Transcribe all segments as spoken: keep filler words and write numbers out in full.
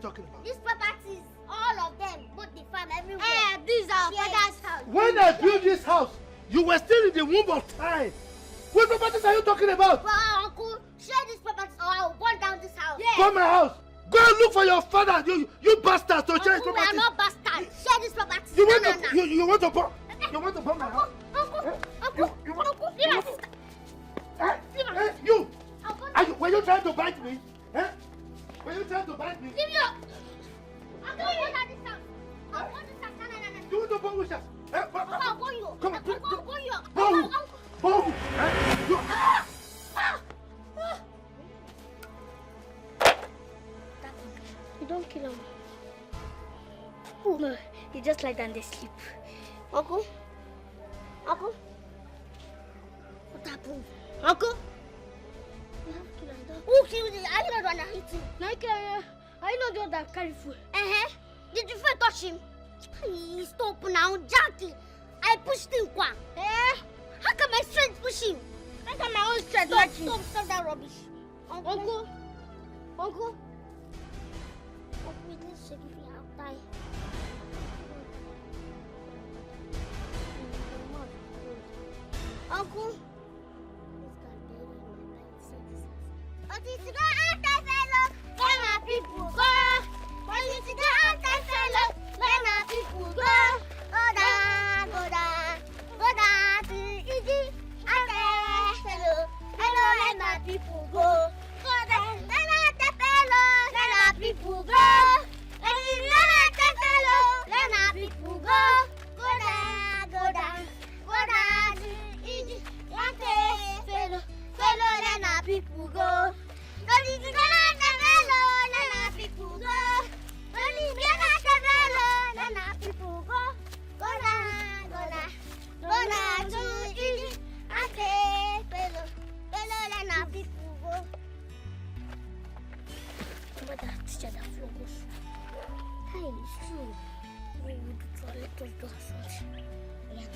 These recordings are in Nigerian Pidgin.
talking about? These properties, all of them, both the farm, everywhere. Eh, this is our father's house. When I built this house, you were still in the womb of time. What properties are you talking about? Well, uncle, share this property or I will burn down this house. Yes. Burn my house. Go and look for your father. You you bastard. So share his property. We are not bastards. Share this property. You want no, to no, you, you want to burn you want to burn my house. Uncle, eh? Uncle, you, you want, uncle, you, want, eh? Eh? You. Are you were you trying to bite me? Eh? Were you trying to bite me? Leave me. Uncle, you want this house? I want this house. No, no, no, no. You want to burn which house? Eh? Uncle, I'll burn you. Come on. Uncle, I'll burn you. Burn. Burn. Eh? You. Ah! Ah! You don't kill him. Oh, no, he just lie down there sleep. Uncle? Uncle? What happened? Uncle? Who killed him? Are you not the one that hit him? No, I kill him. Are you not the one that carry food? Uh-huh. Did you first touch him? He stop now, Jackie. I pushed him, kwa. Eh? How can my strength push him? How can my own strength touch him? Stop, stop that rubbish. Uncle. Uncle. Uncle. Uncle, this should be our time. Uncle. This can be my life. Otiti go enter fellow, let my people go. Otiti go enter fellow, let my people go. Go down, go down, go down to Iji. Enter fellow, fellow, let my people go. Go down, go down, enter fellow, let my people go. Otiti go enter fellow, let my people go. Go down, go down. Go down to Iji, Yante, fellow, fellow, let my people go. Go to the Ghana, fellow, let my people go. Go to the Ghana, fellow, let my people go. Go down, go down, go down to Iji, Yante, fellow, fellow, let my people go. Remember that teacher that flog us? Hey, it's true. We would do to let us do as much. Yeah.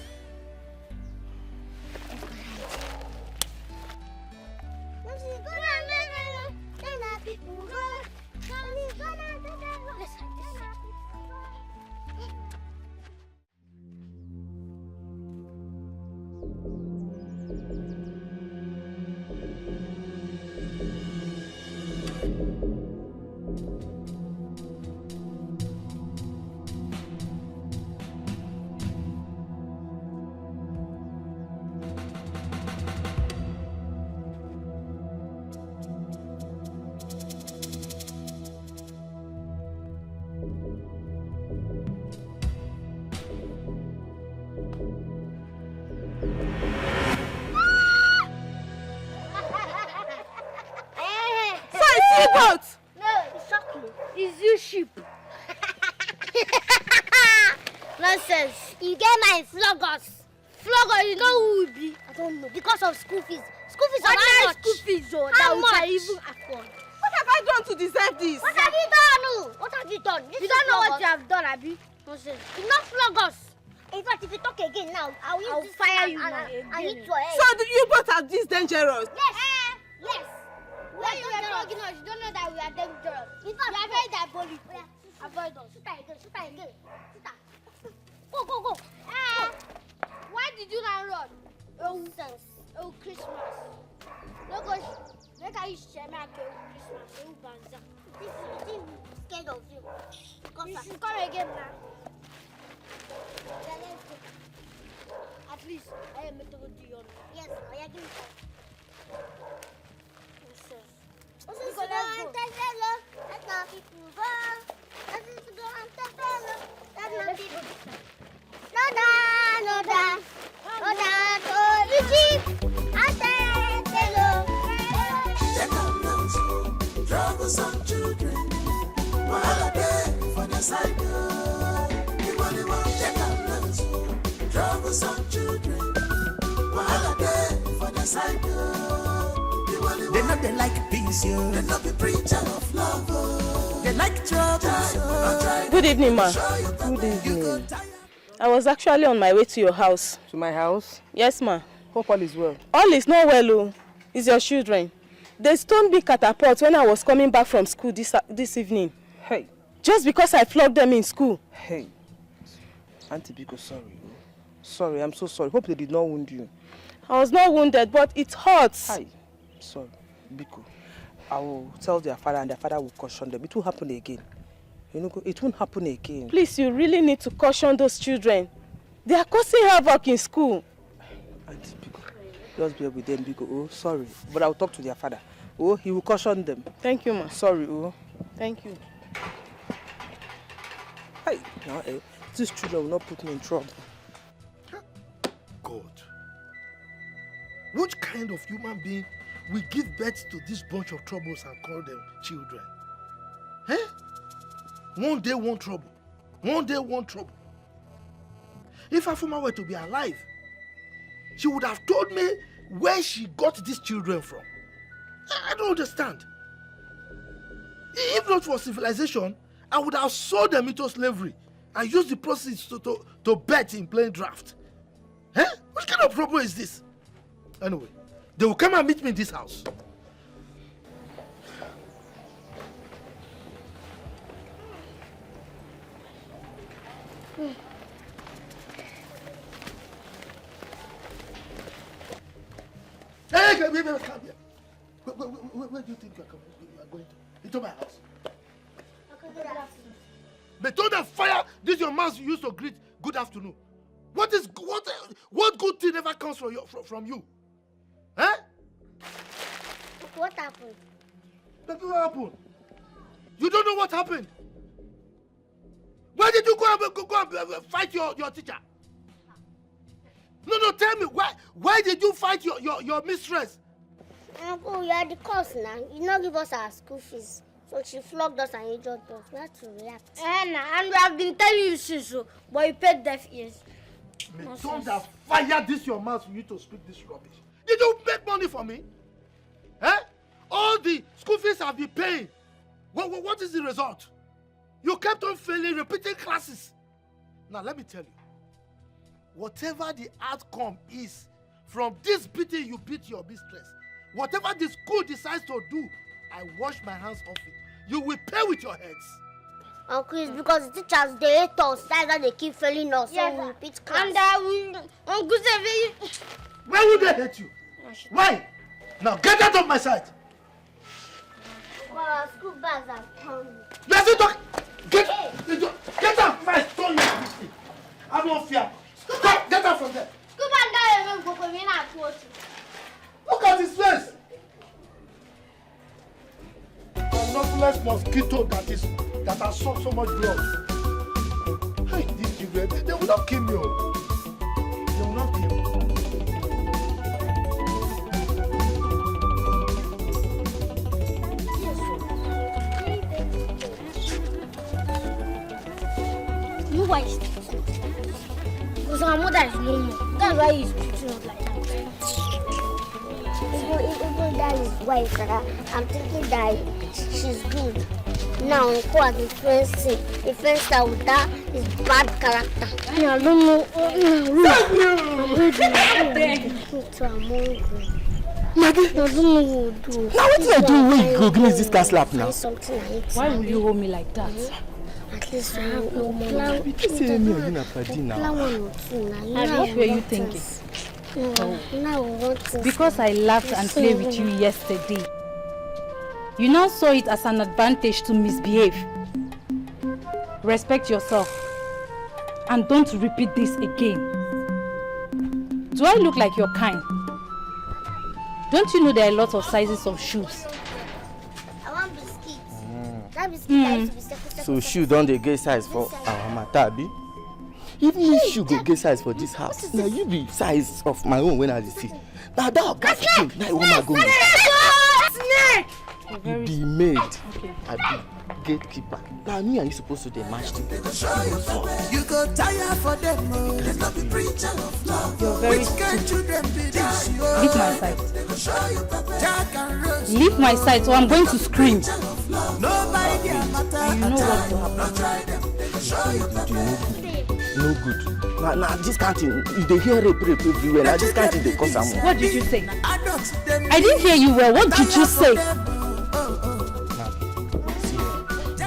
Let's go down, let our people go. Let's go down, let our people go. So it's you both? No, it's chocolate. It's you sheep. Nonsense. You get my flog us. Flog us, you know who we be? I don't know. Because of school fees. School fees of how much? School fees, oh, how much? Even afford. What have I done to deserve this? What have you done? Oh? What have you done? This you don't know what you have done, Abi. Nonsense. You not flog us. In fact, if you talk again now, I will, I will fire you and, now and, and hit your head. So do you both are this dangerous? Yes. Eh, yes. We are dangerous. When you were flogging us, you don't know that we are dangerous. In fact, you are very diabolic. Avoid us. Shoot her again. Shoot her again. Shoot her. Go, go, go. Ah. Why did you not run? Nonsense. Oh, Christmas. No go. Make I share my Christmas. Oh, banza. This is the thing scared of you. You should come again now. Yeah, let's go. At least I am a told you. Yes, I agree with that. Yes, sir. Osisi go and tell fellow, let our people go. Osisi go and tell fellow, let our people go. Loda, loda, loda, go Egypt and tell fellow. Check out those troublesome children. Wahala dey for the side, oh. Iwaliwa, check out those troublesome children. Wahala dey for the side, oh. Iwaliwa. They know they like peace, yo. They no be preacher of love, oh. They like trouble, oh. Good evening, ma. Good evening. I was actually on my way to your house. To my house? Yes, ma. Hope all is well. All is not well, oh. It's your children. They stoned me catapult when I was coming back from school this, this evening. Hey. just because I flogged them in school. Hey, Auntie Biko, sorry. Oh. Sorry, I'm so sorry. Hope they did not wound you. I was not wounded, but it hurts. Hi. Sorry, Biko. I will tell their father and their father will caution them. It won't happen again. You know, it won't happen again. Please, you really need to caution those children. They are causing havoc in school. Auntie Biko, just bear with them, Biko. Oh, sorry. But I will talk to their father. Oh, he will caution them. Thank you, ma. Sorry, oh. Thank you. Hey, now, eh, these children will not put me in trouble. God. What kind of human being will give birth to this bunch of troubles and call them children? Eh? One day, one trouble. One day, one trouble. If Afuma were to be alive, she would have told me where she got these children from. I, I don't understand. If not for civilization, I would have sold them into slavery and used the proceeds to, to, to bet in playing draft. Eh? What kind of problem is this? Anyway, they will come and meet me in this house. Hey, come here, come here. Where, where, where, where do you think you are, coming? You are going to? Into my house. May thunder fire this your mouth you used to greet good afternoon. What is what what good thing ever comes from your from, from you? Eh? What happened? Nothing happened. You don't know what happened. Why did you go and go, go and uh, fight your, your teacher? No, no, tell me why why did you fight your, your, your mistress? Uncle, you are the cause now. You not give us our school fees. So she flogged us and injured us. We had to react. Eh, na, and we have been telling you since, so, but you paid deaf ears. May thunder fire this your mouth for you to speak this rubbish. Did you make money for me? Eh? All the school fees I've been paying. What, what, what is the result? You kept on failing, repeating classes. Now let me tell you. Whatever the outcome is from this beating you beat your mistress, whatever the school decides to do, I wash my hands off it. You will pay with your heads. Uncle, it's because the teachers they hate us. That's why they keep failing us. Yes, so we repeat class. And uh, we, Uncle Sevi. Why would they hate you? Why? Now get out of my sight. Our school bags are coming. Let's talk. Get, get out. My stone. I don't fear. Get, get out from there. School bag are even going to Look at his face. A novelous mosquito that is that has sucked so much blood. Hey, these children, they, they will not kill me. Oh. They will not kill me. You know why? Because our mother is no more. That's why he's treating us like that. Even, even that is why, Sarah, I'm thinking that she's good. Now, uncle has influenced him. Influenced her with that his bad character. Me, I don't know. Me too, I'm hungry. Maggie! I don't know what to do. Now what did I do when you go give me this car slap now? Something I eat. Why will you hold me like that? At least we will plan. You say me and you na padi now. Plan one or two now. You And know what were you want thinking? things. No, now we want things. Because I laughed and played with you yesterday, you now saw it as an advantage to misbehave. Respect yourself and don't repeat this again. Do I look like your kind? Don't you know there are lots of sizes of shoes? I want biscuits. That biscuit that used to be circle, circle, So shoe don dey get size for our matter, abi? Even if shoe go get size for this house, na you be size of my own when I dey see. Na that oga pikin na you wan go meet. Snake! You be maid, abi gatekeeper. Na me and you suppose to dey match together. You go tire for them, oh. There's not be preacher of love. You're very Which kind children be that? Leave my side. Jack and Rose. Leave my side, or I'm going to scream. No buy their matter. You know what will happen. No try them. They go show you You do no good. No good. Na na this kind thing you dey hear rape rape everywhere. Na this kind thing dey cause am. What did you say? Adults, them I didn't hear you well. What did you say? Now, see, eh,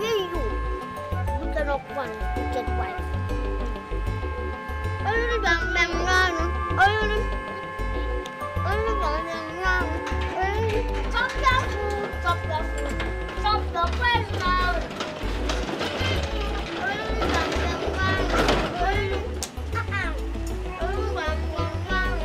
Hey, you. You cannot want to get wife. Only bang bang run. Only, only bang bang run. Only chop your food, chop your food, chop your food now. Only bang bang run. Only, uh-uh. Only bang bang run.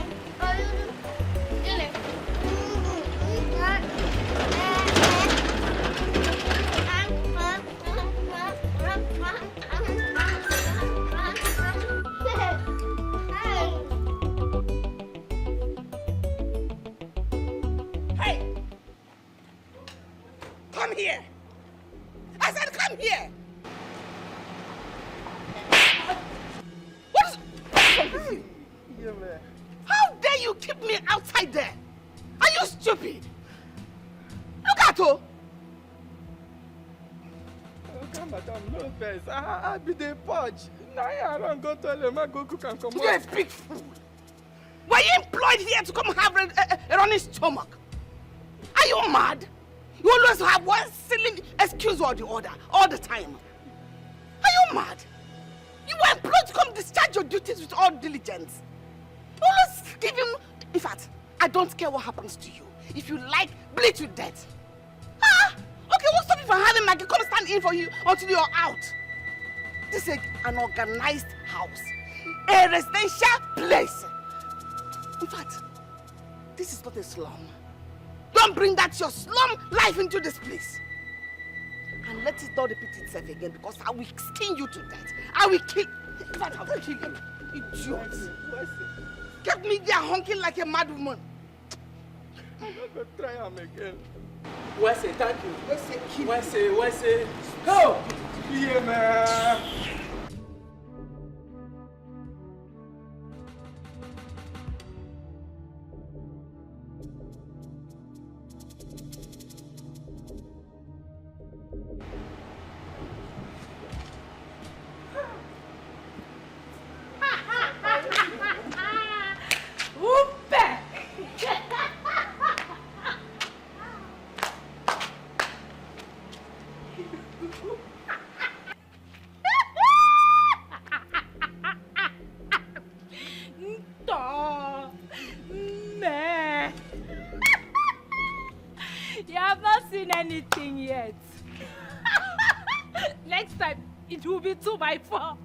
Hey! Come here! I said, come here! What is, what is wrong with you? Yeah, man. How dare you keep me outside there? Are you stupid? Look at her. Oga, madam, no vex. I, I, I be dey purge. Na I run go toilet, ma go cook and comot. You're a big fool. Were you employed here to come have a, a, a running stomach? Are you mad? You always have one silly excuse or the other all the time. Are you mad? You were employed to come discharge your duties with all diligence. You always give him. In fact, I don't care what happens to you. If you like, bleed to death. Ah! Okay, what's stopping you from having Maggie come stand in for you until you're out? This is a, an organized house, a residential place. In fact, this is not a slum. Don't bring that your slum life into this place. And let it not repeat itself again, because I will skin you to death. I will kill. In fact, I will kill you. Idiot. What's it? Kept me there honking like a mad woman. I no go try am again. Wese, thank you. Wese, kill. Wese, Wese. Go! Yeah, man. Upe! Nto! Me! You have not seen anything yet. Next time, it will be two by four.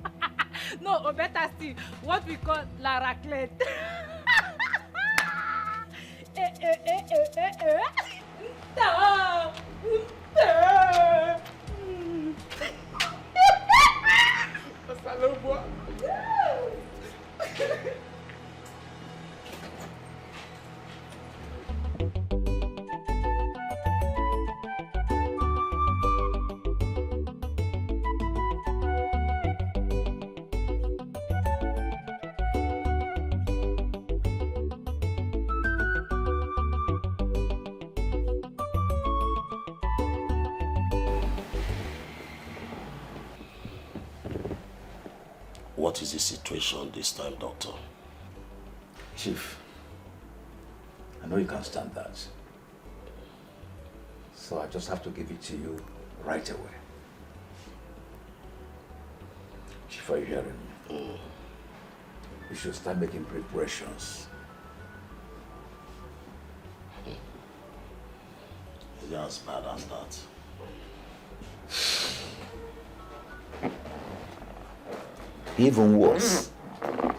No, or better still, what we call la raclette. Eh, eh, eh, eh, eh, eh. Nta! Nta! Mm. Osalogbo. What is the situation this time, Doctor? Chief, I know you can't stand that. So I just have to give it to you right away. Chief, are you hearing me? Mm. You should start making preparations. Is it as bad as that? Even worse. Are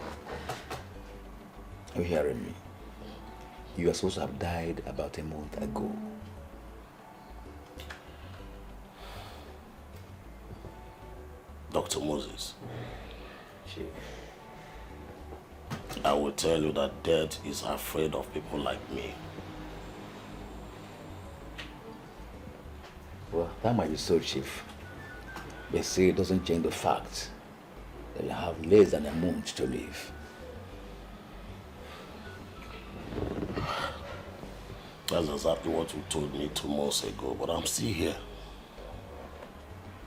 you hearing me? You are supposed to have died about a month ago. Doctor Moses, I will tell you that death is afraid of people like me. Well, that might be so, Chief. But see, it doesn't change the fact that you have less than a month to live. That's exactly what you told me two months ago, but I'm still here.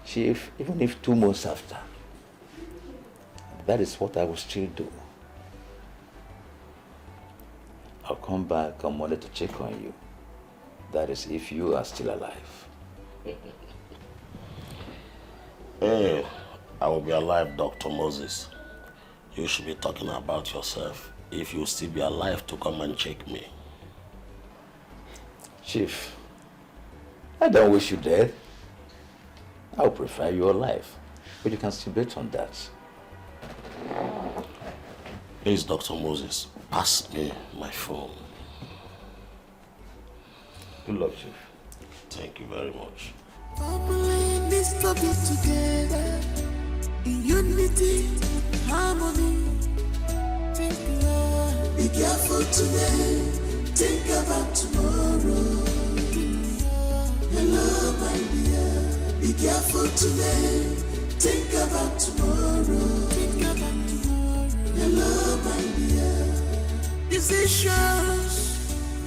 Chief, even if two months after, that is what I will still do. I'll come back on Monday to check on you. That is, if you are still alive. Hey, I will be alive, Doctor Moses. You should be talking about yourself if you still be alive to come and check me. Chief, I don't wish you dead. I would prefer you alive, but you can still bet on that. Please, Doctor Moses, pass me my phone. Good luck, Chief. Thank you very much. Family needs to be together in unity, harmony. Think love. Be careful today. Think about tomorrow. Hello, my dear. Be careful today. Think about tomorrow. Think about tomorrow. Hello, my dear. Decisions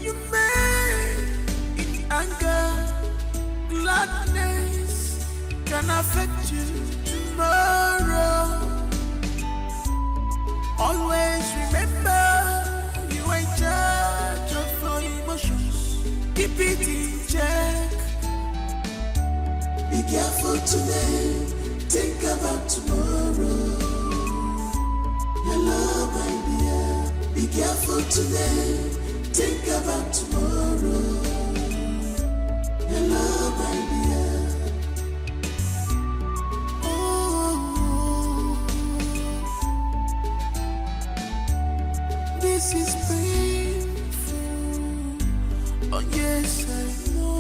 you make in anger, gladness can affect you tomorrow. Always remember you are in charge of your emotions. Keep it in check. Be careful today, think about tomorrow. Hello, my dear, be careful today, think about tomorrow. Hello, my dear. Oh, this is painful. Oh, yes, I know.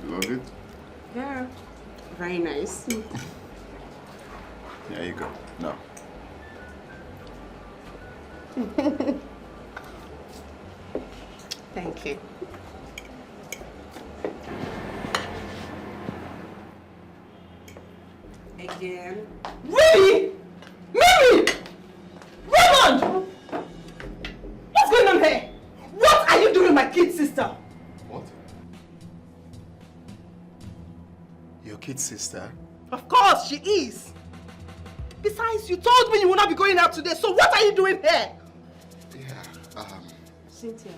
You love it? Yeah, very nice. There you go. No. Thank you. Again. Really? Mimi! Raymond! What's going on here? What are you doing with my kid sister? What? Your kid sister? Of course she is. Besides, you told me you will not be going out today, so what are you doing here? Yeah, um... Cynthia,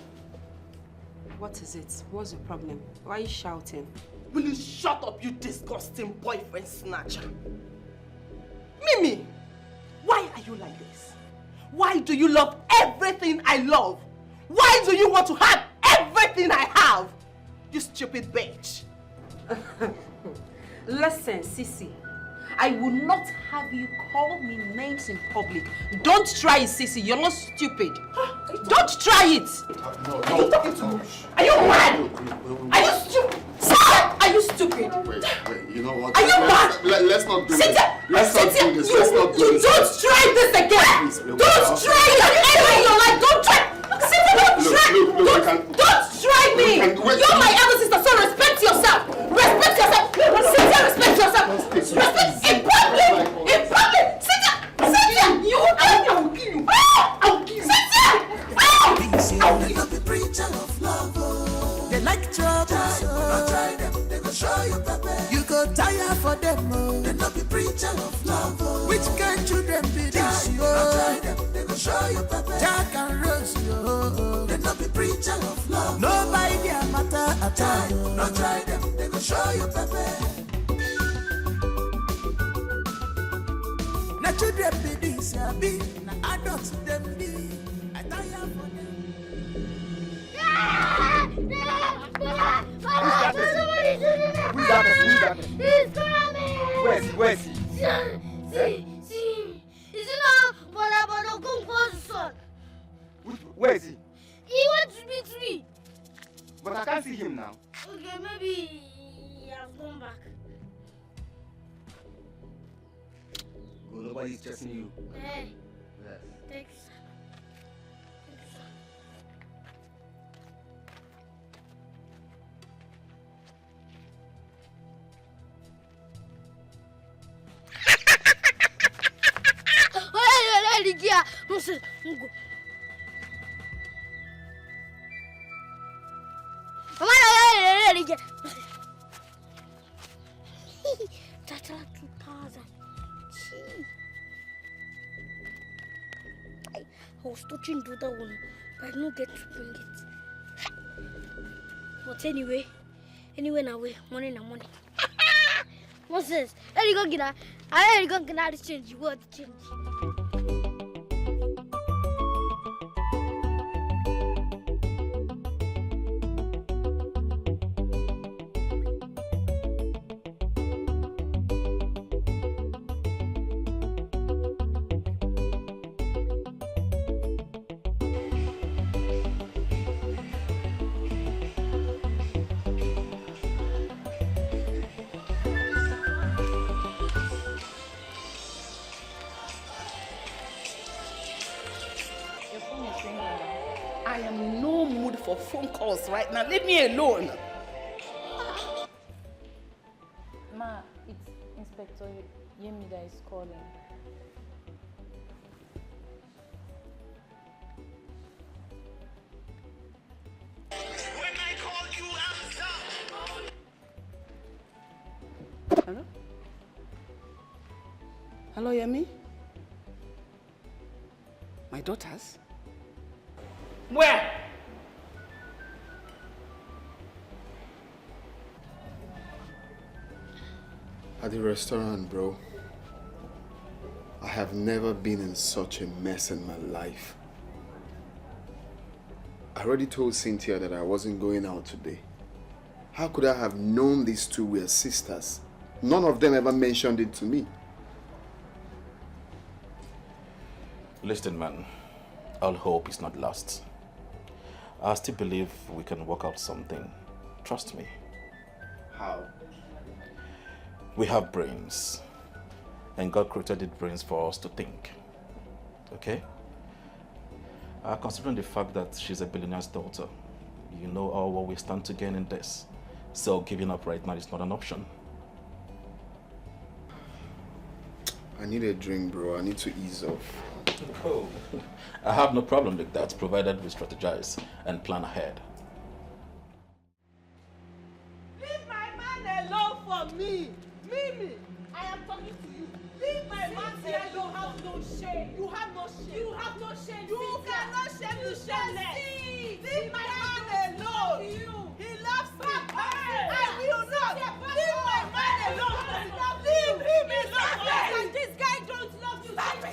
what is it? What's your problem? Why are you shouting? Will you shut up, you disgusting boyfriend snatcher? Mimi, why are you like this? Why do you love everything I love? Why do you want to have everything I have? You stupid bitch. Listen, Sisi. I will not have you call me names in public. Don't try it, Sisi. You're not stupid. Don't try it. No, Are you talking to me? Are you mad? Are you stupid? Sir, are you stupid? Wait, wait, you know what? Are you mad? Let, let's not do this. Cynthia! Let's not Cynthia, do this. you, Let's not do you this. Don't try this again! Please, we Don't will try it ever in your life! Don't try! Cynthia, don't Look, try! look, look, we don't, can- don't try me! we can- wait. You're my elder sister, so respect yourself! Respect yourself! Cynthia, respect yourself! Respect in public! In public! Cynthia! Cynthia! You will kill me! I will kill you! Ah! I will kill you! Cynthia! Ah! They no be preacher of love, oh. They like trouble, so no try them. They go show you pepper. You go tire for them, oh. They no be preacher of love, oh. Which kind children be this, oh? No try them. They go show you pepper. Jack and Rose, oh. They no be preacher of love. No buy their matter at all. No try them. They go show you pepper. Na children be this, abi na adults dem be. I tire for them. Who is that person? Who is that person? Who is that person? He's coming! Where is he? Where is he? See, see, see. Is it not Bola Bola Okonkwo's son? Which, where is he? He wants to beat me. But I can't see him now. Okay, maybe he has gone back. Go, nobody is chasing you. Eh, Yes. thanks, sir. Thanks, sir. Oya, oya, oya, Ligia. Musu, ngo. Mama, oya, oya, oya, Ligia. Tata two thousand. Gee. I, I was touching the other one, but I no get to bring it. But anyway, anyway, na way, money na money. Moses, Erigo Gina, I Erigo Gina change, you want change. Your phone is ringing now. I am in no mood for phone calls right now. Leave me alone. Ma, it's Inspector Yemi that is calling. Hello? Hello, Yemi? My daughters? Where? At the restaurant, bro. I have never been in such a mess in my life. I already told Cynthia that I wasn't going out today. How could I have known these two were sisters? None of them ever mentioned it to me. Listen, man. All hope is not lost. I still believe we can work out something. Trust me. How? We have brains, and God created the brains for us to think. Okay? Uh, considering the fact that she's a billionaire's daughter, you know all what we stand to gain in this. So giving up right now is not an option. I need a drink, bro. I need to ease off. Oh, I have no problem with that, provided we strategize and plan ahead. Leave my man alone for me. Mimi, I am talking to you. Leave my man alone. You have no shame. You have no shame. You have no shame. You cannot shame the shameless. Leave my man alone. He loves me. I will not. Leave my man alone. Leave him alone. And this guy don't love you. Stop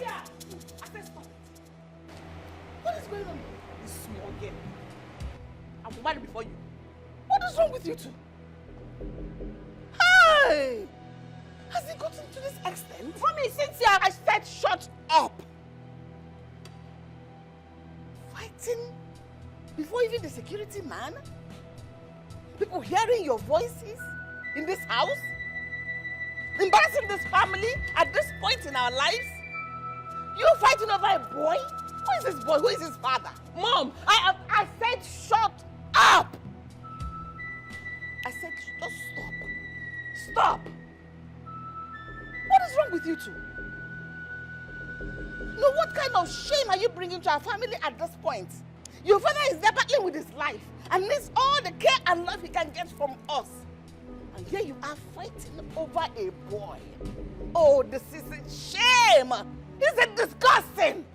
it. Stop. What is going on? This small girl. I will marry before you. What is wrong with you two? Hey! Has it gotten to this extent? Mommy, Cynthia, I said shut up! Fight Tin, before even the security man, people hearing your voices in this house, embarrassing this family at this point in our lives. You fighting over a boy? Who is this boy? Who is his father? Mom, I, I, I said shut up! I said just stop. Stop! What is wrong with you two? No, what kind of shame are you bringing to our family at this point? Your father is there battling with his life and needs all the care and love he can get from us. And here you are fighting over a boy. Oh, this is a shame. This is disgusting.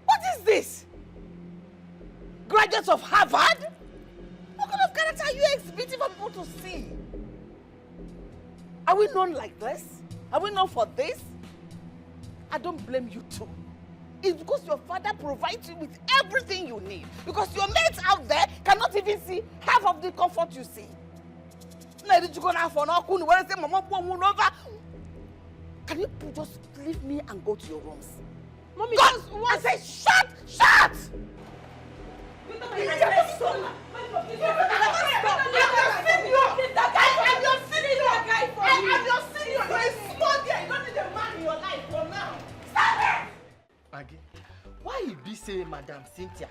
What is this? Graduates of Harvard? What kind of character are you exhibiting for people to see? Are we known like this? Are we known for this? I don't blame you too. It's because your father provides you with everything you need. Because your mates out there cannot even see half of the comfort you see. Now you go now for now, kunu, when say mama put one over. Can you please just leave me and go to your rooms? Mommy, God, just I say shut, shut! You don't respect me. I am your senior. I am your senior. I am your senior. You're a small girl. You don't need a man in your life for now. Stop it! Maggie, why e be say Madam Cynthia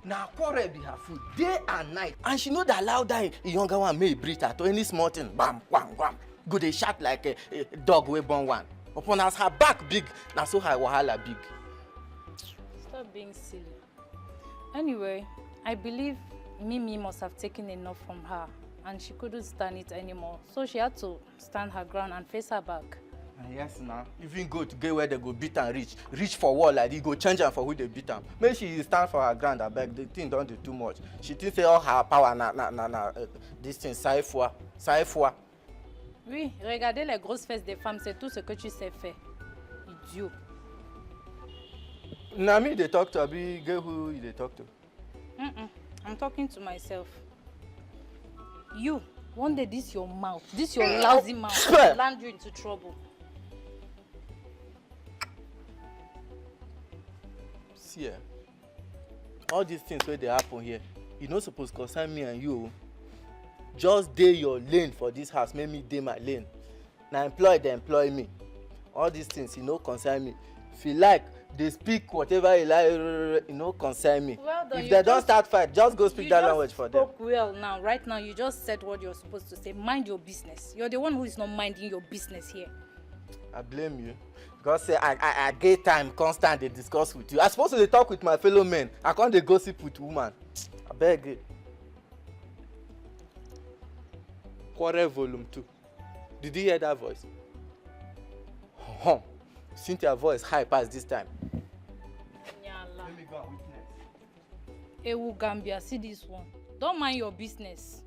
na quarrel be her food day and night, and she no dey allow that younger one make e breathe at all? Any small thing, bam, bam, bam, go dey shout like a, a dog wey born one. Upon as her back big, na so her wahala big. Stop being silly. Anyway, I believe Mimi must have taken enough from her and she couldn't stand it anymore. So she had to stand her ground and face her back. Ah, yes, now. Even goat get where they go beat and reach. Reach for wall like e go change am for who dey beat am. Make she stand for her ground, abeg. The thing don dey too much. She think say all her power na, na, na, na, uh, this thing, saifua, saifua. Oui, regarder les grosses fesses des femmes, c'est tout ce que tu sais faire. Idiot. Na me dey talk to, abi get who you dey talk to? Mm-mm. I'm talking to myself. You, one day this your mouth, this your lousy mouth will land you into trouble. See, eh, all these things wey dey happen here, e no suppose concern me and you o. Just dey your lane for this house, make me dey my lane. Na employ dem employ me. All these things, e no concern me. If you like, dey speak whatever you like, e no concern me. Well done, if you dem don just, start fight, just go speak you that just language for them. Spoke well now. Right now, you just said what you're supposed to say. Mind your business. You're the one who is not minding your business here. I blame you. Because say I, I, I get time, constant, dey discuss with you. I suppose to dey talk with my fellow men. I come dey gossip with woman. Abeg. Quarrel volume two. Did you hear that voice? Huh. Cynthia voice high pass this time. Nyala. Let me go and witness. Ewu Gambia, see this one. Don't mind your business.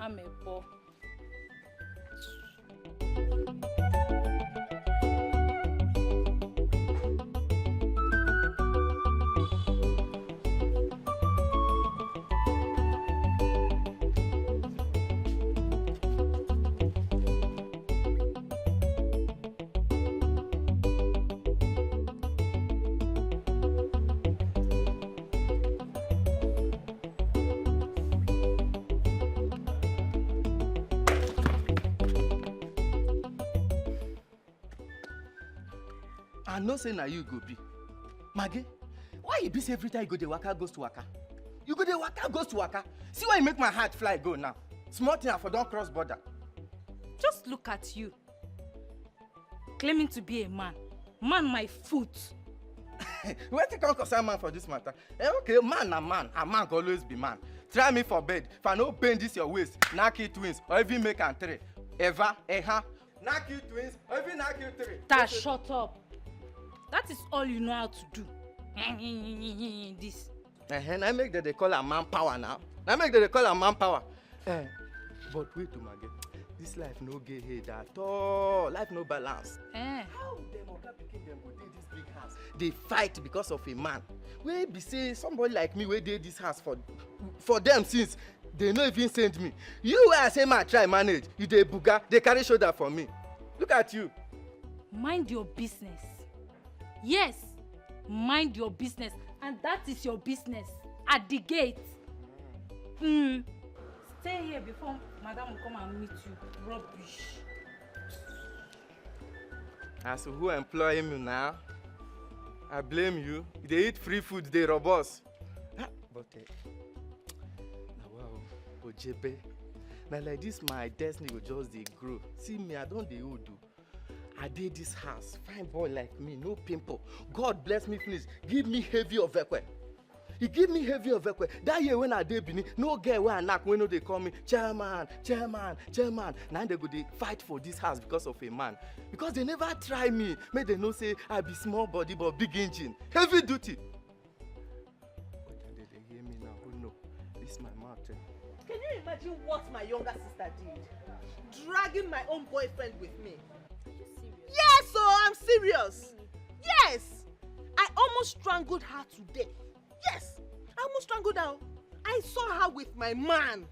I'm a poor. I know say na you go be. Maggie, why e be say every time you go dey waka ghost waka? You go dey waka ghost waka. See why you make my heart fly go now. Small thing I for don cross border. Just look at you. Claiming to be a man. Man my foot. Wetin come concern man for this matter? Eh, okay, man na man, and man go always be man. Try me for bed, if I no bend this your waist, knack you twins, or even make am three. Ever, eha, knack you twins, or even knack you three. Ta, shut up. That is all you know how to do. This. Uh-huh, na make dem dey call am manpower now. Na make dem dey call am manpower. Eh, but wait, Umage, this life no get head at all. Life no balance. Eh. How dem oga pikin dem go dey this big house dey fight because of a man? Wey be say somebody like me wey dey this house for, for them since, they no even send me. You wey I say ma try manage, you dey buga, dey carry shoulder for me. Look at you. Mind your business. Yes, mind your business. And that is your business at the gate. Hmm. Stay here before madam will come and meet you. Rubbish. As who employ you now? I blame you. You dey eat free food, dey robust. Ah, but eh, na wow, Ojebe. Na like this my destiny go just dey grow. See me, I don dey old o. I dey this house, fine boy like me, no pimple. God bless me finish, give me heavy ovekwe. He give me heavy ovekwe. That year when I dey Benin, no girl wey I knack wey no dey call me chairman, chairman, chairman. Na dem go dey fight for this house because of a man. Because they never try me, make dem know say I be small body but big engine. Heavy duty. But dem dey hear me now. Oh no, this my mouth. Eh. Can you imagine what my younger sister did? Dragging my own boyfriend with me. Are you serious? Yes, so I'm serious. Really? Yes. I almost strangled her today. Yes. I almost strangled her. I saw her with my man.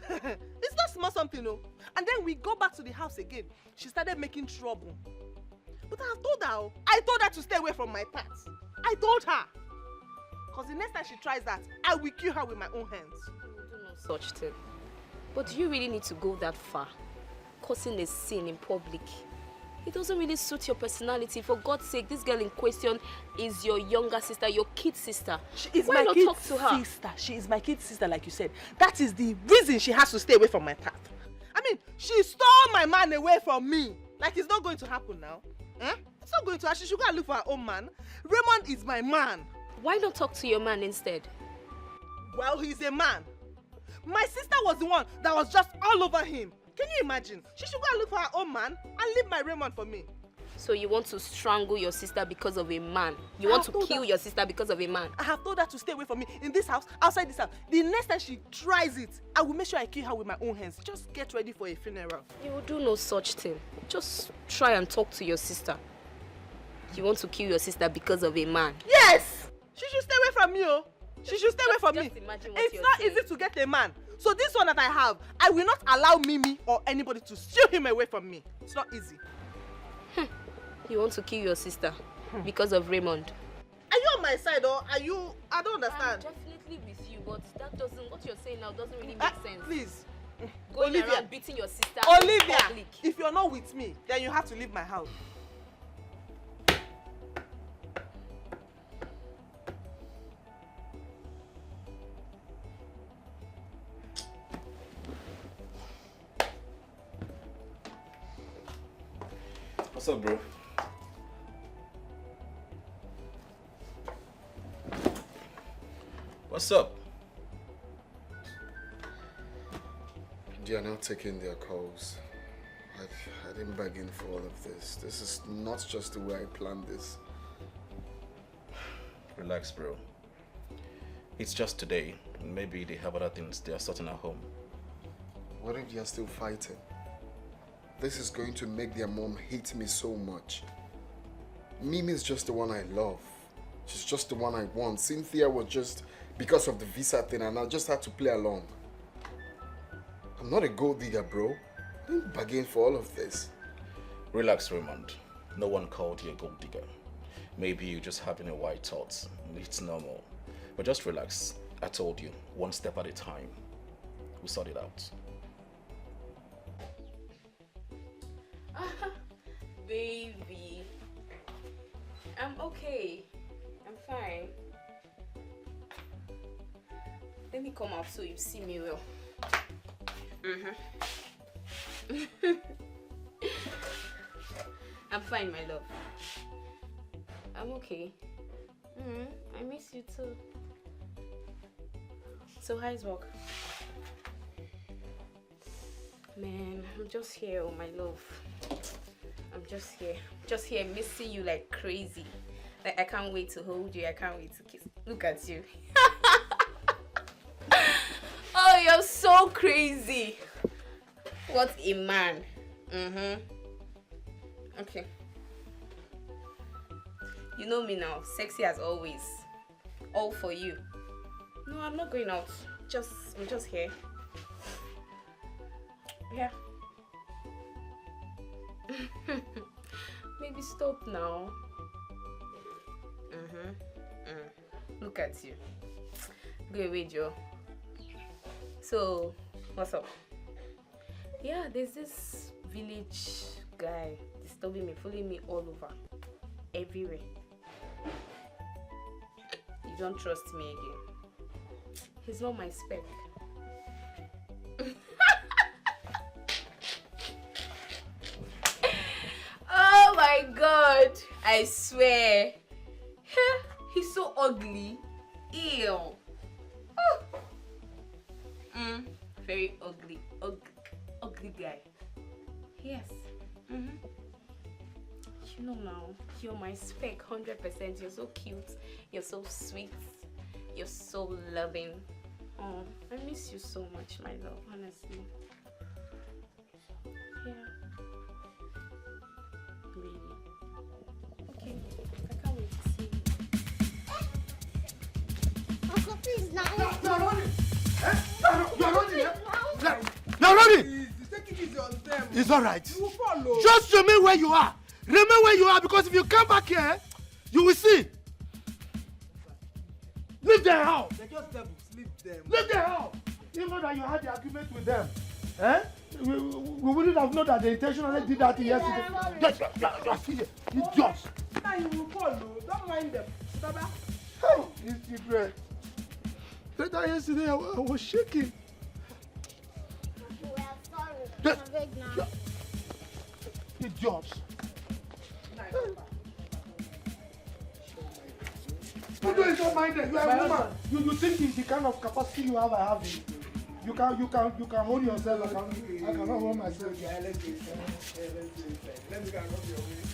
It's not small something, no. And then we go back to the house again. She started making trouble. But I have told her. Oh. I told her to stay away from my path. I told her. Because the next time she tries that, I will kill her with my own hands. You will do no such thing. But do you really need to go that far? Causing a scene in public. It doesn't really suit your personality. For God's sake, this girl in question is your younger sister, your kid sister. She is Why my not kid talk to her? Sister. She is my kid sister, like you said. That is the reason she has to stay away from my path. I mean, she stole my man away from me. Like it's not going to happen now. Eh? It's not going to happen. She should go and look for her own man. Raymond is my man. Why not talk to your man instead? Well, he's a man. My sister was the one that was just all over him. Can you imagine? She should go and look for her own man and leave my Raymond for me. So you want to strangle your sister because of a man? You want to kill your sister because of a man? I have told her to stay away from me in this house, outside this house. The next time she tries it, I will make sure I kill her with my own hands. Just get ready for a funeral. You will do no such thing. Just try and talk to your sister. You want to kill your sister because of a man? Yes! She should stay away from me, oh. She should stay away from me. Just imagine what you're saying. It's not easy to get a man. So this one that I have, I will not allow Mimi or anybody to steal him away from me. It's not easy. You want to kill your sister because of Raymond? Are you on my side or are you? I don't understand. I'm definitely with you, but that doesn't, what you're saying now doesn't really make sense. Please. Going around beating your sister in public. Olivia, if you're not with me, then you have to leave my house. What's up, bro? What's up? They are not taking their calls. I, I didn't bargain for all of this. This is not just the way I planned this. Relax, bro. It's just today. Maybe they have other things they are sorting at home. What if they are still fighting? This is going to make their mom hate me so much. Mimi is just the one I love. She's just the one I want. Cynthia was just because of the visa thing, and I just had to play along. I'm not a gold digger, bro. I didn't bargain for all of this. Relax, Raymond. No one called you a gold digger. Maybe you're just having a white thought. It's normal. But just relax. I told you, one step at a time. We'll sort it out. Baby, I'm okay. I'm fine. Let me come out so you see me well. Mm-hmm. I'm fine, my love. I'm okay. Mm, I miss you too. So how's work? Man, I'm just here, oh my love. I'm just here. Just here missing you like crazy. Like I can't wait to hold you. I can't wait to kiss. Look at you. Oh, you're so crazy. What a man. Mm-hmm. Okay. You know me now, sexy as always. All for you. No, I'm not going out. Just, I'm just here. Yeah. Maybe stop now. Mm-hmm. Mm. Look at you. Go away, Joe. So, what's up? Yeah, there's this village guy disturbing me, following me all over, everywhere. You don't trust me again. He's not my spec. Oh my God! I swear. He's so ugly. Ew. Oh. Mm, very ugly. Ug- ugly guy. Yes. Mm-hmm. You know now, you're my spec, hundred percent. You're so cute. You're so sweet. You're so loving. Oh, I miss you so much, my love, honestly. Yeah. Really. Okay. I can't wait to see you. Uncle, please, now. You are running. Eh? You are running, eh? You are running. Please, take it easy on them. It's all right. You will fall, oh. Just remain where you are. Remain where you are, because if you come back here, you will see. Leave the house. They're just devils. Leave them. Leave the house. Even that you had the argument with them, eh? We, we, we wouldn't have known that they intentionally did that yesterday. Just, just, just, just, just, just. Now you will fall, oh. Don't mind them. Baba. Hey, these children. Later yesterday, I, wa- I was shaking. We are sorry. Just, abeg na. Just, idiot. You do it, don't mind them. You are a woman. You, you think it's the kind of capacity you have, I have it. You can, you can, you can hold yourself. I can, I cannot hold myself. Let me go and rub your way.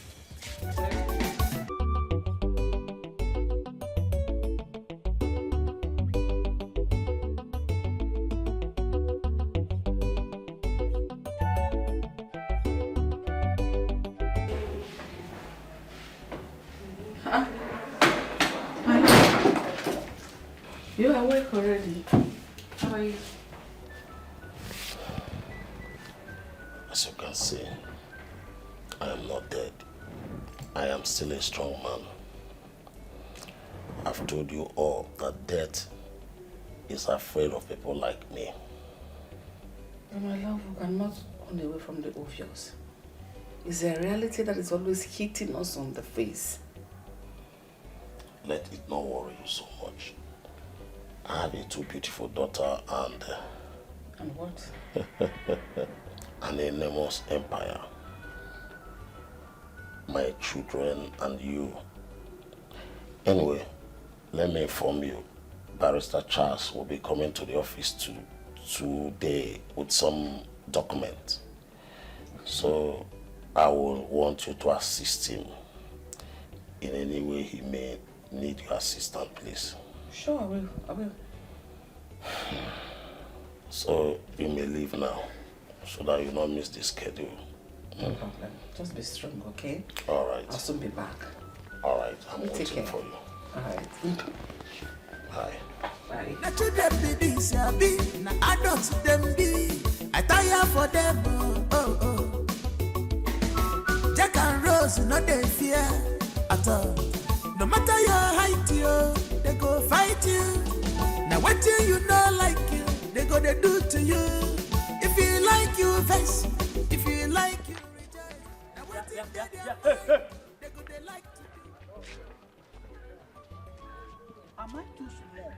Ah. Hi. You are awake already. How are you? As you can see, I am not dead. I am still a strong man. I've told you all that death is afraid of people like me. But my love, we cannot run away from the obvious. It's a reality that is always hitting us on the face. Let it not worry you so much. I have a two beautiful daughter and, uh, and what? An enormous empire. My children and you. Anyway, let me inform you. Barrister Charles will be coming to the office to, today with some document. So I will want you to assist him in any way he may need your assistance, please. Sure, I will. I will. So you may leave now, so that you not miss the schedule. No problem. Just be strong, okay? All right. I'll soon be back. All right. I'm waiting for you. All right. Bye. Bye. Na children be this, abi? Na adults dem be. I tire for them, oh, oh, oh. Jack and Rose, no dey fear at all. No matter your height, yo, they go fight you. Now wetin you no like, you, they go dey do to you. If you like, you vex. If you like, you rejoice. Now wetin dey there for you, they go dey like to do. Am I too small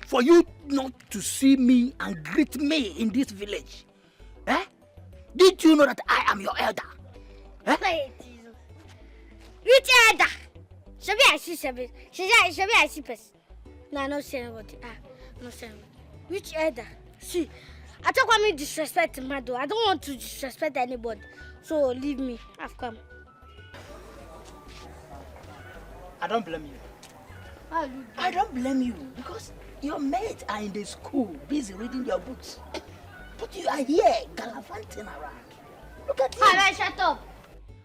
for you not to see me and greet me in this village? Eh? Did you know that I am your elder? Eh? Wait, Jesus. Which elder? Shebi I see, shebi, shebi, shebi I see person. No, I no see anybody. Ah, no see anybody. Which elder? See, I talk about me disrespect Mado. I don't want to disrespect anybody. So leave me. I've come. I don't blame you. How you do? I don't blame you because your mates are in the school busy reading their books. But you are here gallivanting around. Look at you. Abeg, shut up.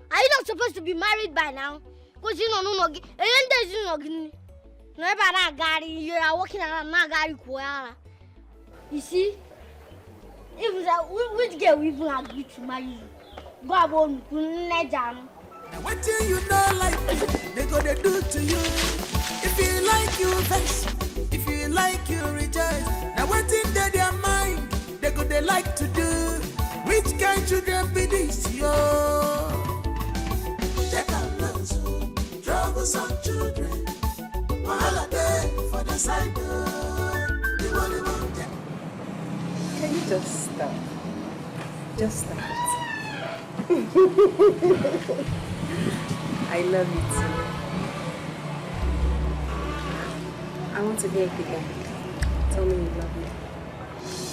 Are you not supposed to be married by now? Because you know, no, no, gi-, eh, yende is no gini. No, ebe na gari, you are walking around na gari kuara. You see? If that, whi-, which girl will even agree to marry you? Go abon kunne jam. Now wetin you no like, they go dey do to you. If you like, you vex. like to do? Which kind children be this, yo? Take a look, troublesome children. Wahala dey for the side, oh. The one you want, yeah. Can you just stop? Just stop it. I love you too. I want to hear it again. Tell me you love me.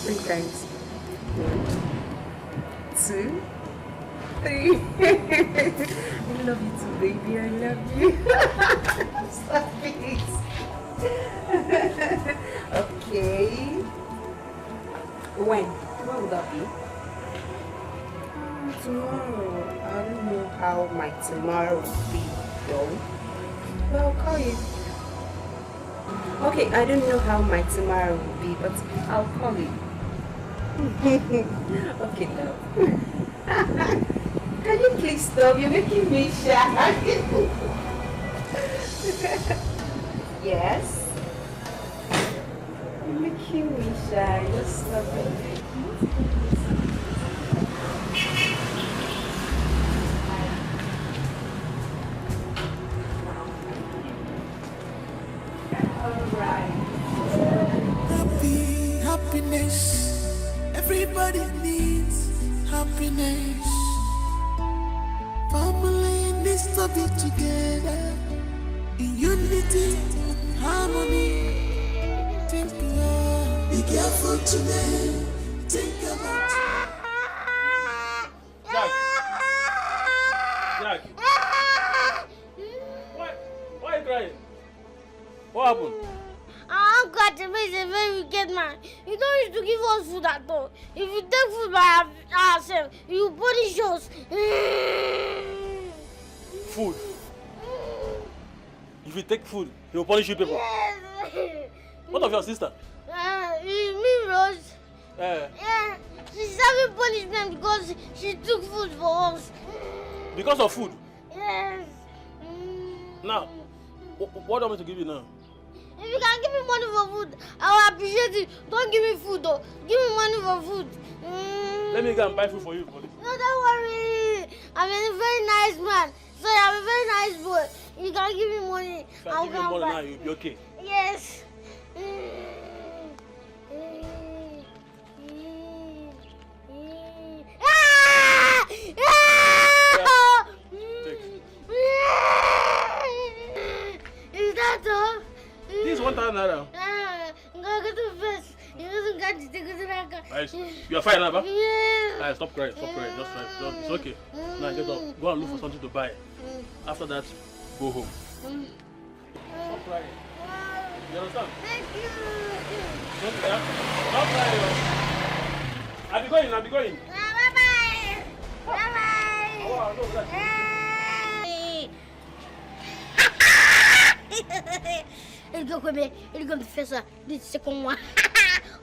Three times. One, two, three. I love you too, baby. I love you. Stop it. Okay. When? When would that be? Mm, tomorrow. I don't know how my tomorrow will be, though. But I'll call you. Okay, I don't know how my tomorrow will be, but I'll call you. Okay, love. Can you please stop? You're making me shy. Yes. You're making me shy. Just stop it. Alright. Happy, happiness. Everybody needs happiness. Family needs to be together in unity, harmony. Think love. Be careful today. Think about. Jack. Jack. Why, why are you crying? What happened? Our uncle Achebe is a very wicked man. He don't used to give us food at all. If you take food by our- ourselves, he will punish us. Food? If you take food, he will punish you people. Yes. What of your sister? Uh, me, Rose. Eh. Yeah, she's having punishment because she took food for us. Because of food? Yes. Mm. Now, wh- wh- what do you want me to give you now? If you can give me money for food, I will appreciate it. Don't give me food, though. Give me money for food. Mm. Let me go and buy food for you for this. No, don't worry. I'm a very nice man. So I'm a very nice boy. You can give me money. If I give you money now, you'll be okay. Yes. Mm. Mm. Mm. Mm. Ah! Ah! Take. Is that all? This is one thousand naira. Ah, I'm gonna go to first. You doesn't get to take it back. Nice. You are fine, Abba? Yeah. Alright, stop crying, stop crying. Just try. Just, it's okay. Now get up. Go and look for something to buy. Mm. After that, go home. Mm. Stop crying. You understand? Thank you. Don't cry. Stop crying. I'll be going, I'll be going. Ah, bye-bye. Bye-bye. Oh, I know that. Hey. Ele go come, ele go the first one, the second one.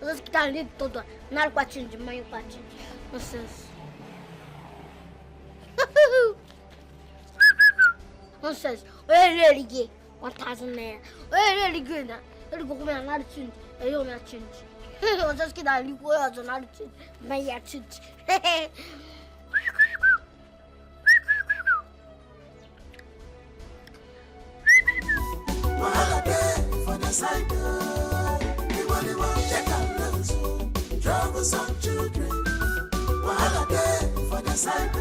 Just get down, the third one. Now what change, man, what change? Nonsense. Nonsense. Oye, really gay. One thousand naira. Oye, really gay now. Ele go come another change. Ele go another change. Just get down, you go another change. My year change. Wahala dey for the side, oh. The money won't take am lose. Troublesome children. Wahala dey for the side, oh.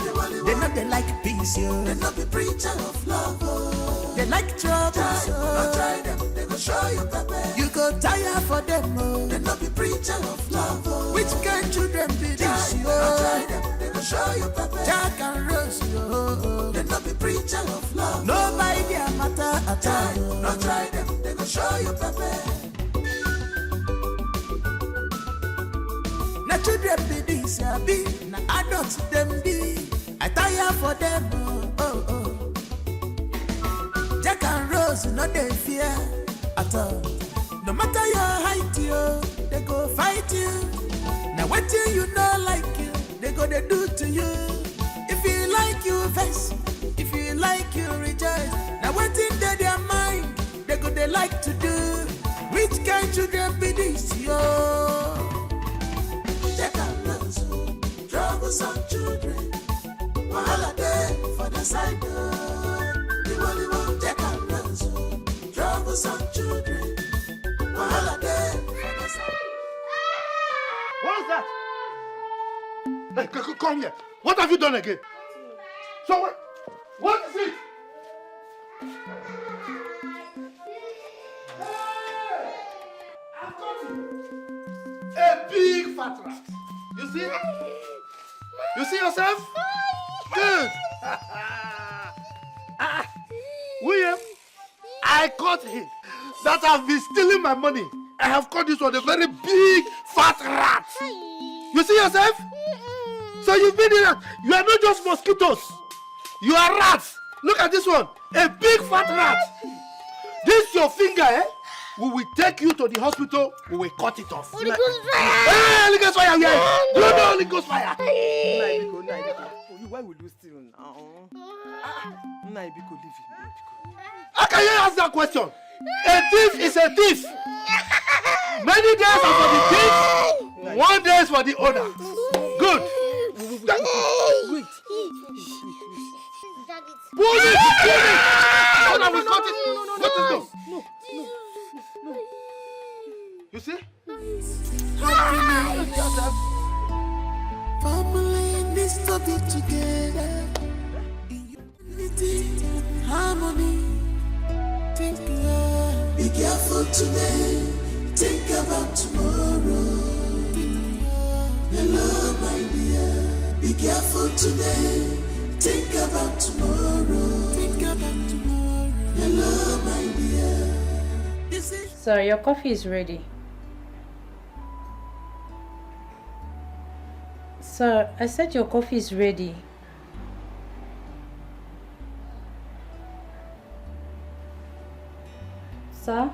The money won't. They not they like peace, yo. They not be preacher of love, oh. They like trouble, so. No try them, they go show you pepper. You go tire for them, oh. They not be preacher of love, oh. Which kind children be this, yo? No try them, they go show you pepper. Jack and Rose, yo. They not be preacher of love. No buy their matter at all. No try them, they go show you pepper. Na children be this, abi? Na adults dem be. I tire for them, oh, oh, oh. Jack and Rose no dey fear at all. No matter your height, yo, they go fight you. Now what you know like you, they go they do to you. If you like you vex, if you like you rejoice. Now what in their mind, they go they like to do. Which kind children be this, yo? Some children, wahala dey for the side o. Iwoliwo take am dance o. Troublesome children, wahala dey for the side. What's that? Hey, c- c- come here. What have you done again? So what? What is it? Hey! I've got it. A big fat rat. You see? You see yourself? Good. Ah, William, I caught him that have been stealing my money. I have caught this one, a very big fat rat. You see yourself? So you've been in that. You are not just mosquitoes. You are rats. Look at this one. A big fat rat. This your finger, eh? We will take you to the hospital. We will cut it off. Holy Ghost fire! Hey, Holy Ghost fire! Yeah. No, no, Holy Ghost fire! Nna Ibiko, Nna Ibiko. Oh, you, why will you steal now? Ah, Nna Ibiko, leave him. How can you ask that question? A thief is a thief. Many days are for the thief, one day is for the owner. Good. Wait. Pull it! Pull it! No, no, no, no, no, no, no, no, no, no. What is this? No, no, no, no. You see? Family needs to be together in unity and harmony. Think love. Be careful today. Think about tomorrow. Hello, my dear. Be careful today. Think about tomorrow. Think about tomorrow. Hello, my dear. This is Sir, your coffee is ready. Sir, I said your coffee is ready. Sir?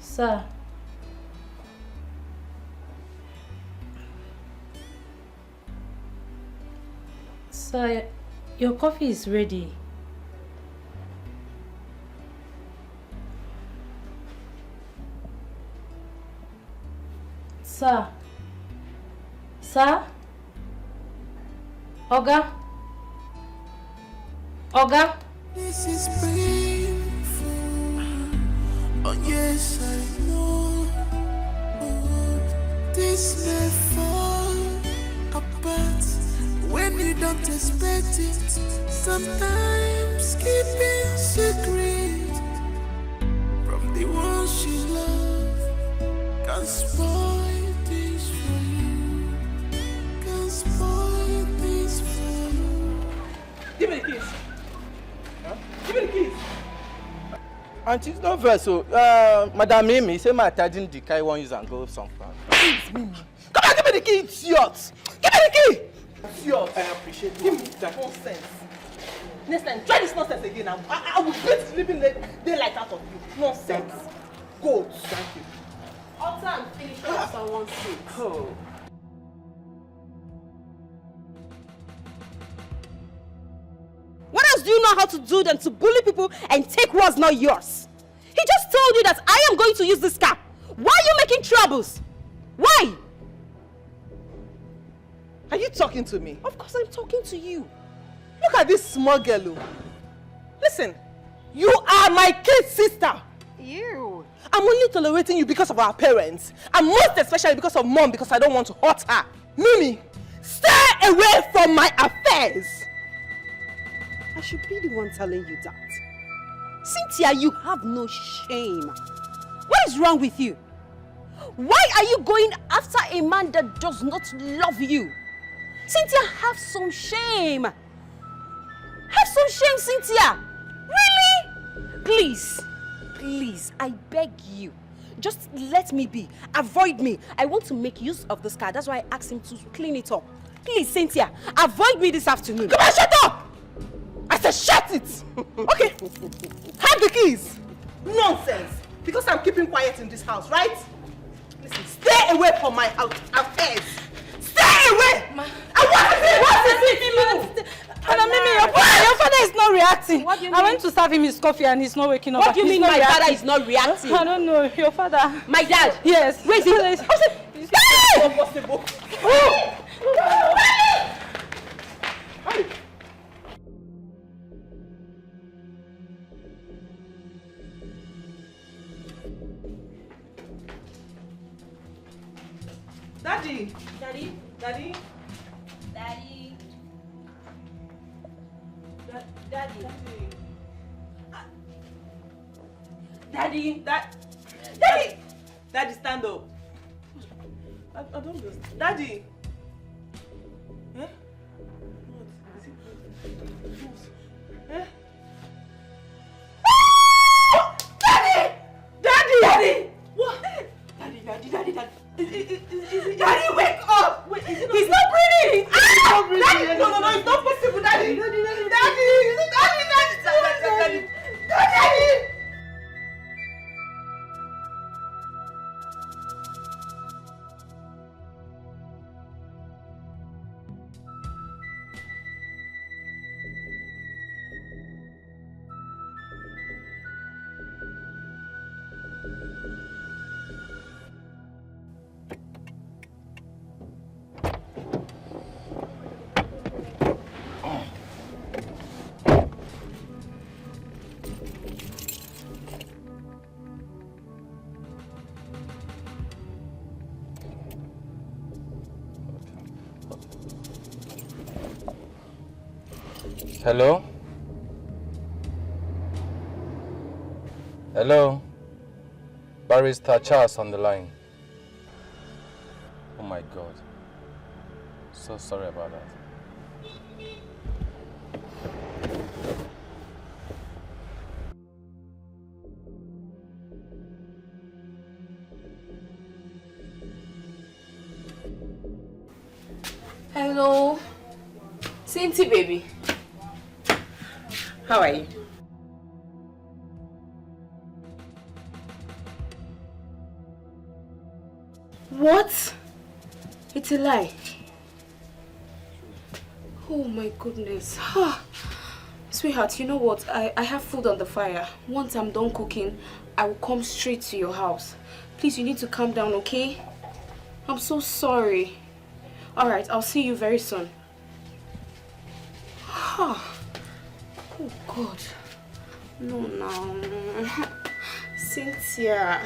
Sir? Sir, your coffee is ready. Sir. Sir? Oga? Oga? This is painful. Oh, yes, I know. Oh, this may fall apart when you don't expect it. Sometimes keeping secret from the ones you love can spoil things for you. Can spoil things for you. Give me the keys. Give me the keys. Auntie, no vex o. Uh, Madam Mimi say my tadin dey carry one use and go some farm. Please, Mimi. Come and give me the key, idiot. Give me the key. Idiot. I appreciate you. Give me that nonsense. Next time, try this nonsense again. I, I, I will beat the living la- daylight out of you. Nonsense. Goat. Thank you. Utter and finish what someone said. Oh. What else do you know how to do than to bully people and take what's not yours? He just told you that I am going to use this car. Why are you making troubles? Why? Are you talking to me? Of course I'm talking to you. Look at this small girl. Oh. Listen, you are my kid sister. You. I'm only tolerating you because of our parents, and most especially because of mom, because I don't want to hurt her. Mimi, stay away from my affairs. I should be the one telling you that. Cynthia, you have no shame. What is wrong with you? Why are you going after a man that does not love you? Cynthia, have some shame. Have some shame, Cynthia. Really? Please, please, I beg you. Just let me be. Avoid me. I want to make use of this car. That's why I asked him to clean it up. Please, Cynthia, avoid me this afternoon. Come on, shut up! I said shut it! Okay. Have the keys. Nonsense. Because I'm keeping quiet in this house, right? Listen, stay away from my house affairs. Stay away! Ma. I want to see what is it, people? Madam Mimi, your father, your father He's not reacting. What do you I mean? Went to serve him his coffee and he's not waking up. What do you He's mean not my reacting. Father is not reacting? I don't know. Your father. My dad? Yes. Where is he? Please. Hey! It's not possible. Daddy. Daddy. Daddy. Daddy. Da- Daddy. Daddy. Ah. Daddy. Da- Daddy. Daddy, stand up. I, I don't understand. Daddy. Eh? What? Is it what? Eh? Ah! Daddy! Daddy! Daddy! What? Daddy, daddy, daddy, daddy. Is, is, is, is, is, Daddy, wake up! Wait, is it not He's not breathing! Ah! He's not breathing. Daddy! No, no, no, it's not possible, Daddy! Daddy, daddy, daddy! Daddy, daddy, daddy! Daddy! Hello? Hello? Barrister Charles on the line. Oh my God. So sorry about that. Hello. Cindy, baby. How are you? What? It's a lie. Oh my goodness. Ah. Sweetheart, you know what? I, I have food on the fire. Once I'm done cooking, I will come straight to your house. Please, you need to calm down, okay? I'm so sorry. Alright, I'll see you very soon. Ah. Oh God. No, no. Cynthia.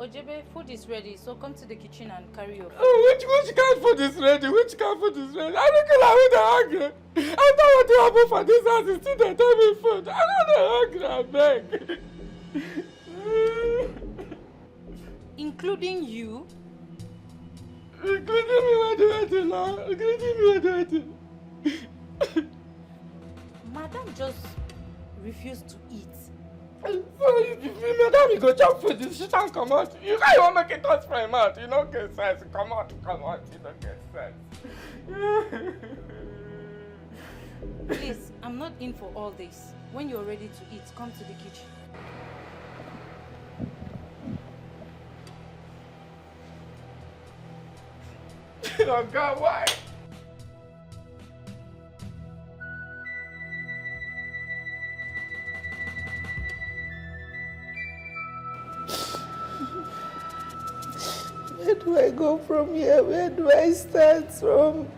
Ojebe, food is ready, so come to the kitchen and carry your food. Oh, which, which kind food is ready? Which kind food is ready? I don't know how they hungry. After what happened for this house, you still dey tell me food. I don't know hungry, I beg. Including you? Including me, what do I do now? Including me, what do I do? Madam just refused to eat. So if you feel me, then we go chop food, you sit and come out. You can't even make it touch my mouth. You don't get sense. Come out, come out. You don't get sense. Please, I'm not in for all this. When you're ready to eat, come to the kitchen. Oh God, why? Where do I go from here? Where do I start from?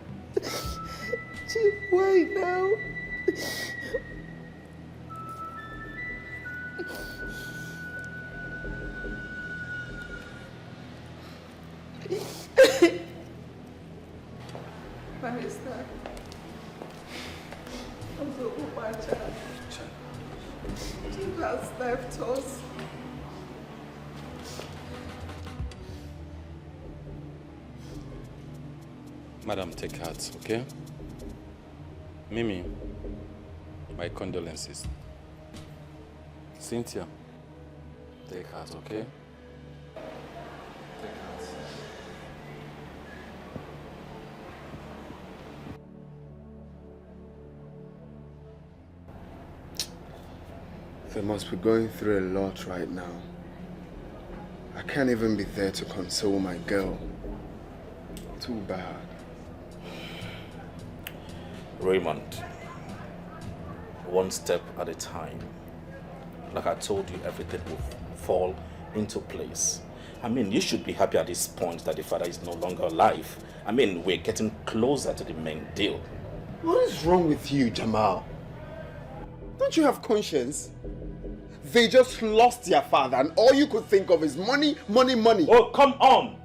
Chief, why now? Barrister, Ogo Umacha, Jesus left us. Madam, take heart, okay? Mimi, my condolences. Cynthia, take heart, okay? Take heart. They must be going through a lot right now. I can't even be there to console my girl. Too bad. Raymond, one step at a time. Like I told you, everything will fall into place. I mean, you should be happy at this point that the father is no longer alive. I mean, we're getting closer to the main deal. What is wrong with you, Jamal? Don't you have conscience? They just lost their father, and all you could think of is money, money, money. Oh, come on!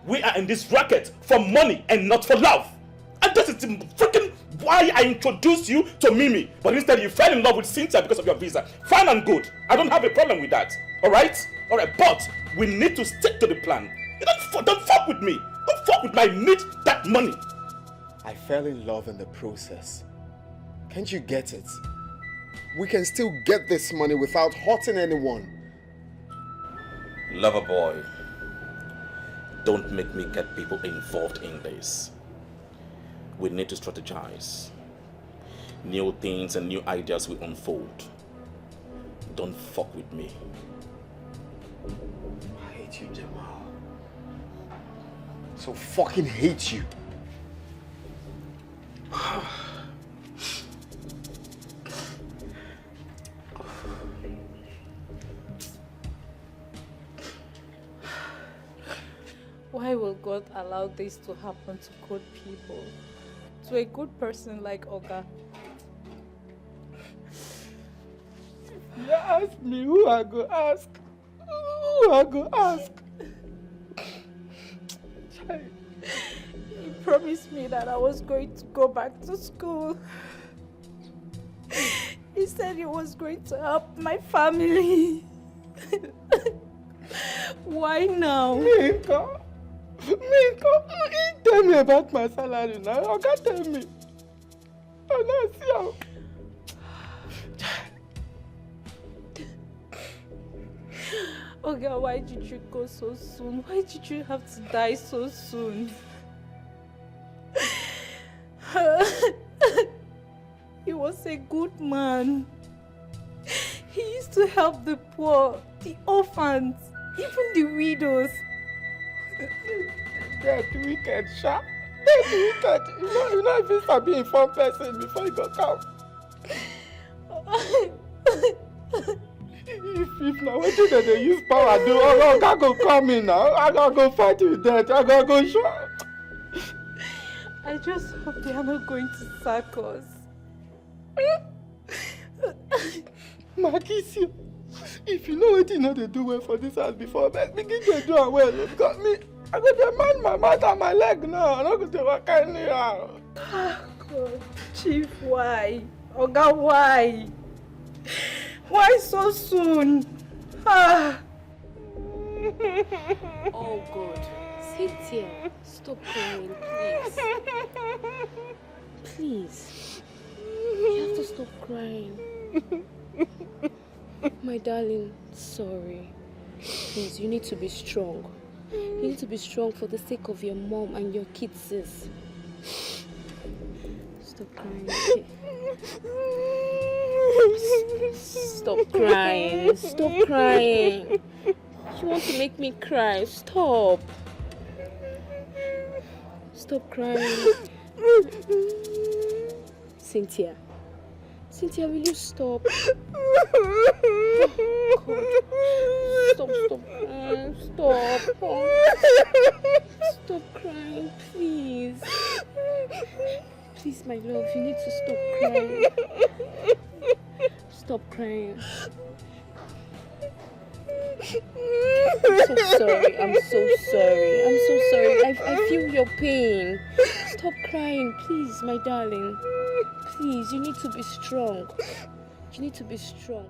We are in this racket for money and not for love. And this is the freaking why I introduced you to Mimi. But instead, you fell in love with Cynthia because of your visa. Fine and good. I don't have a problem with that. All right? All right. But we need to stick to the plan. You don't, fu- don't fuck with me. Don't fuck with me. I need that money. I fell in love in the process. Can't you get it? We can still get this money without hurting anyone. Lover boy, don't make me get people involved in this. We need to strategize. New things and new ideas will unfold. Don't fuck with me. I hate you, Jamal. So fucking hate you. Why will God allow this to happen to good people? To a good person like Oga? You ask me who I go ask. Who I go ask? He promised me that I was going to go back to school. He said he was going to help my family. Why now? Me nko? Me nko? He tell me about my salary now. Oga tell me. I now see am. Oga, why did you go so soon? Why did you have to die so soon? He was a good man. He used to help the poor, the orphans, even the widows. Death wicked, sha. Death wicked. You know, you know if you sabi inform person before you go come. If if na wetin dem dey use power do, Oga go come in now. I go go fight with death. I go go show. I just hope they are not going to sack us. Makisio, if you know wetin you no dey do well for this house before, abeg begin dey do am well o, because me, I go dey mind my mouth and my leg now. I no go dey waka anyhow. Ah, God, Chief, why? Oga, why? Why so soon? Ah. Oh God, Cynthia, stop crying, please. Please, you have to stop crying. My darling, sorry. Please, you need to be strong. You need to be strong for the sake of your mom and your kids, sis. Stop crying, okay? Stop crying. Stop crying. You want to make me cry. Stop. Stop crying. Cynthia. Cynthia, will you stop? God. Stop, stop crying. Stop. Stop crying, please. Please, my love, you need to stop crying. Stop crying. I'm so sorry. I'm so sorry. I'm so Feel your pain. Stop crying, please, my darling. Please, you need to be strong. You need to be strong.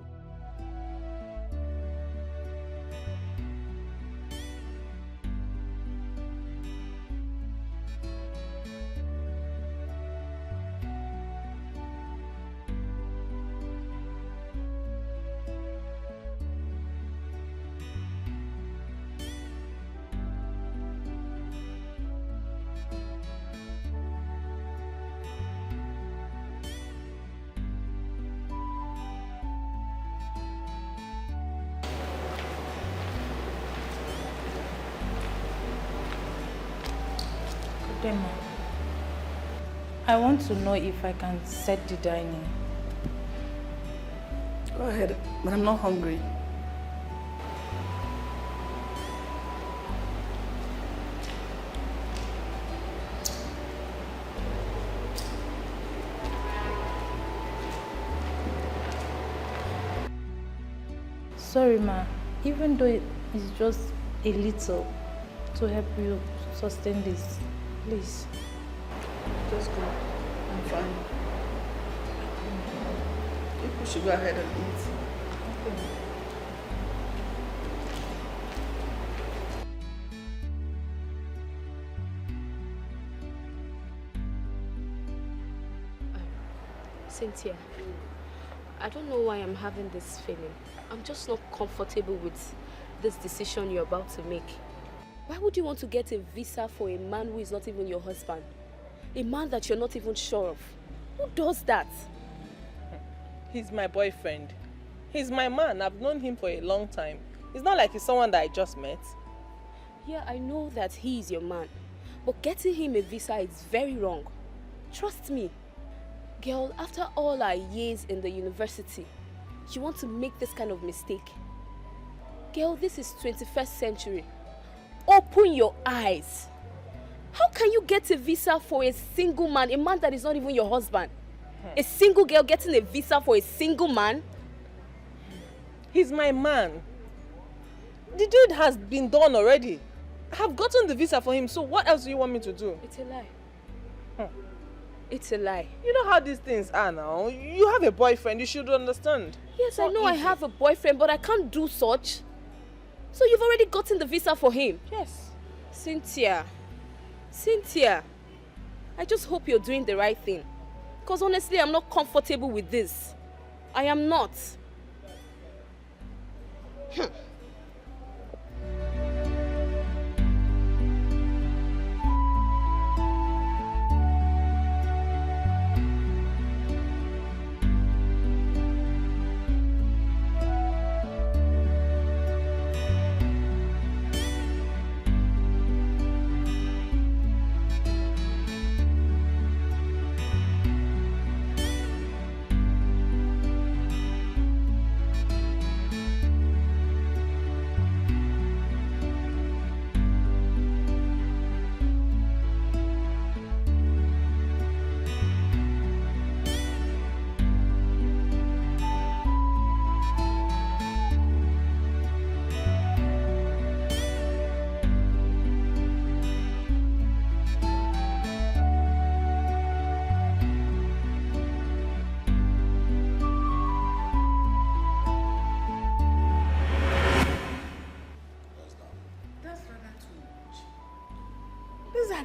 Dema, I want to know if I can set the dining. Go ahead, but I'm not hungry. Sorry, ma. Even though it's just a little to help you sustain this, please. Just go. I'm fine. People should go ahead and eat. Okay. Cynthia, I don't know why I'm having this feeling. I'm just not comfortable with this decision you're about to make. Why would you want to get a visa for a man who is not even your husband? A man that you're not even sure of? Who does that? He's my boyfriend. He's my man. I've known him for a long time. It's not like he's someone that I just met. Yeah, I know that he is your man. But getting him a visa is very wrong. Trust me. Girl, after all our years in the university, you want to make this kind of mistake? Girl, this is twenty-first century. Open your eyes. How can you get a visa for a single man, a man that is not even your husband? A single girl getting a visa for a single man? He's my man. The deed has been done already. I have gotten the visa for him, so what else do you want me to do? It's a lie. It's a lie. You know how these things are now. You have a boyfriend, you should understand. Yes, I know I have a boyfriend, but I can't do such. So you've already gotten the visa for him? Yes. Cynthia. Cynthia. I just hope you're doing the right thing. Because honestly, I'm not comfortable with this. I am not. Hmm.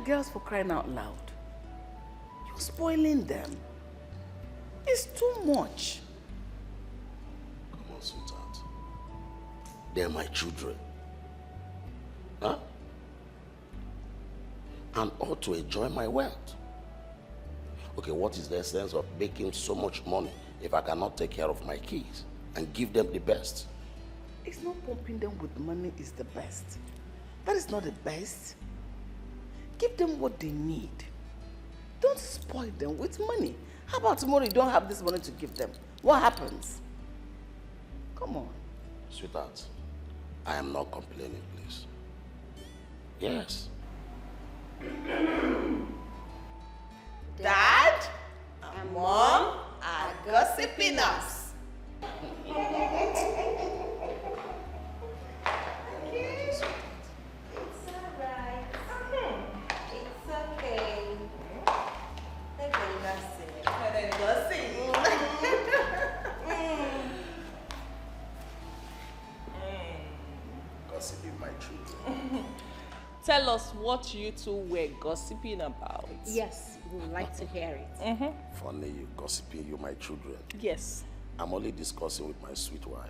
Girls, for crying out loud. You're spoiling them. It's too much. Come on, sweetheart. They're my children. Huh? And ought to enjoy my wealth. Okay, what is the sense of making so much money if I cannot take care of my kids and give them the best? It's not pumping them with money is the best. That is not the best. Give them what they need. Don't spoil them with money. How about tomorrow you don't have this money to give them? What happens? Come on. Sweetheart, I am not complaining, please. Yes. Dad and Mom are gossiping us. It's alright. Hmm. What you two were gossiping about? Yes, we would like to hear it. Funny you gossiping, you my children. Yes. I'm only discussing with my sweet wife.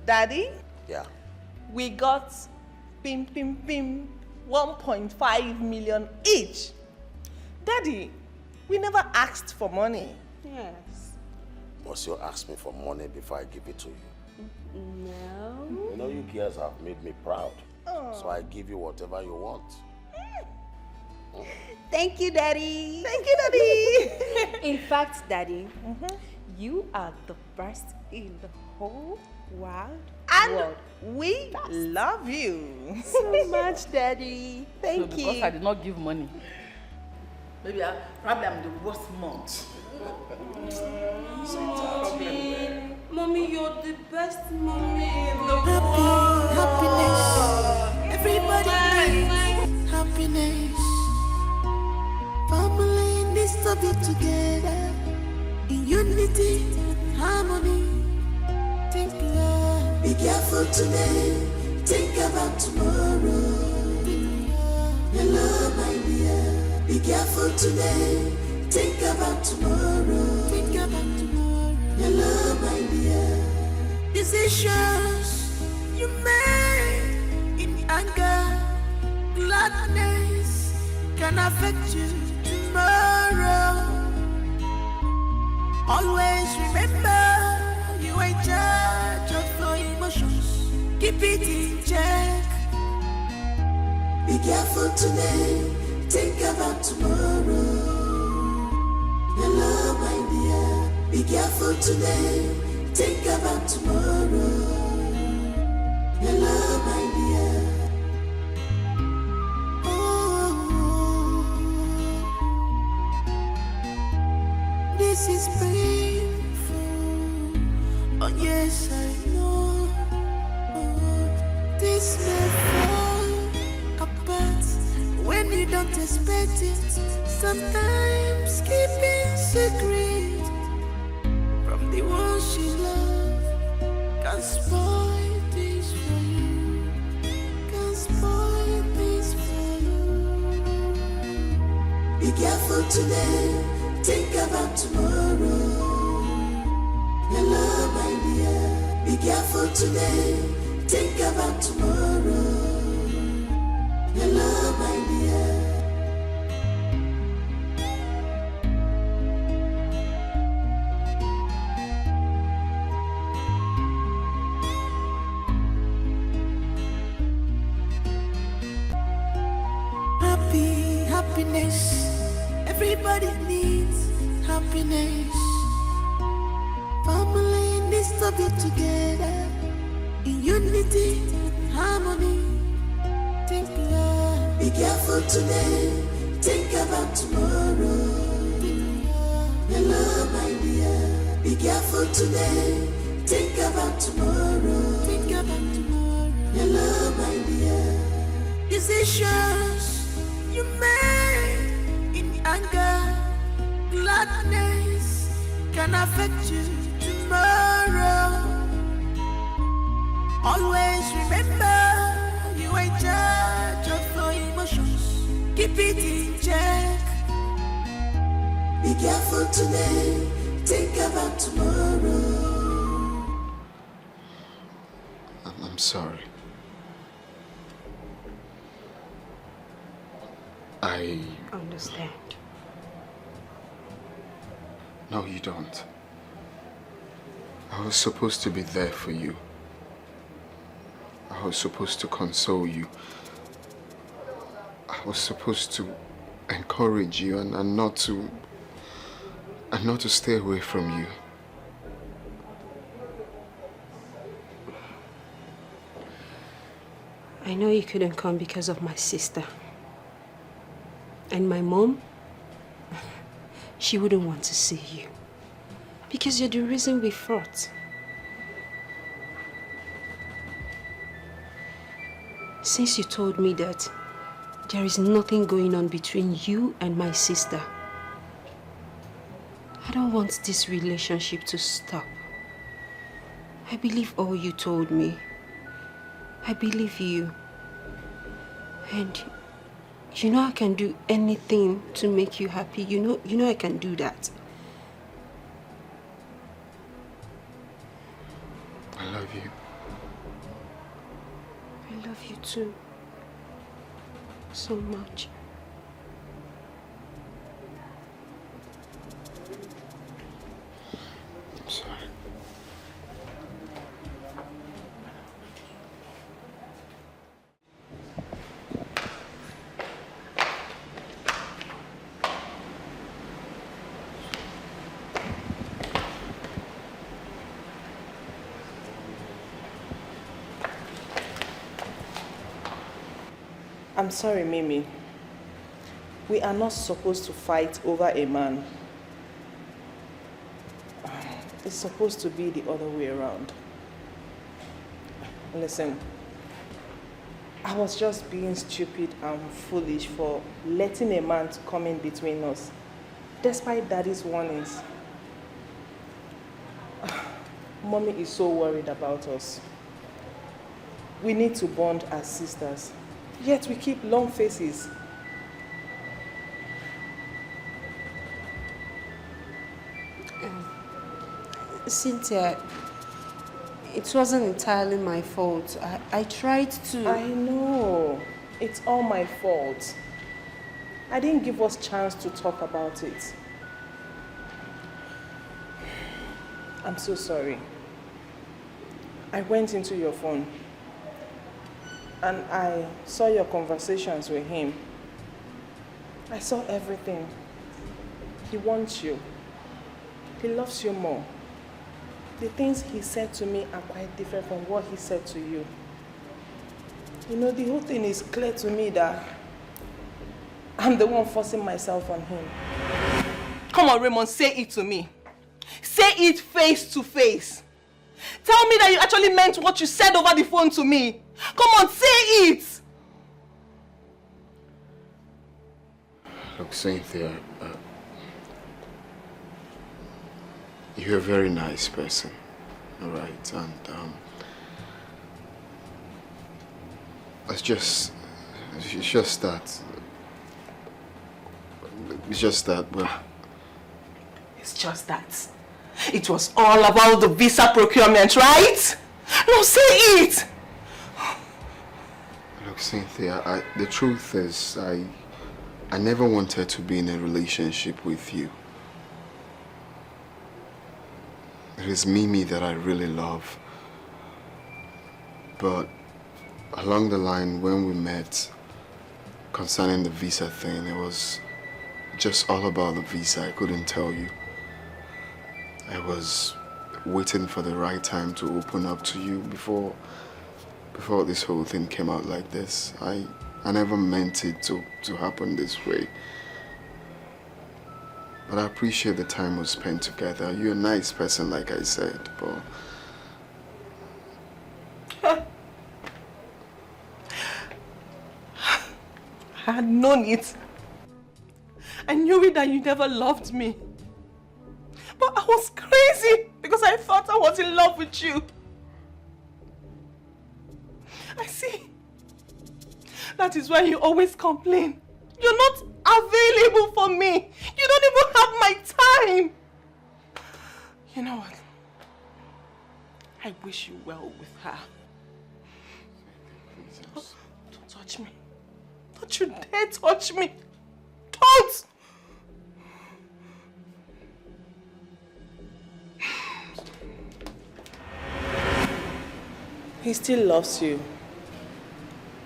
Daddy, Yeah. We got pim pim pim one point five million each. Daddy, we never asked for money. Yes. Must you ask me for money before I give it to you? No. You know you girls have made me proud. So I give you whatever you want. Thank you, Daddy. Thank you, Daddy. In fact, Daddy, you are the best in the whole world. And world. We love you. So much, Daddy. Thank So you. Because I did not give money, maybe I, probably I'm the worst mom. Mommy, you're the best mommy in the Happy, world. Happiness. Everybody needs happiness. Family needs to be together in unity and harmony. Think love. Be careful today. Think about tomorrow. Think love. Hello, my dear. Be careful today. Think about tomorrow. Think about tomorrow. Hello, my dear. Decisions you make in anger, gladness can affect you tomorrow. Always remember you are in charge of your emotions. Keep it in check. Be careful today, think about tomorrow. Hello, my dear, be careful today, think about tomorrow. Hello, my dear. Oh, this is painful. Oh, yes, I know. Oh, this may fall apart when you don't expect it. Sometimes keeping secret from the ones you love can spoil things for you. Can spoil things for you. Be careful today, think about tomorrow. Hello, my dear. Be careful today, think about tomorrow. Hello, my dear. Happy, happiness. Everybody needs happiness. Family needs to be together in unity and harmony. Think love. Be careful today. Think about tomorrow. Think love. Hello, my dear. Be careful today. Think about tomorrow. Think about tomorrow. Hello, my dear. Decisions you make in anger, gladness can affect you tomorrow. Always remember you are in charge of your emotions. Keep it in check. Be careful today. Think about tomorrow. I'm, I'm sorry. I Understand. No, you don't. I was supposed to be there for you. I was supposed to console you. I was supposed to encourage you and, and not to and not to stay away from you. I know you couldn't come because of my sister. And my mom, she wouldn't want to see you. Because you're the reason we fought. Since you told me that there is nothing going on between you and my sister, I don't want this relationship to stop. I believe all you told me. I believe you. And you know I can do anything to make you happy. You know, you know I can do that. I love you. I love you too. So much. I'm sorry. I'm sorry, Mimi. We are not supposed to fight over a man. It's supposed to be the other way around. Listen, I was just being stupid and foolish for letting a man to come in between us, despite daddy's warnings. Mommy is so worried about us. We need to bond as sisters. Yet we keep long faces. Cynthia, it wasn't entirely my fault. I, I tried to. I know. It's all my fault. I didn't give us chance to talk about it. I'm so sorry. I went into your phone and I saw your conversations with him. I saw everything. He wants you. He loves you more. The things he said to me are quite different from what he said to you. You know, the whole thing is clear to me that I'm the one forcing myself on him. Come on, Raymond, say it to me. Say it face to face. Tell me that you actually meant what you said over the phone to me. Come on, say it. Look, Cynthia, uh, you're a very nice person, all right? And um, it's just, it's just that, it's just that, well, It's just that it was all about the visa procurement, right? No, say it. Look, Cynthia, I, the truth is, I, I never wanted to be in a relationship with you. It is Mimi that I really love. But along the line, when we met concerning the visa thing, it was just all about the visa. I couldn't tell you. I was waiting for the right time to open up to you before before this whole thing came out like this. I I never meant it to, to happen this way. But I appreciate the time we spent together. You're a nice person, like I said, but I had known it. I knew it that you never loved me. But I was crazy because I thought I was in love with you. I see. That is why you always complain. You're not available for me. You don't even have my time. You know what? I wish you well with her. Don't touch me. Don't you dare touch me. Don't! He still loves you.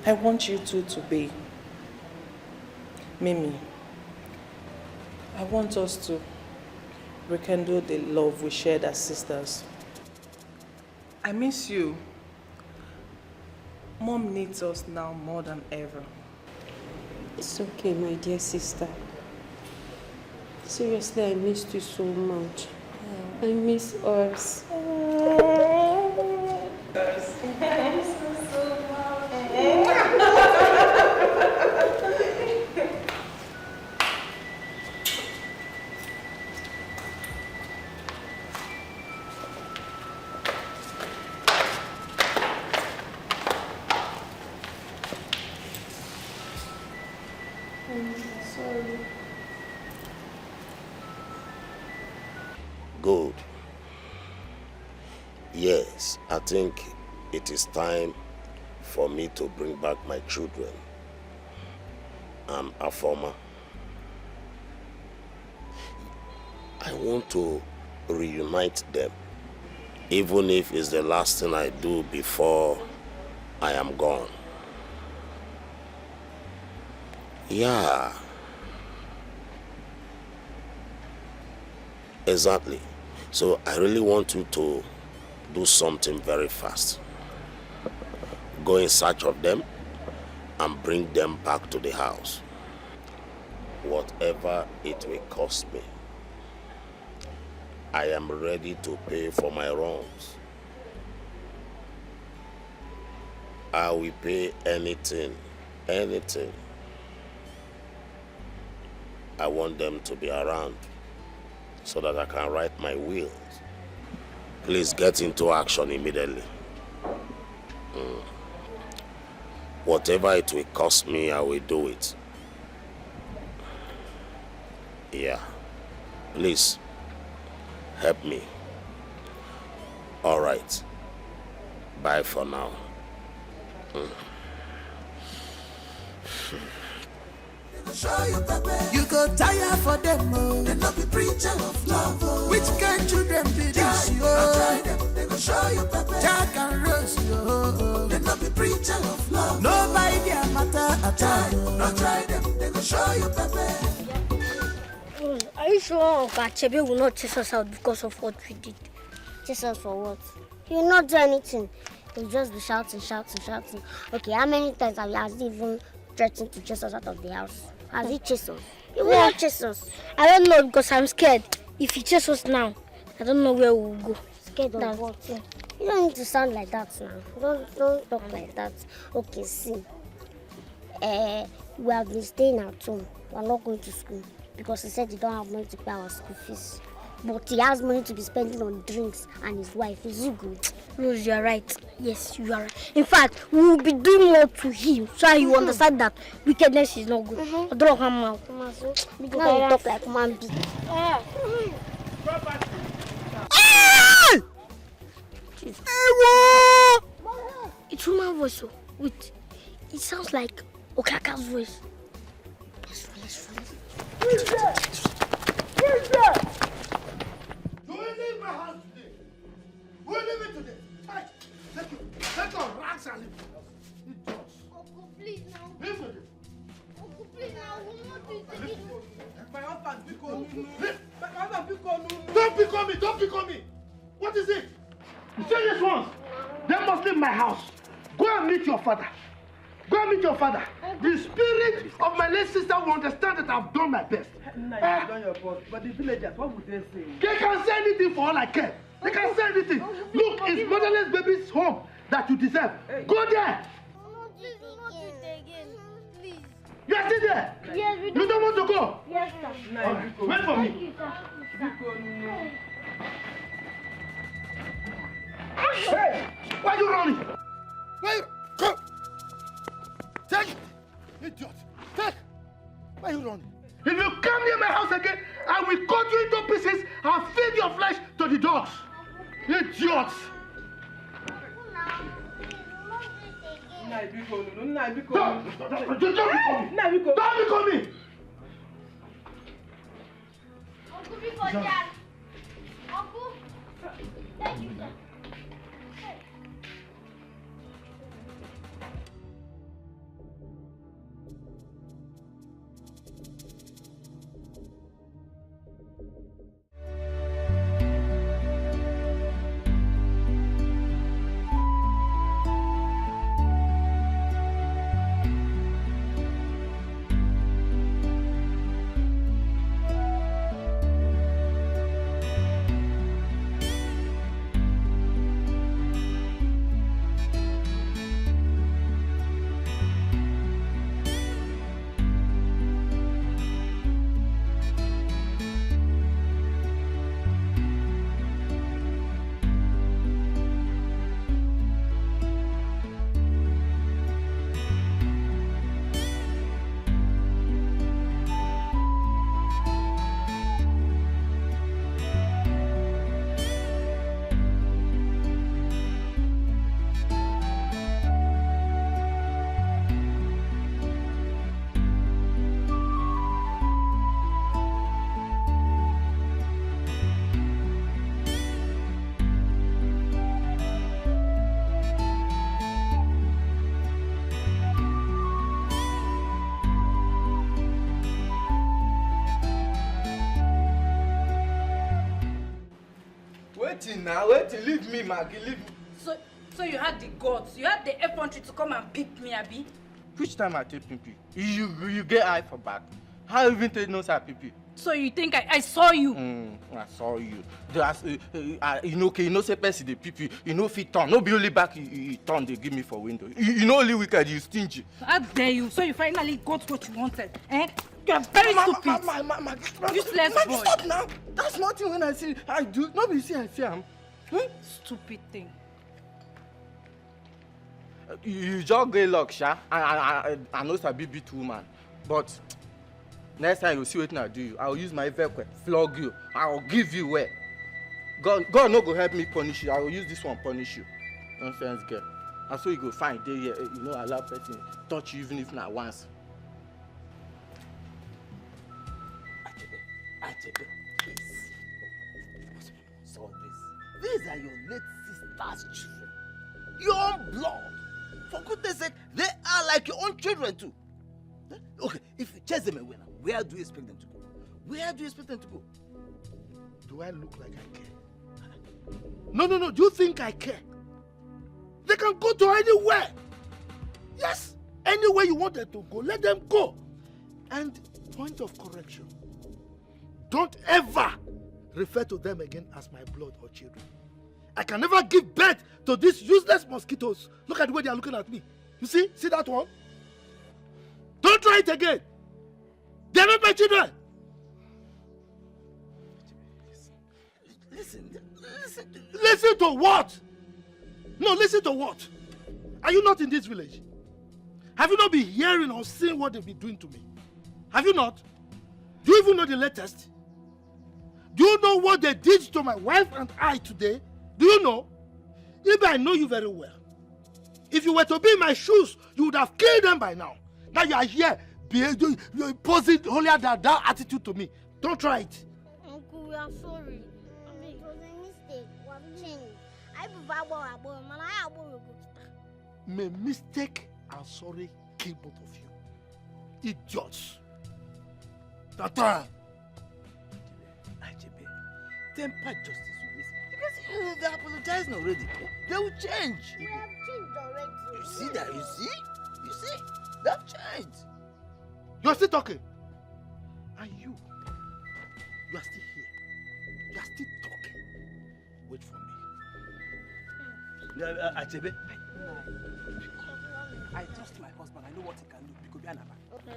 I want you two to be. Mimi, I want us to rekindle the love we shared as sisters. I miss you. Mom needs us now more than ever. It's okay, my dear sister. Seriously, I missed you so much. I miss us. Yes, I think it is time for me to bring back my children. Um, Afoma. I want to reunite them, even if it's the last thing I do before I am gone. Yeah. Exactly. So I really want you to do something very fast. Go in search of them and bring them back to the house. Whatever it will cost me, I am ready to pay for my wrongs. I will pay anything, anything. I want them to be around so that I can write my will. Please get into action immediately. Mm. Whatever it will cost me, I will do it. Yeah. Please help me. All right. Bye for now. Mm. You go tire for them, oh. They no be preacher of love, oh. Which kind children be this, oh? Try them, they go show you pepper. Jack and Rose, oh. They no be preacher of love. No buy their matter at all. No try them, they go show you pepper. Are you sure Uncle Achebe will not chase us out because of what we did? Chase us for what? He will not do anything. He will just be shouting, shouting, shouting. Okay, how many times have you, has he even threatened to chase us out of the house? Has he chased us? He will not chase us. I don't know because I'm scared. If he chases us now, I don't know where we will go. Scared of what? You don't need to sound like that now. Don't don't talk like that. Okay, see. Uh, we have been staying at home. We are not going to school because he said he don't have money to pay our school fees. But he has money to be spending on drinks and his wife. Is it good? Rose, you are right. Yes, you are right. In fact, we will be doing more to him so he will understand that wickedness is not good. Mm-hmm. Draw him out. Now you talk like man being. Ah! It's human voice. Oh. Wait, it sounds like Okaka's voice. Let's run, let's run. Who is there? Who is there? You will leave my house today. You will leave it today. Hey, take your, take your rags and leave my house. Idiot. Uncle, please now. Leave today. Uncle, please now. We will not do it again. My husband, pick on me. My husband, pick on me. Don't pick on me. Don't pick on me. What is it? You serious ones? They must leave my house. Go and meet your father. Go and meet your father. The spirit of my late sister will understand that I've done my best. Nna, you've done your best. But the villagers, what would they say? They can say anything for all I care. They can say anything. Look, it's motherless baby's home that you deserve. Go there. Please, do not do it again. Please. You are still there? Yes, we do. You don't want to go? Yes, sir. All right. Wait for me. Thank you, sir. Hey! Why are you running? Why you come? Take it! Idiot! Take! Why are you running? If you come near my house again, I will cut you into pieces and feed your flesh to the dogs. Idiot! Nna, biko, nụ, nna, biko. Don't, don't, don't, don't be coming. Nna, biko. Don't be coming. Uncle, biko, John. Uncle, thank you, sir. See now, wait, leave me, Maggie, leave me. So, so you had the guts, you had the effrontery to come and pick me, Abby? Which time I take pimpy? You, you, you get eye for back. How you even take no sir pimpy? So you think I, I saw you? Mm, I saw you. That's, uh, uh, uh, you know, okay, you know, say person dey pimpy, you know, fit turn. No be only back you, you, you turn, they give me for window. You, you know, only wicked, you stingy. How dare you? So you finally got what you wanted, eh? You are very stupid. Ma, ma, ma, ma, ma, ma, Useless boy. Stop now. That's nothing when I see I do. No be see I see am. Hmm? Stupid thing. You, you just get luck, sha. I, I, I, I know sabi beat woman, but next time you see wetin I do you, I will use my vehicle flog you. I will give you well. God, God no go help me punish you. I will use this one punish you. Nonsense girl. And so you go find day here. You know, allow person touch you even if not once. Achebe, Achebe, please. What's all this? These are your late sister's children. Your own blood. For goodness sake, they are like your own children too. Eh? Okay, if you chase them away now, where do you expect them to go? Where do you expect them to go? Do I look like I care? No, no, no. Do you think I care? They can go to anywhere. Yes, anywhere you want them to go, let them go. And point of correction, don't ever refer to them again as my blood or children. I can never give birth to these useless mosquitoes. Look at the way they are looking at me. You see? See that one? Don't try it again. They are not my children. Listen, listen. Listen to what? No, listen to what? Are you not in this village? Have you not been hearing or seeing what they've been doing to me? Have you not? Do you even know the latest? Do you know what they did to my wife and I today? Do you know? If I know you very well, if you were to be in my shoes, you would have killed them by now. Now you are here, be, you, you posing holier than thou attitude to me. Don't try it. Uncle, we are sorry. It was a mistake. We have changed. I prefer Agbo Agbo, man. I Agbo Agbo. May mistake and sorry kill both of you. Idiots. Tata. Achebe, temper justice with this. You can see, uh, they're apologizing already. They will change. We have changed already. You see that? You see? You see? They have changed. You're still talking. And you, you are still here. You are still talking. Wait for me. Uh, uh, Achebe. I trust my husband. I know what he can do. Because be an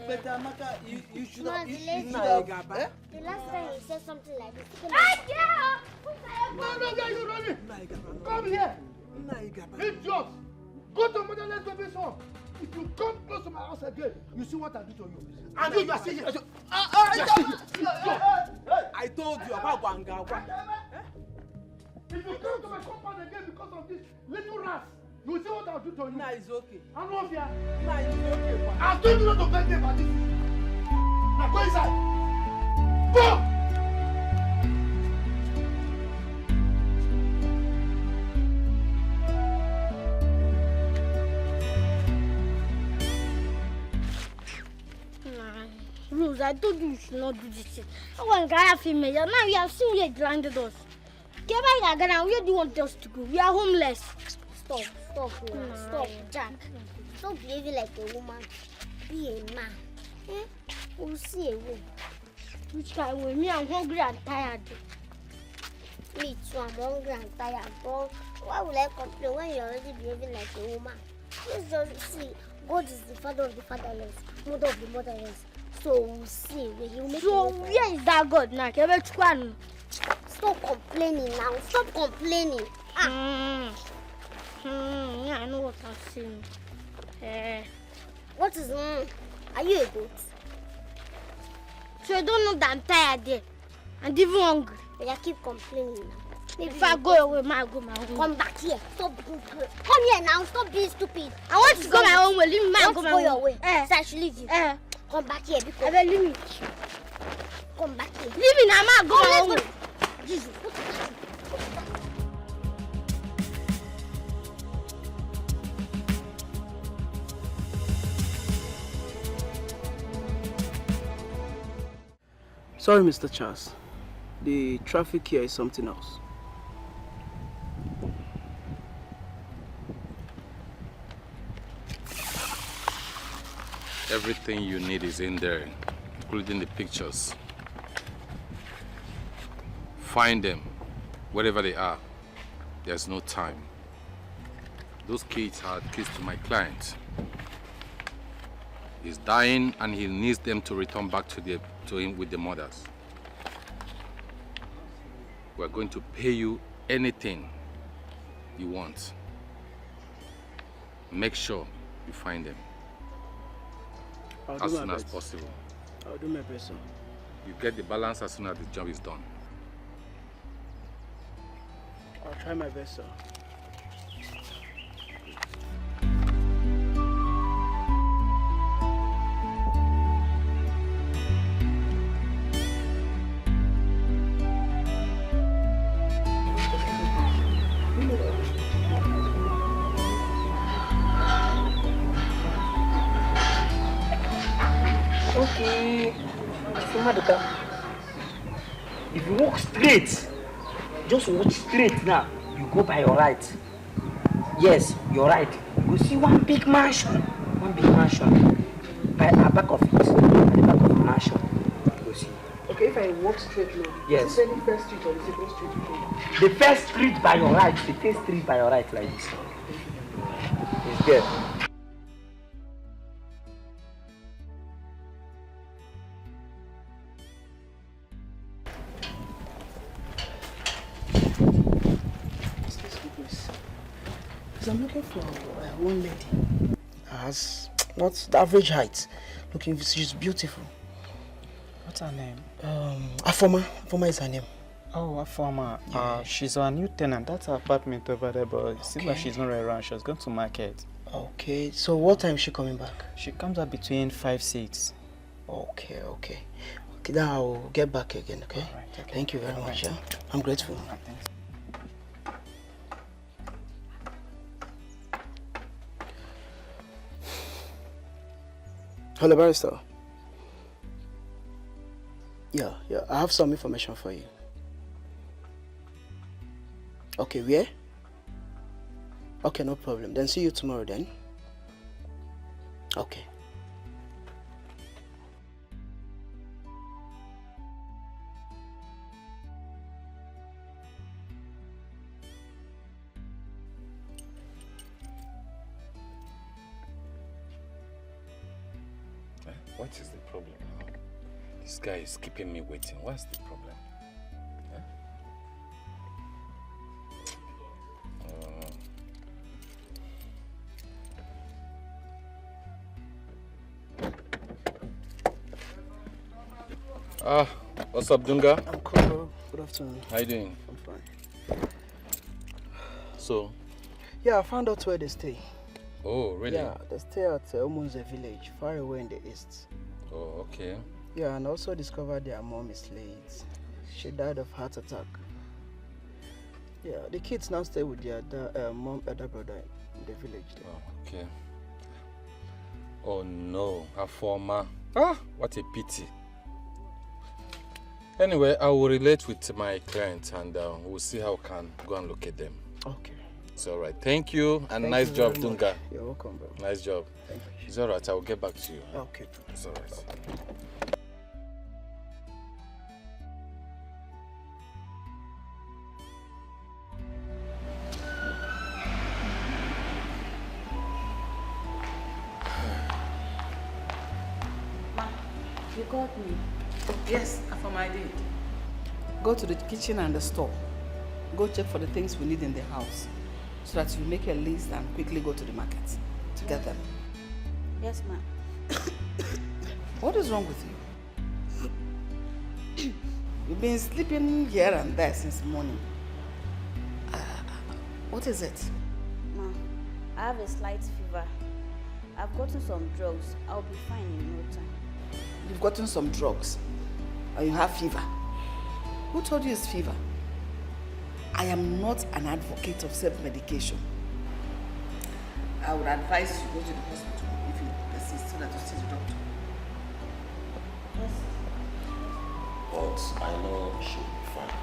But Amaka, you, you should have. You, you should have, eh? The last time you said something like this, you came and... No, no, where are you running? Come here. Idiot. Go to motherless baby's home. If you come close to my house again, you see what I do to you. And you, you are still here. I, I, You are still here. Idiot. I told you about Gwanga. If you come to my compound again because of this little rat, you see what I'll do to you. Nah, it's okay. I know of ya. Nah, it's okay, man. I told you not to beg me about this. Now go inside. Go! Nah, Rose, I told you you should not do this thing. I want to have him here. Now you have seen where it landed us. Keba Gagana, where do you want us to go? We are homeless. Stop, stop, now, stop, Jack. Stop behaving like a woman. Be a man. Eh? We'll see a way. Which kind way? Me, I'm hungry and tired. Me too, I'm hungry and tired. But why will I complain when you're already behaving like a woman? Let's just see. God is the father of the fatherless, mother of the motherless. So we'll see. He will make... So where is that God now? Kebe Chukwan. Stop complaining now. Stop complaining. Ah. Hmm. Hmm. Yeah, I know what I'm saying. Eh. What is, mm? Are you a goat? So you don't know that I'm tired there and even hungry? But you keep complaining now. If I go your way, ma go my own. Come back here. Stop being... Come here now. Stop being stupid. I want to go my own way. Leave me, ma go my own. You want to go your way? Eh. So I should leave you? Eh. Come back here, because... Abeg, leave me. Come back here. Leave me now, ma go my own way. Jesus. Sorry, Mister Charles. The traffic here is something else. Everything you need is in there, including the pictures. Find them wherever they are. There's no time. Those kids are kids to my client. He's dying and he needs them to return back to, the, to him with the mothers. We're going to pay you anything you want. Make sure you find them I'll as soon as possible. I'll do my best, sir. You get the balance as soon as the job is done. I'll try my best, sir. Okay. If you walk straight, just walk straight now, you go by your right. Yes, you're right. You go see one big mansion. One big mansion. By at back of it, at the back of the mansion, you go see. Okay, if I walk straight now, yes, is it any first street or is it first street? The first street by your right, the first street by your right like this. It's there. Excuse me, please. Please, I'm looking for uh, one lady. As not the average height. Looking, she's beautiful. What's her name? Um, Afoma. Afoma is her name. Oh, Afoma. Uh, yeah. She's our new tenant. That's her apartment over there, but it seems like she's not around. She's gone to market. Okay, so what time is she coming back? She comes out between five, six. Okay, okay. Okay, then I'll get back again, okay? All right, okay. Thank you very much. Yeah? I'm grateful. All right, thanks. Hello, barrister. Yeah, yeah, I have some information for you. Okay, where? Okay, no problem. Then see you tomorrow then. Okay. Eh, what is the problem now? This guy is keeping me waiting. What's the problem? Eh? Oh. Ah, what's up, Dunga? I'm cool, bro. Good afternoon. How you doing? I'm fine. So? Yeah, I found out where they stay. Oh, really? Yeah, they stay at uh, Umunze village, far away in the east. Oh, okay. Yeah, and also discovered their mom is late. She died of heart attack. Yeah, the kids now stay with their da- uh, mom, elder brother in the village there. Oh, okay. Oh no, Afoma. Ah, what a pity. Anyway, I will relate with my client and uh, we'll see how we can go and locate them. Okay. It's all right. Thank you and Thank nice you job, very much. Dunga. You're welcome, bro. Nice job. Thank you. It's all right. I will get back to you. Okay. It's all right. Ma, you called me. Yes, Afoma, I did. Go to the kitchen and the store. Go check for the things we need in the house so that you make a list and quickly go to the market to get them. Yes, ma. What is wrong with you? You've been sleeping here and there since morning. Uh, what is it? Ma, I have a slight fever. I've gotten some drugs. I'll be fine in no time. You've gotten some drugs and you have fever. Who told you it's fever? I am not an advocate of self-medication. I would advise you go to the hospital if you persist so that you see the doctor. Yes. But I know she'll be fine.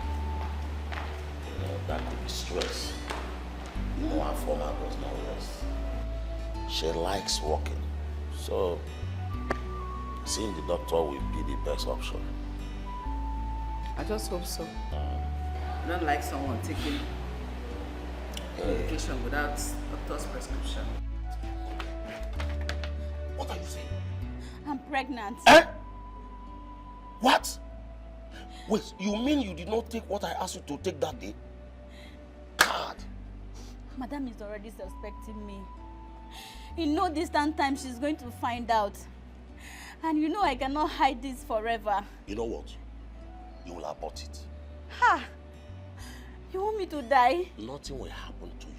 You know, that could be stress. You know, her former does not rest. She likes working. So, Seeing the doctor will be the best option. I just hope so. I don't like someone taking medication without doctor's prescription. What are you saying? I'm pregnant. Eh? What? Wait, you mean you did not take what I asked you to take that day? God! Madam is already suspecting me. In no distant time, she's going to find out. And you know I cannot hide this forever. You know what? You will abort it. Ha! You want me to die? Nothing will happen to you.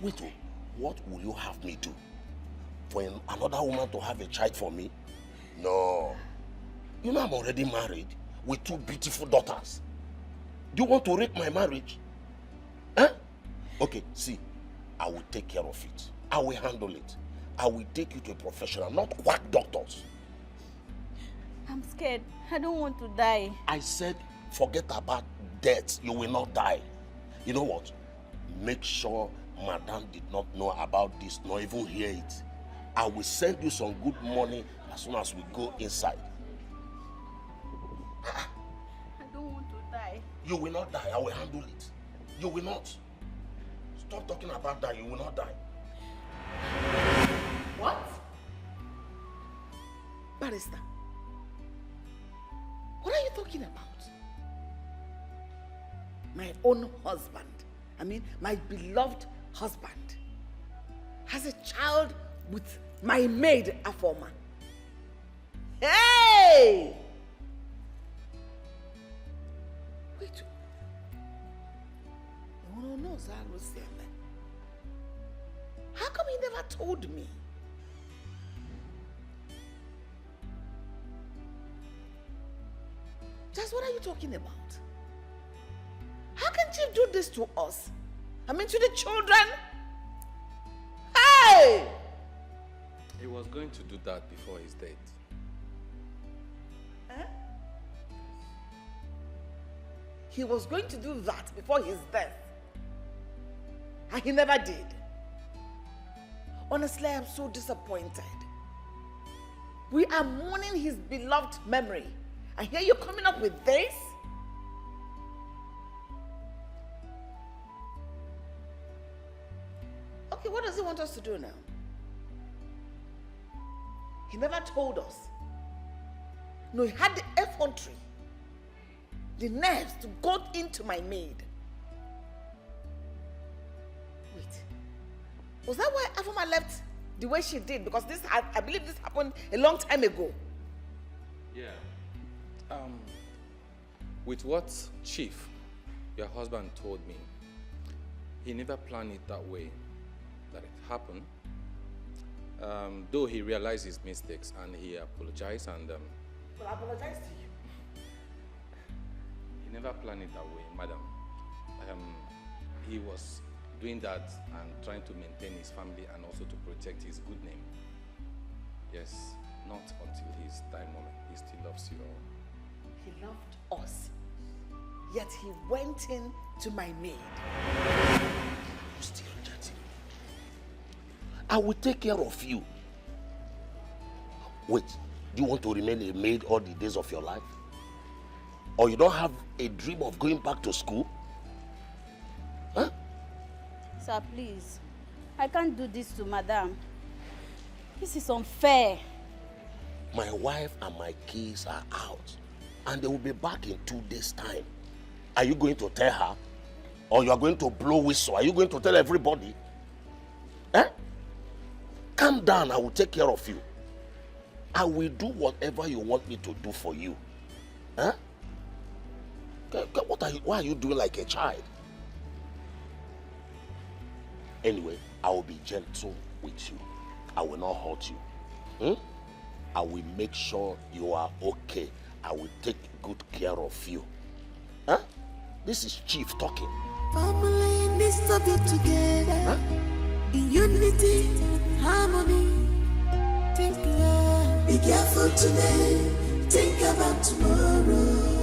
Wait, oh, what will you have me do? For an- another woman to have a child for me? No. You know I'm already married with two beautiful daughters. Do you want to wreck my marriage? Huh? Okay, see, I will take care of it. I will handle it. I will take you to a professional, not quack doctors. I'm scared. I don't want to die. I said, forget about death. You will not die. You know what? Make sure Madam did not know about this, nor even hear it. I will send you some good money as soon as we go inside. I don't want to die. You will not die. I will handle it. You will not. Stop talking about that. You will not die. What? Barrister, what are you talking about? My own husband, I mean, my beloved husband, has a child with my maid, Afoma. Hey! Wait. No, no, no, Zalo Sele. How come he never told me? Just what are you talking about? How can Chief do this to us? I mean, to the children? Hey! He was going to do that before his death. Huh? He was going to do that before his death. And he never did. Honestly, I am so disappointed. We are mourning his beloved memory. And here you're coming up with this? Okay, what does he want us to do now? He never told us. No, he had the effrontery, the nerves to go into my maid. Wait, was that why Afoma left the way she did? Because this, I, I believe this happened a long time ago. Yeah. Um, with what Chief, your husband, told me, he never planned it that way, that it happened. Um, though he realized his mistakes and he apologized and um, Well, I apologize to you. He never planned it that way, madam. Um, he was doing that and trying to maintain his family and also to protect his good name. Yes, not until his dying moment. He still loves you all. He loved us. Yet he went in to my maid. You still reject him. I will take care of you. Wait, do you want to remain a maid all the days of your life? Or you don't have a dream of going back to school? Huh? Sir, please. I can't do this to Madam. This is unfair. My wife and my kids are out, and they will be back in two days' time. Are you going to tell her? Or you are going to blow whistle? Are you going to tell everybody? Eh? Calm down, I will take care of you. I will do whatever you want me to do for you. Huh? Ke- ke- What are you, why are you doing like a child? Anyway, I will be gentle with you. I will not hurt you. Hmm? I will make sure you are okay. I will take good care of you. Huh? This is Chief talking. Family needs to be together in unity, harmony. Think love. Be careful today, think about tomorrow.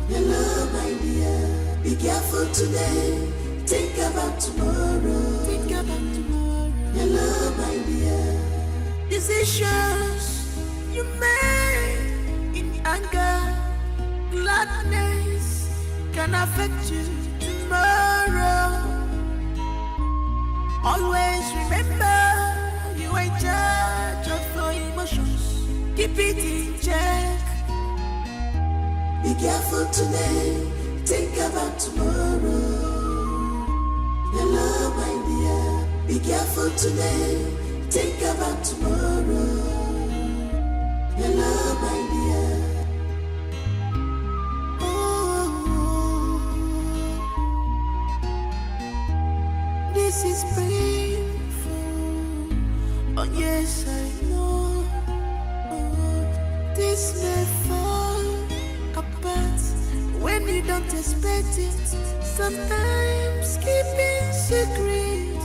Hello, my dear. Be careful today, think about tomorrow. Think about tomorrow. Hello, my dear. Decisions You may in anger, gladness can affect you tomorrow. Always remember you are in charge of your emotions. Keep it in check. Be careful today, think about tomorrow. Hello, my dear, be careful today, think about tomorrow. Hello, my dear. Oh, this is painful. Oh, yes, I know. Oh, this may fall apart when you don't expect it. Sometimes keeping secret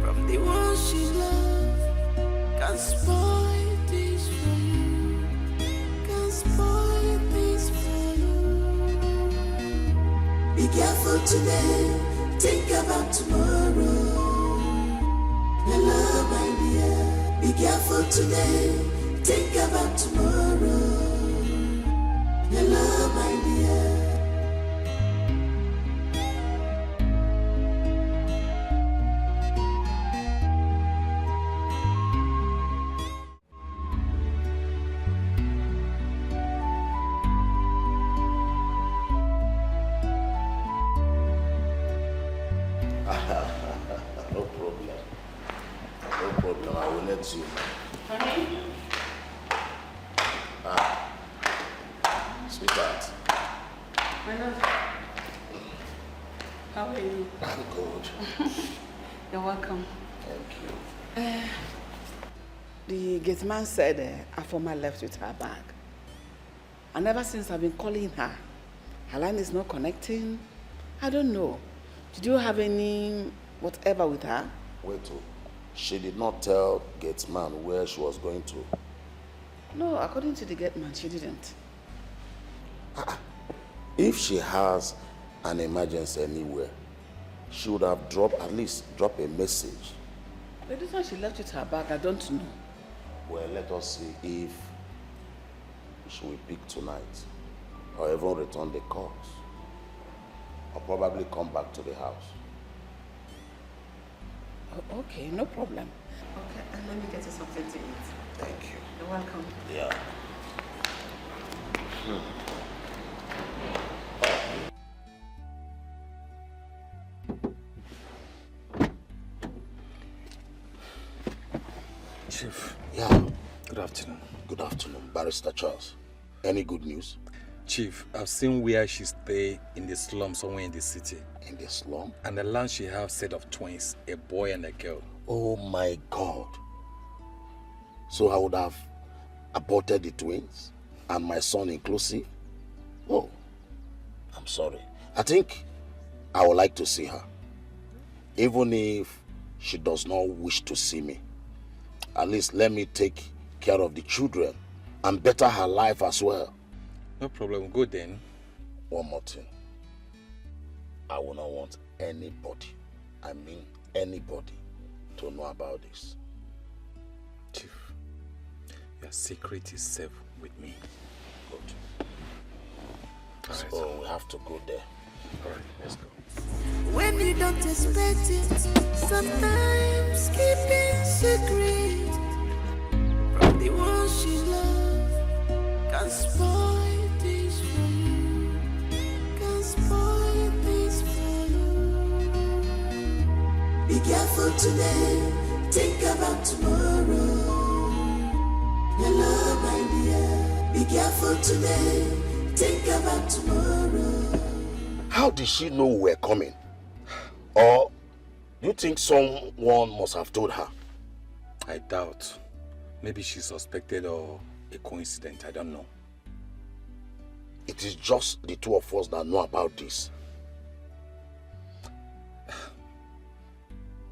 from the one she loves can spoil things for you. Can spoil things for you. Be careful today, think about tomorrow. Hello, my dear. Be careful today, think about tomorrow. Hello, my dear. No problem. No problem. I will let you. Honey? Ah. Sweetheart. My love. How are you? I'm good. You're welcome. Thank you. Uh, the gate man said uh, Afoma left with her bag. And ever since I've been calling her, her line is not connecting. I don't know. Did you have any whatever with her? Wait, oh. She did not tell gate man where she was going to. No, according to the gate man, she didn't. Ah, ah. If she has an emergency anywhere, she would have dropped, at least drop a message. But this one she left with her bag, I don't know. Well, let us see if she will pick tonight or even return the calls or probably come back to the house. Oh, okay, no problem. Okay, and let me get you something to eat. Thank you. You're welcome. Yeah. Chief. Yeah. Good afternoon. Good afternoon, Barrister Charles. Any good news? Chief, I've seen where she stay in the slum somewhere in the city. In the slum? And the land she have set of twins, a boy and a girl. Oh my God. So I would have aborted the twins and my son inclusive? Oh, I'm sorry. I think I would like to see her. Even if she does not wish to see me, at least let me take care of the children and better her life as well. No problem, go then. One more thing. I will not want anybody, I mean anybody, to know about this. Chief, your secret is safe with me. Good. All right. So we have to go there. All right, let's go. When you don't expect it, sometimes keeping secret from the one she loves can spoil things for you. Can spoil things for you. Be careful today, think about tomorrow. Hello, my dear. Be careful today, think about tomorrow. How did she know we were coming? Or you think someone must have told her? I doubt. Maybe she suspected or a coincidence. I don't know. It is just the two of us that know about this.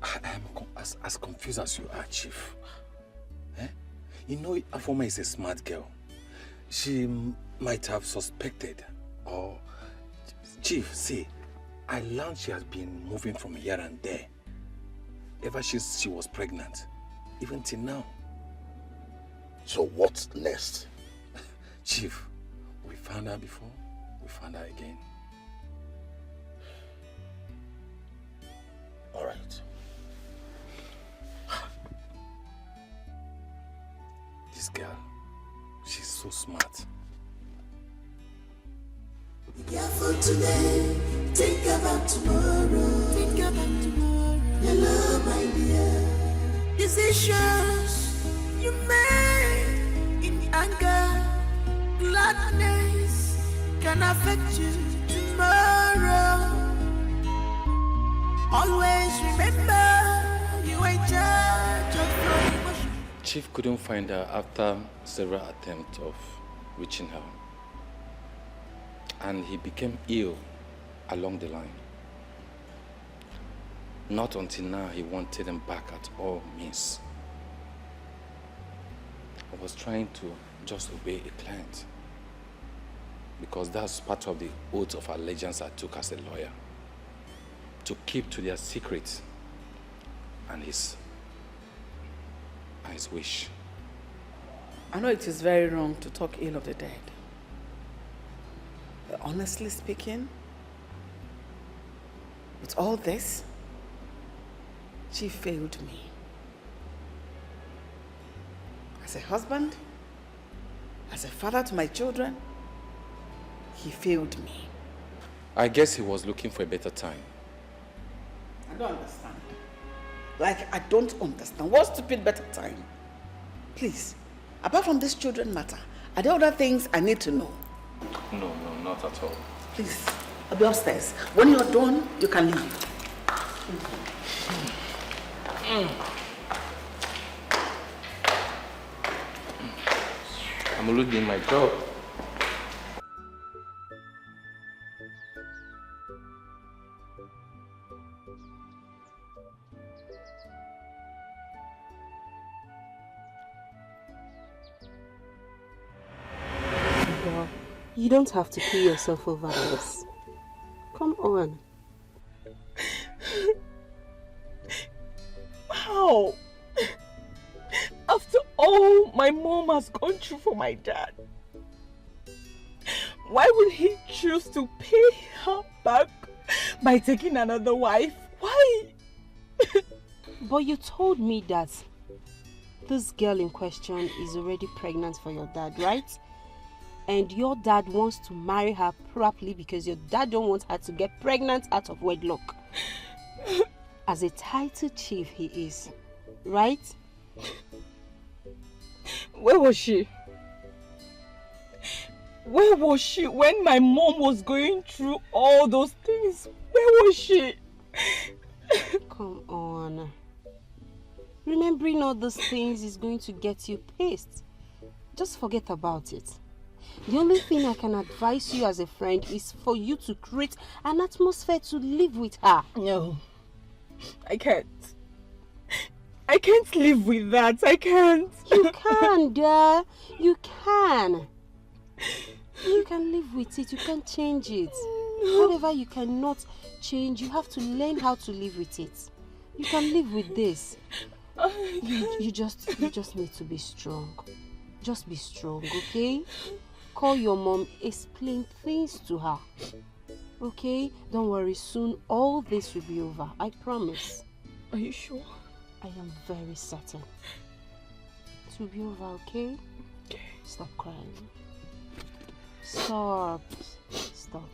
I am as, as confused as you are, Chief. Eh? You know, Afoma is a smart girl. She might have suspected or... Chief, see, I learned she has been moving from here and there ever since she was pregnant, even till now. So what next? Chief, we found her before, we found her again. All right. This girl, she's so smart. Be careful today, think about tomorrow. Think about tomorrow. Hello, my dear. Decisions you make in anger, gladness can affect you tomorrow. Always remember you are in charge of your emotions. Chief couldn't find her after several attempts of reaching her, and he became ill along the line. Not until now he wanted them back at all means. I was trying to just obey a client, because that's part of the oath of allegiance I took as a lawyer, to keep to their secret and his, and his wish. I know it is very wrong to talk ill of the dead. But honestly speaking, with all this, she failed me. As a husband, as a father to my children, he failed me. I guess he was looking for a better time. I don't understand. Like, I don't understand. What stupid better time? Please, apart from this children matter, are there other things I need to know? No, no, not at all. Please, I'll be upstairs. When you're done, you can leave. I'm already in my job. You don't have to kill yourself over this. Come on. How? After all my mom has gone through for my dad, why would he choose to pay her back by taking another wife? Why? But you told me that this girl in question is already pregnant for your dad, right? And your dad wants to marry her probably because your dad don't want her to get pregnant out of wedlock. As a title chief he is, right? Where was she? Where was she when my mom was going through all those things? Where was she? Come on. Remembering all those things is going to get you pissed. Just forget about it. The only thing I can advise you as a friend is for you to create an atmosphere to live with her. No. I can't. I can't live with that. I can't. You can, dear. You can. You can live with it. You can change it. Whatever you cannot change, you have to learn how to live with it. You can live with this. You, you just you just need to be strong. Just be strong, okay? Call your mom, explain things to her. Okay? Don't worry, soon all this will be over. I promise. Are you sure? I am very certain. It will be over, okay? Okay. Stop crying. Stop. Stop.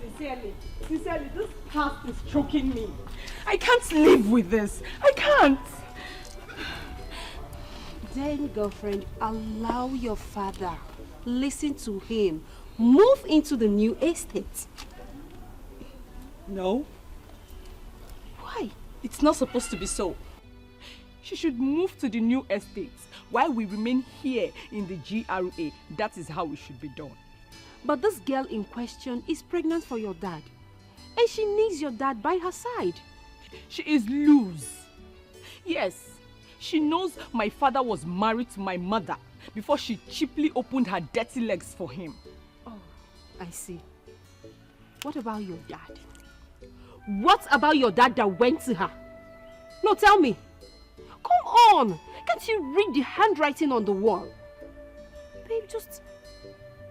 Sincerely, sincerely, this past is choking me. I can't live with this. I can't. Then, girlfriend, allow your father. Listen to him. Move into the new estate. No. Why? It's not supposed to be so. She should move to the new estate while we remain here in the G R A. That is how it should be done. But this girl in question is pregnant for your dad. And she needs your dad by her side. She is loose. Yes, she knows my father was married to my mother before she cheaply opened her dirty legs for him. Oh, I see. What about your dad? What about your dad that went to her? No, tell me. Come on. Can't you read the handwriting on the wall? Babe, just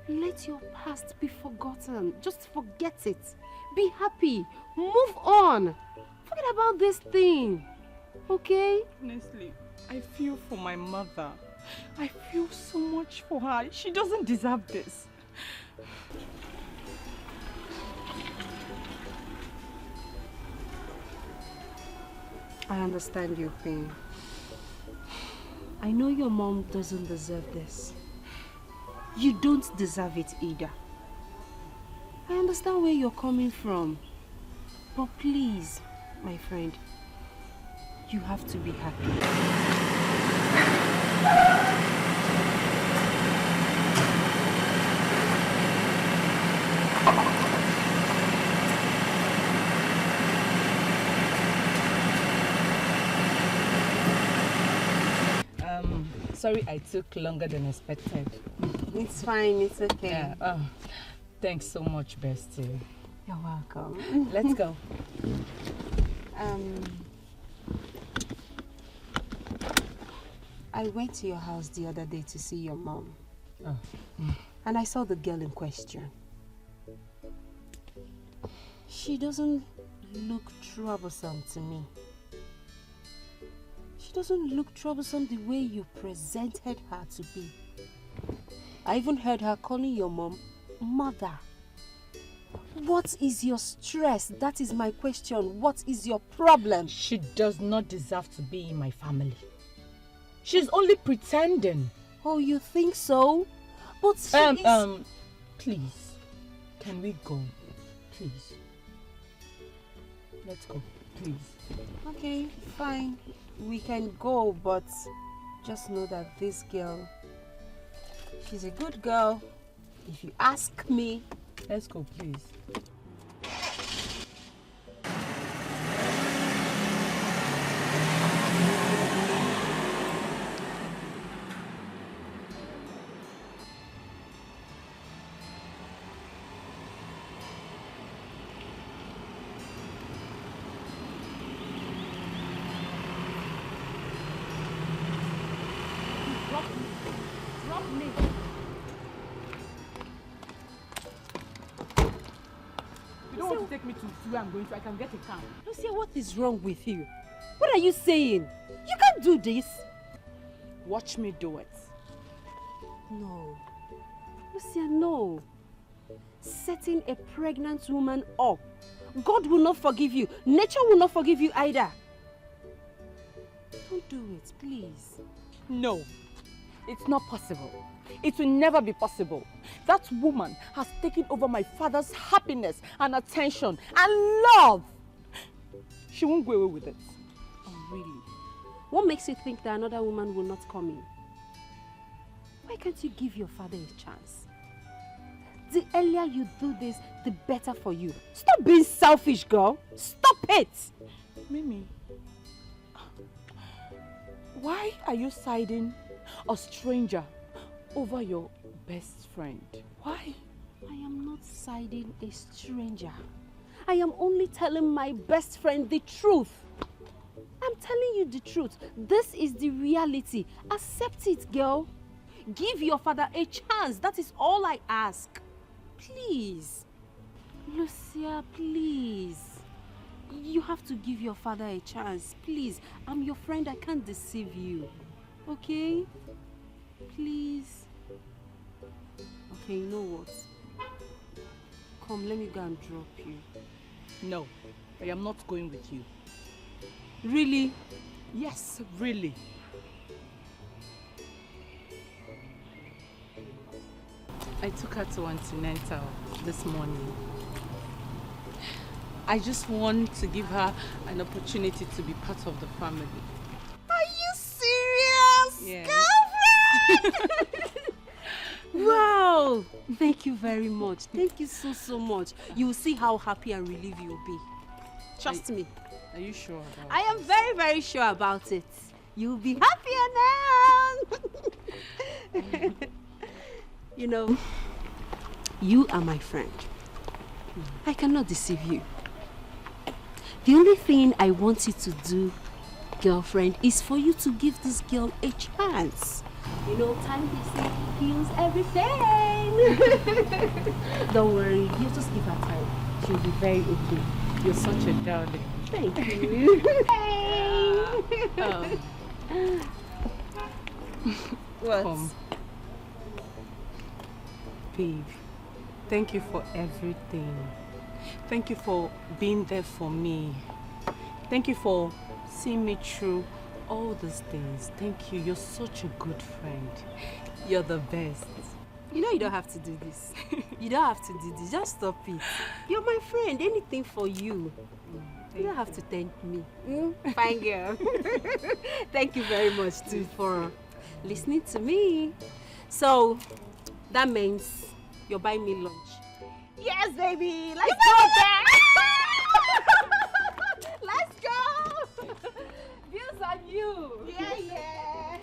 let your past be forgotten. Just forget it. Be happy. Move on. Forget about this thing. Okay? Honestly, I feel for my mother. I feel so much for her. She doesn't deserve this. I understand your pain. I know your mom doesn't deserve this. You don't deserve it either. I understand where you're coming from. But please, my friend, you have to be happy. Um, sorry I took longer than expected. It's fine, it's okay. Yeah, oh, thanks so much, bestie. You're welcome. Let's go. Um, I went to your house the other day to see your mom. Oh. And I saw the girl in question. She doesn't look troublesome to me. She doesn't look troublesome the way you presented her to be. I even heard her calling your mom mother. What is your stress? That is my question. What is your problem? She does not deserve to be in my family. She's only pretending. Oh, you think so? But she um, is... Um, please, can we go? Please. Let's go, please. Okay, fine. We can go, but just know that this girl, she's a good girl, if you ask me. Let's go, please. Drop me. Drop me. You don't want to take me to, to where I'm going to. I can get a car. Lucia, what is wrong with you? What are you saying? You can't do this. Watch me do it. No. Lucia, no. Setting a pregnant woman up. God will not forgive you. Nature will not forgive you either. Don't do it, please. No, it's not possible. It will never be possible. That woman has taken over my father's happiness and attention and love. She won't go away with it. Oh, really? What makes you think that another woman will not come in? Why can't you give your father a chance? The earlier you do this, the better for you. Stop being selfish, girl. Stop it. Mimi, why are you siding a stranger over your best friend? Why? I am not siding a stranger. I am only telling my best friend the truth. I'm telling you the truth. This is the reality. Accept it, girl. Give your father a chance. That is all I ask. Please. Lucia, please. You have to give your father a chance. Please. I'm your friend. I can't deceive you. Okay? Please. Okay, you know what? Come, let me go and drop you. No, I am not going with you. Really? Yes, really. I took her to antenatal this morning. I just want to give her an opportunity to be part of the family. Are you serious? Yeah. Girlfriend! Wow! Thank you very much. Thank you so, so much. You will see how happy and relieved you will be. Trust me. Are you sure about I am this? Very, very sure about it. You'll be happier now. You know, you are my friend. I cannot deceive you. The only thing I want you to do girlfriend is for you to give this girl a chance. You know, time they say heals everything. Don't worry, you just give her time. She'll be very okay. You're such a darling. Thank you. Hey. Um, What? Come. Babe, thank you for everything. Thank you for being there for me. Thank you for seeing me through all these things. Thank you. You're such a good friend. You're the best. You know you don't have to do this. You don't have to do this. Just stop it. You're my friend. Anything for you. You don't have to thank me. Mm? Fine girl. Thank you very much too for listening to me. So that means you're buying me lunch. Yes, baby. Let's go there. Let's go. Bills on you. Yeah, yeah.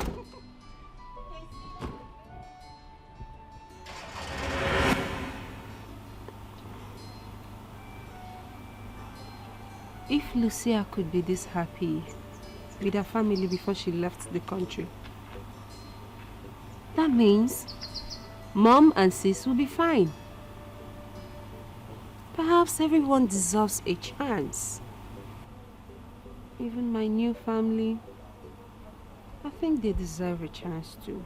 If Lucia could be this happy with her family before she left the country, that means mom and sis will be fine. Perhaps everyone deserves a chance. Even my new family, I think they deserve a chance too.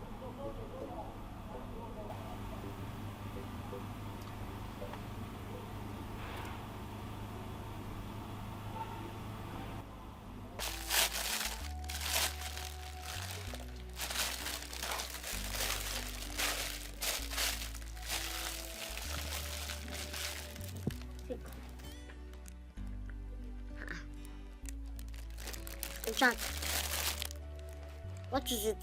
Jack, what is it?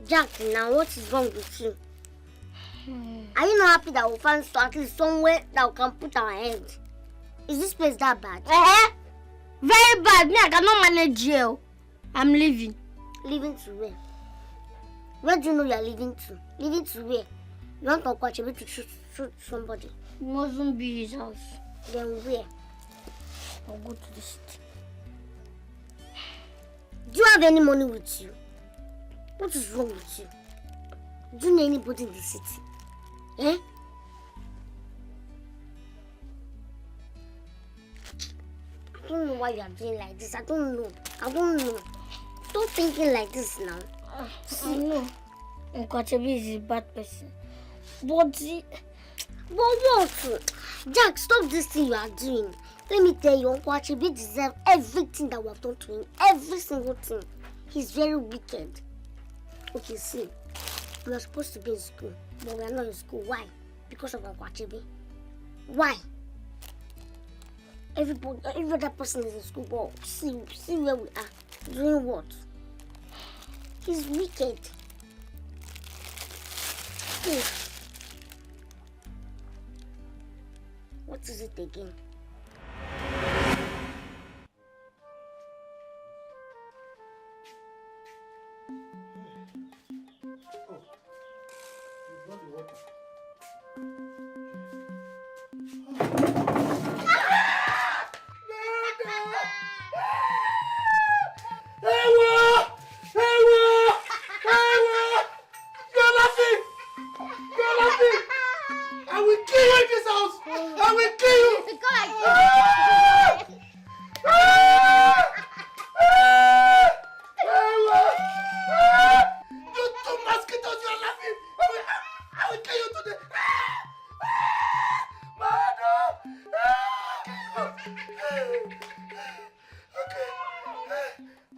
Jack, now what is wrong with you? Are you not happy that we found so at least somewhere that we can put our hand? Is this place that bad? Eh? Very bad. Me, I cannot manage here. I'm leaving. Leaving to where? Where do you know you are leaving to? Leaving to where? You want Uncle Achebe to shoot, shoot somebody? It mustn't be his house. Then where? I'll go to the city. Do you have any money with you? What is wrong with you? Do you know anybody in the city? Eh? I don't know why you are doing like this. I don't know. I don't know. Stop thinking like this now. Ah, I know. Uncle Achebe is a bad person. But the... But what? Jack, stop this thing you are doing. Let me tell you, Uncle Achebe deserves everything that we have done to him. Every single thing. He's very wicked. Okay, see, we are supposed to be in school, but we are not in school. Why? Because of Uncle Achebe. Why? Everybody, every other person is in school, but see, see where we are. Doing what? He's wicked. Hmm. What is it again? Oh, you brought the water. Ewo! Ewo! Ewo! You are laughing! You are laughing! I will kill you in this house! I will kill you! Go like this. Ah! Ah! Ah! Ah! Ah! You two mosquitoes, you are laughing! I will, I will kill you today! Ah! Ah! Mado! Ah! Okay.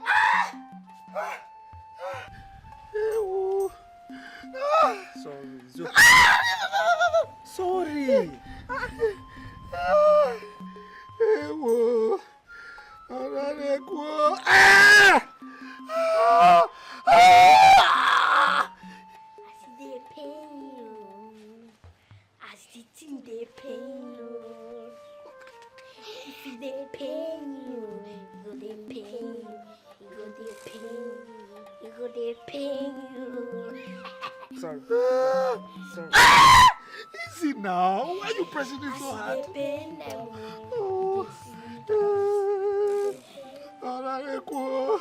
Ah! Ah! Ah! Ewo. Ah! Sorry, it's okay. Sorry. Ah! Ewo. Ara rẹ kú o. Ah! Ah! Ah! As e dey pain you, as the thing dey pain you, if e dey pain you, e go dey pain you, e go dey pain you, e go dey pain you. Sorry. Sorry. Easy now. Why are you pressing it so hard? As e dey pain them o. Oh. Eko.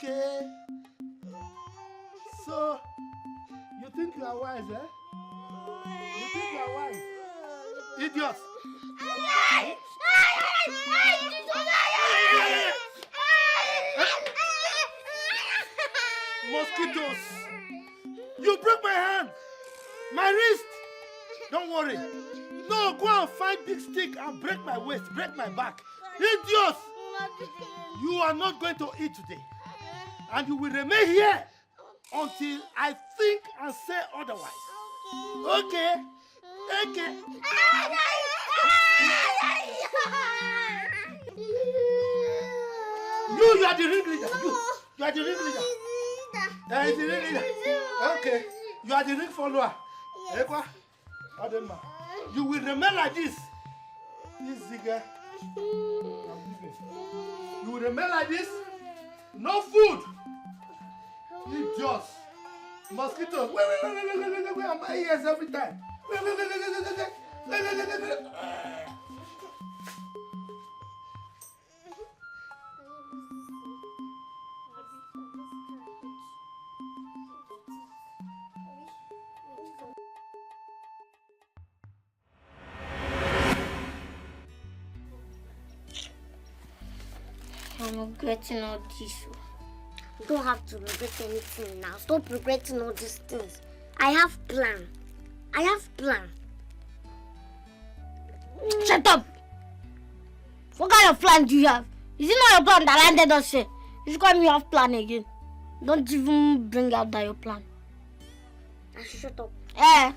Okay. So, you think you are wise, eh? You think you are wise? Idiot! Mosquitoes! You broke my hand! My wrist! Don't worry. No, go and find big stick and break my waist, break my back. Idiot! You are not going to eat today. And you will remain here until I think and say otherwise. Okay? Okay? You, you are the ringleader. You, you are the ringleader. That is the ringleader. Okay. You are the ring follower. Ekwa. Adema. You will remain like this. This girl. I'm leaving. You will remain like this. No food. Idiot. Mosquitoes. Wait, wait, wait, wait, wait, wait, wait, wait. My ears every time. Wait, wait, wait, wait, wait, wait, wait. Wait, wait, wait, wait, wait. I'm regretting all this. Oh. You don't have to regret anything now. Stop regretting all these things. I have plan. I have plan. Shut up! What kind of plan do you have? Is it not your plan that landed us here? You should call me off plan again. Don't even bring out that your plan. I should shut up. Eh,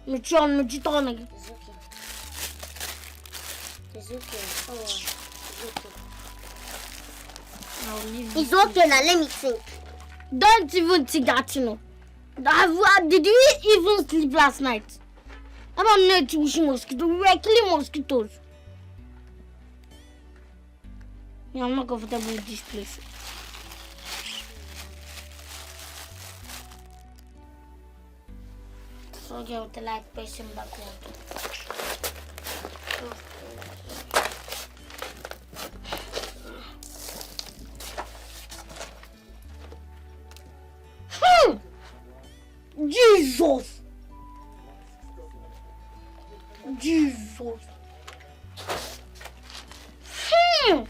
me chon, me chiton again. It's okay. It's okay. Oh, it's okay. I'll leave. It's okay now. Let me think. Don't even think that, you know. Have, uh, did we even sleep last night? How about not wishing mosquito? We were killing mosquitoes. Yeah, I'm not comfortable with this place. So get with the light person backward. Hmm! Jesus! Jesus! Hmm!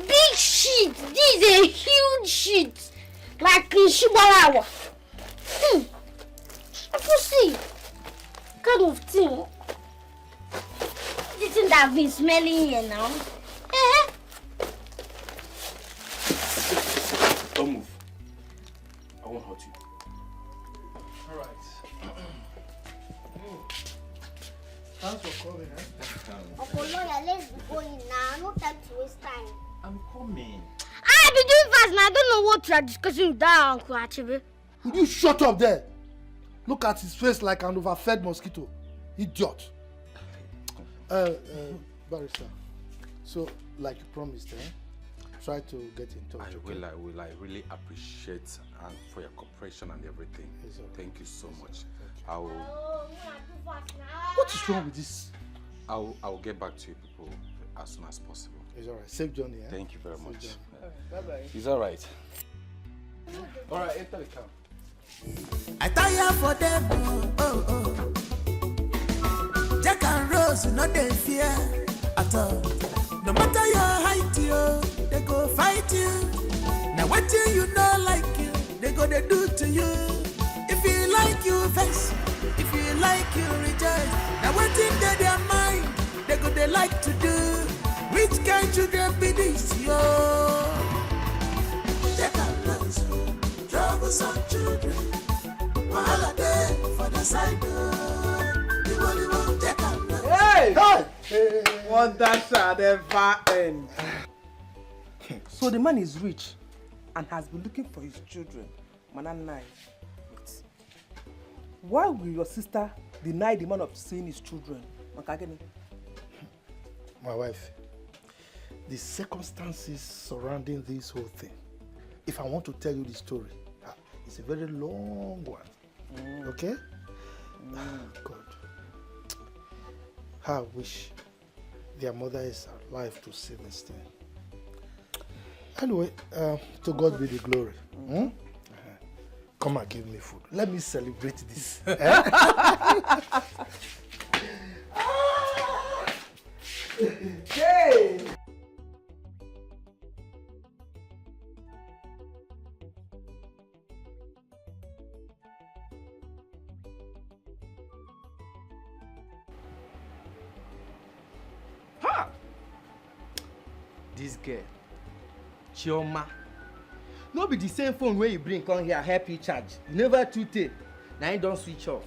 Big shit! This is a huge shit! Like Nshibalawa! Hmm! I can see! Kind of thing! The thing that I've been smelling here now. Eh? Don't move. I won't hurt you. Alright. Thanks for coming, eh? Uncle Lawyer, let's be going now. No time to waste time. I'm coming. I be doing fast now. I don't know what you are discussing with that Uncle Achebe. Will you shut up there? Look at his face like an overfed mosquito. Idiot. Uh, uh, barrister. So, like you promised, eh? Try to get in touch. I okay? will. I will. I really appreciate and for your cooperation and everything. It's okay. Thank you so much. Thank you. I will. What is wrong with this? I'll I'll get back to you people as soon as possible. It's all right. Safe journey. Eh? Thank you very Safe much. Journey. All right. Bye bye. It's all right. All right. Enter the car. I tire for them, oh, oh, oh. Jack and Rose, no dey fear at all. No matter your height, yo, they go fight you. Now what you know like you, they go they do to you. If you like you vex, if you like you rejoice. Now what in their mind, they go they like to do. Which kind children be this, yo? Jack and Rose, troublesome children. Wahala dey for the side, oh. The one you won't take am. Hey! Hey! Wonder shall never end. So the man is rich and has been looking for his children. Mana nine. Why will your sister deny the man of seeing his children? Maka gịnị? My wife, the circumstances surrounding this whole thing, if I want to tell you the story, ah, it's a very long one. Okay? God. How I wish their mother is alive to see this thing. Anyway, uh, to God be the glory. Hmm? Come and give me food. Let me celebrate this. Eh? Hey! Ha! This girl, Chioma. No be the same phone wey you bring come here help you charge. You never too tey. Na him don switch off.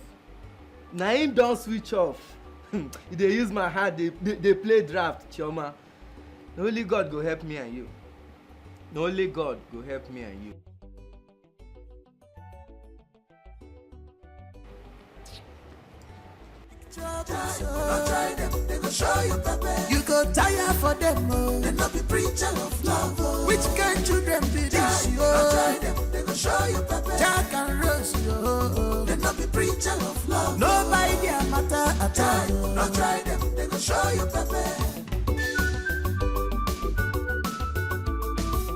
Na him don switch off. You dey use my heart dey dey dey play draft, Chioma. Na only God go help me and you. Na only God go help me and you. Trouble, so no try them, they go show you pepper. You go tire for them, oh. They no be preacher of love, oh. Which kind children be this, oh? No try them, they go show you pepper. Jack and Rose, oh. They no be preacher of love. No buy their matter at all. No try them, they go show you pepper.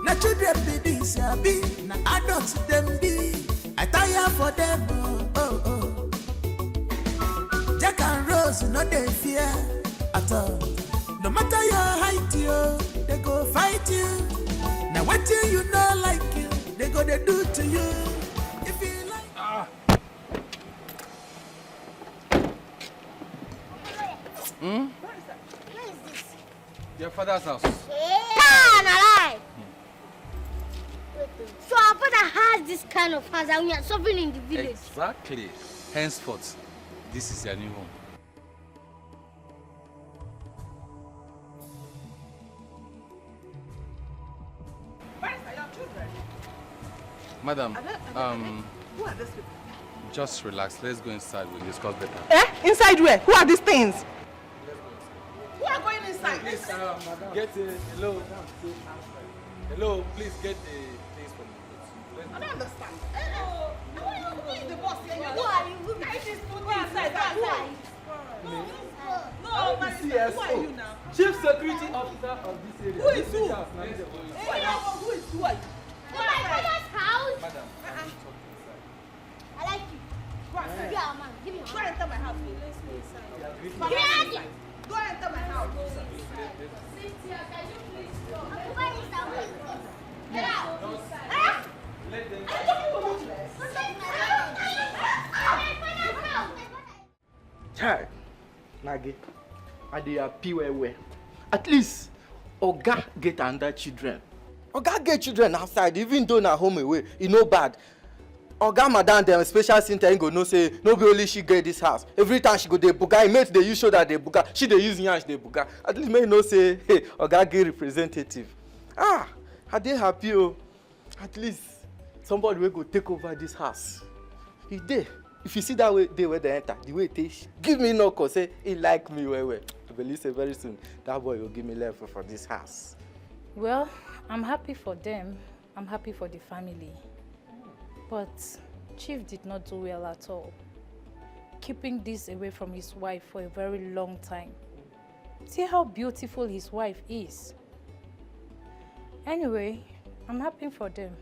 Na children be this, abi? Na adults dem be. I tire for them, oh, oh, oh. Jack and Rose no dey fear at all. No matter your height, yo, they go fight you. Now what you know like you, they go they do to you. If you like. Ah. Hmm? Where is this? Your father's house. Ah, na lie. So our father has this kind of house and we are suffering in the village. Exactly. Henceforth, this is your new home. Where is your children? Madam, Are they, are they, are um, they, who are these people? Just relax. Let's go inside. We'll discuss better. Eh? Inside where? Who are these things? Who are going inside? Please, um, get a hello. Hello, please get the things from the kids. I don't understand. Eh, eh, who are you? Who is the boss here? Who are you? Who is this? Who are you? Who are you? No, no, my sister, who are you now? Chief Security Officer of this area. Who is who? Who Who are you? Who is who are you? My father's house. Madam, Uh-uh. I like you. Go and sit. Be our man. Give me your Go and enter my house. Give me your hand. Go and enter my house. Cynthia, can you please come? Where is that way? Get out. Let them. My father's house. Chai, Nage, I dey happy well well. At least, Oga get another children. Oga get children outside, even though na home away, e no bad. Oga madam dem, special Cynthia, im go know say no be only she get this house. Every time she go dey buga, im mate dey use shoulder dey buga, she dey use yansh dey buga. At least make you know say, hey, Oga get representative. Ah, I dey happy o. At least somebody wey go take over this house. E dey. If you see that way, day wey dem enter, the way e take give me knock or say e like me well well, I believe say very soon that boy go give me level for this house. Well, I'm happy for them. I'm happy for the family. But Chief did not do well at all, keeping this away from his wife for a very long time. See how beautiful his wife is. Anyway, I'm happy for them.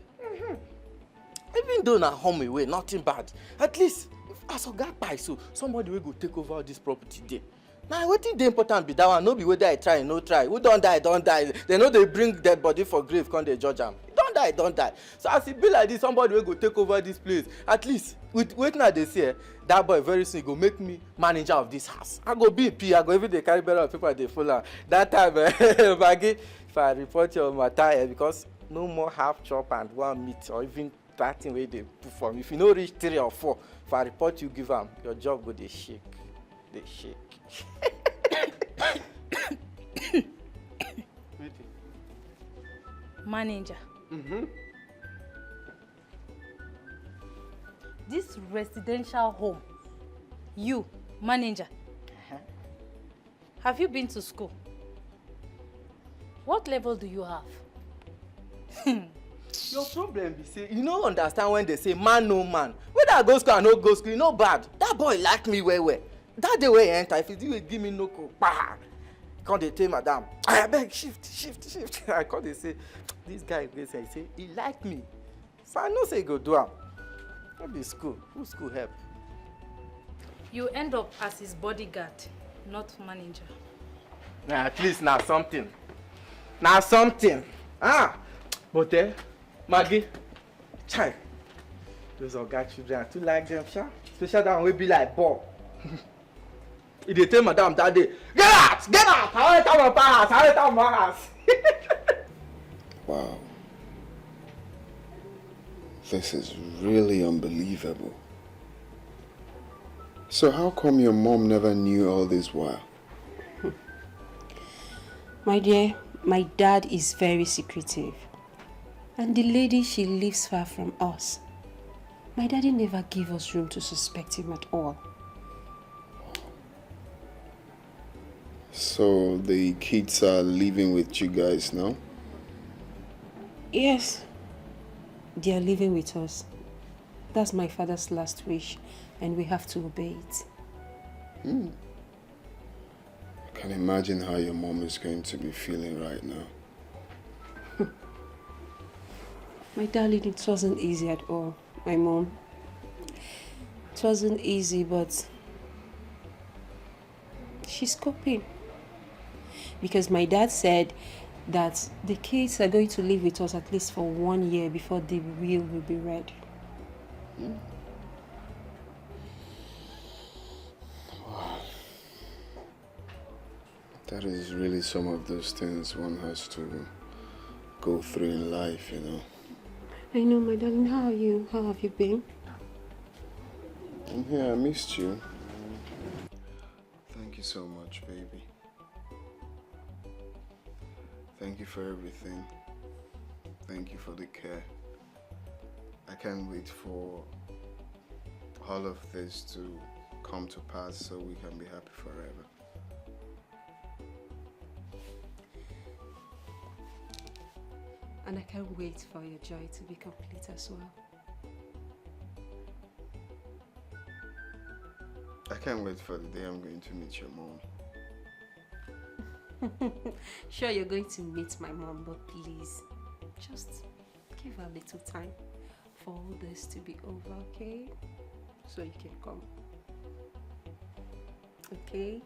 Even though na home away, nothing bad. At least, as Oga kpai so, somebody wey go take over all this property dey. Na wetin dey important be that one, no be whether I try or no try. Who don die, don die. Dem no dey bring dead body for grave come dey judge am. E don die, don die. So as e be like this, somebody wey go take over this place. At least, with wetin I dey see, eh, that boy very soon go make me manager of this house. I go be P, I go even dey carry barrel of paper dey follow am. That time, eh, Maggie, if I report your matter, eh, because no more half chop and one meat or even that thing wey dey put for me. If you no reach three or four, if I report you give am, your job go dey shake, dey shake. Wetin? Manager. Mm-hmm. This residential home, you, manager. Have you been to school? What level do you have? Your problem be say you no understand when they say man no man. Whether I go school, I no go school, e no bad. That boy like me well well. That day wey he enter, if he do, he give me no ko, pa. Come dey tell madam, "I beg shift, shift, shift." I come dey say, "This guy wey say, he say he like me." So I know say he go do am. No be school. Who school help? You end up as his bodyguard, not manager. Na at least na something. Na something. Ah, but eh, Maggie, chai. Those oga children, I too like them, sha. Especially that one wey be like ball. E dey tell madam that day, "Get out! Get out! I wan enter my palace! I wan enter my house!" Wow. This is really unbelievable. So how come your mom never knew all this while? My dear, my dad is very secretive. And the lady, she lives far from us. My daddy never gave us room to suspect him at all. So the kids are living with you guys now? Yes, they are living with us. That's my father's last wish, and we have to obey it. Hmm. I can imagine how your mom is going to be feeling right now. My darling, it wasn't easy at all, my mom. It wasn't easy, but she's coping. Because my dad said that the kids are going to live with us at least for one year before the will will be read. Wow. That is really some of those things one has to go through in life, you know. I know, my darling. How are you? How have you been? I'm here. I missed you. Thank you so much, baby. Thank you for everything. Thank you for the care. I can't wait for all of this to come to pass so we can be happy forever. And I can't wait for your joy to be complete as well. I can't wait for the day I'm going to meet your mom. Sure, you're going to meet my mom, but please, just give her a little time for all this to be over, okay? So you can come. Okay?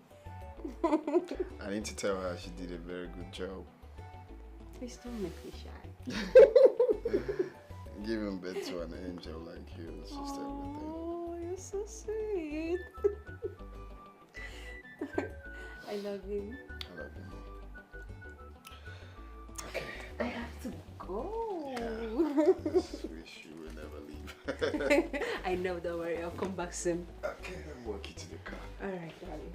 I need to tell her she did a very good job. Please don't make me shy. Giving birth to an angel like you is just everything. Oh, you're so sweet. I love you. I love you more. I have to go. Just wish you will never leave. I know, don't worry, I'll come back soon. Okay, then walk you to the car. All right, darling.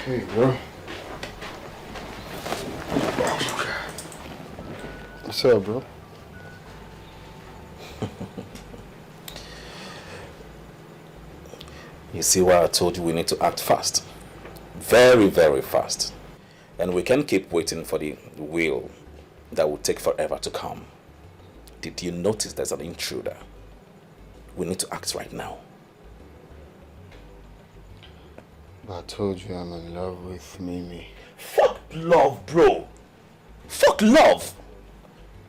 Hey, bro. What's up, bro? You see why I told you we need to act fast? Very, very fast. And we can't keep waiting for the will that will take forever to come. Did you notice there's an intruder? We need to act right now. But I told you I'm in love with Mimi. Fuck love, bro. Fuck love.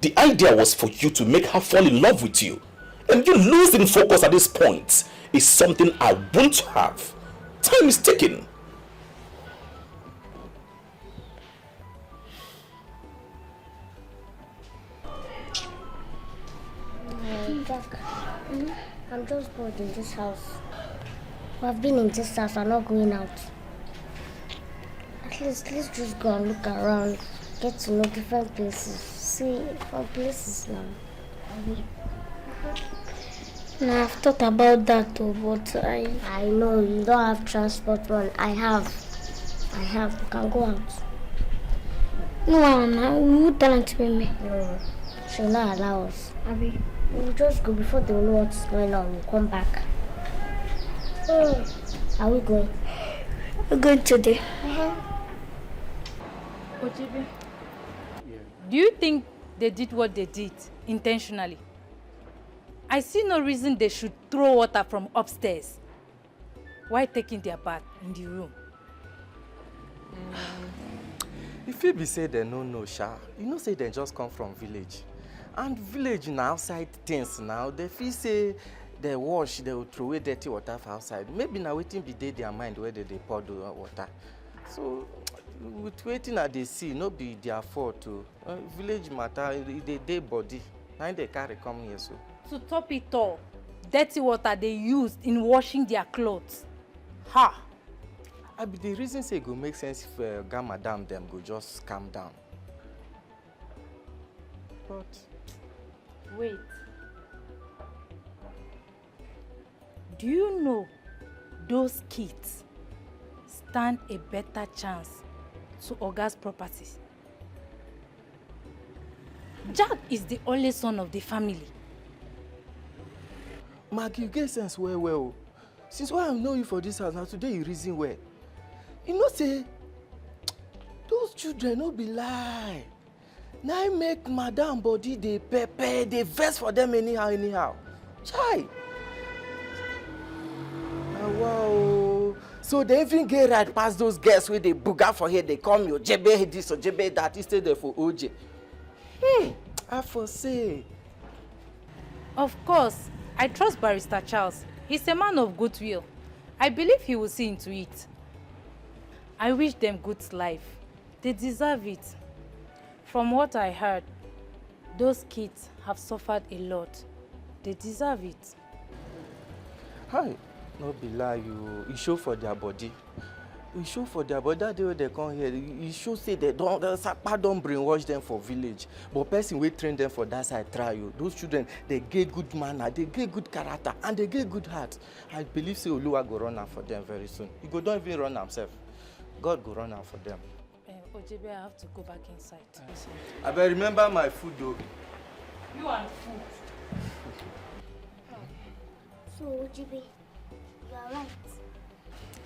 The idea was for you to make her fall in love with you. And you losing focus at this point is something I won't have. Time is ticking. Uh, Jack, I'm just bored in this house. I've been in this house, I'm not going out. At least, let's just go and look around, get to know different places, see different places now. No, I've thought about that too, but I I know you don't have transport money. I have. I have. You can go out. No, Anna, we will tell Auntie Mimi. No, she'll not allow us. Abi, we'll just go before they know what's going on. We'll come back. Hmm. Are we going? We're going today. Uh-huh. Ojibe, do you think they did what they did intentionally? I see no reason they should throw water from upstairs while taking their bath in the room. E fit be say dem no know sha. You know say dem just come from village. And village na outside things now. Dem fit say dem wash, dem go throway dirty water for outside. Maybe na wetin be dey their mind wey dem dey pour the water. So with wetin I dey see, no be their fault o. Uh, village matter, e dey dey body. Na im dey carry come here so. To top it all, dirty water they used in washing their clothes. Ha! I be the reason say e go make sense if uh, oga madam dem go just calm down. But Wait. Do you know those kids stand a better chance to Oga's property? Jack is the only son of the family. Maggie, you get sense well well o. Since when I know you for this house, na today you reason well. You know say those children no be lie. Na im make madam body dey pepper, dey vex for them anyhow anyhow. Chai! Na wa o. So they even get right pass those girls wey dey buga for here, dey call me Ojebe this, Ojebe that, instead of Oje. Hmm, I for say. Of course, I trust Barrister Charles. He's a man of goodwill. I believe he will see into it. I wish them good life. They deserve it. From what I heard, those kids have suffered a lot. They deserve it. Hi, no be lie, you e show for their body. E show for their body. That day wey dem come here, e e show say dem don, dem sapa don brainwash them for village. But person wey train them for that side try o. Those children, they get good manner, they get good character, and they get good heart. I believe say Oluwa go run am for them very soon. He go don even run am sef. God go run am for them. Uh, Ojebe, I have to go back inside. Abeg, remember my food o. You and food. So, Ojibe, you are right.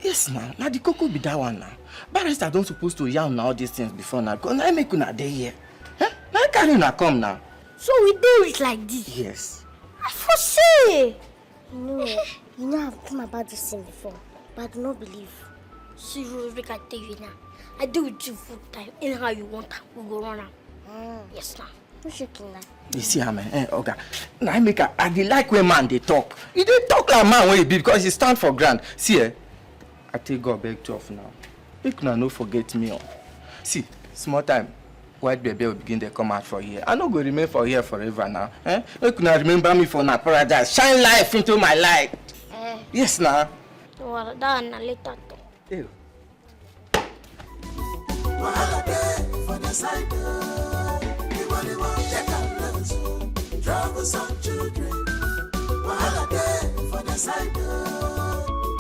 Yes na, na the koko be that one na. Barrister don suppose to yarn una all these things before na, because na im make una dey here. Eh? Na im carry una come na. So we dey rich like this? Yes. I for say. You know, you know I've thought about this thing before, but I do not believe. See, Rose, make I tell you now. I deal with you full time. Anyhow you want am, we go run am. Yes, now. No shaking now. You see am, eh, eh, oga. Na im make I, I dey like when man dey talk. He dey talk like man wey he be because he stand for ground. See, eh, I take God beg two of una. Make una no forget me o. See, small time, white bebe will begin dey come out for here. I no go remain for here forever now. Eh? Make una remember me for una paradise. Shine life into my life. Eh. Yes na. Well, that one na later talk. Ew. Wahala dey for the side o. Iwọ ni wọ́n jẹ́ ká lọ sùn. Troublesome children. Wahala dey for the side o.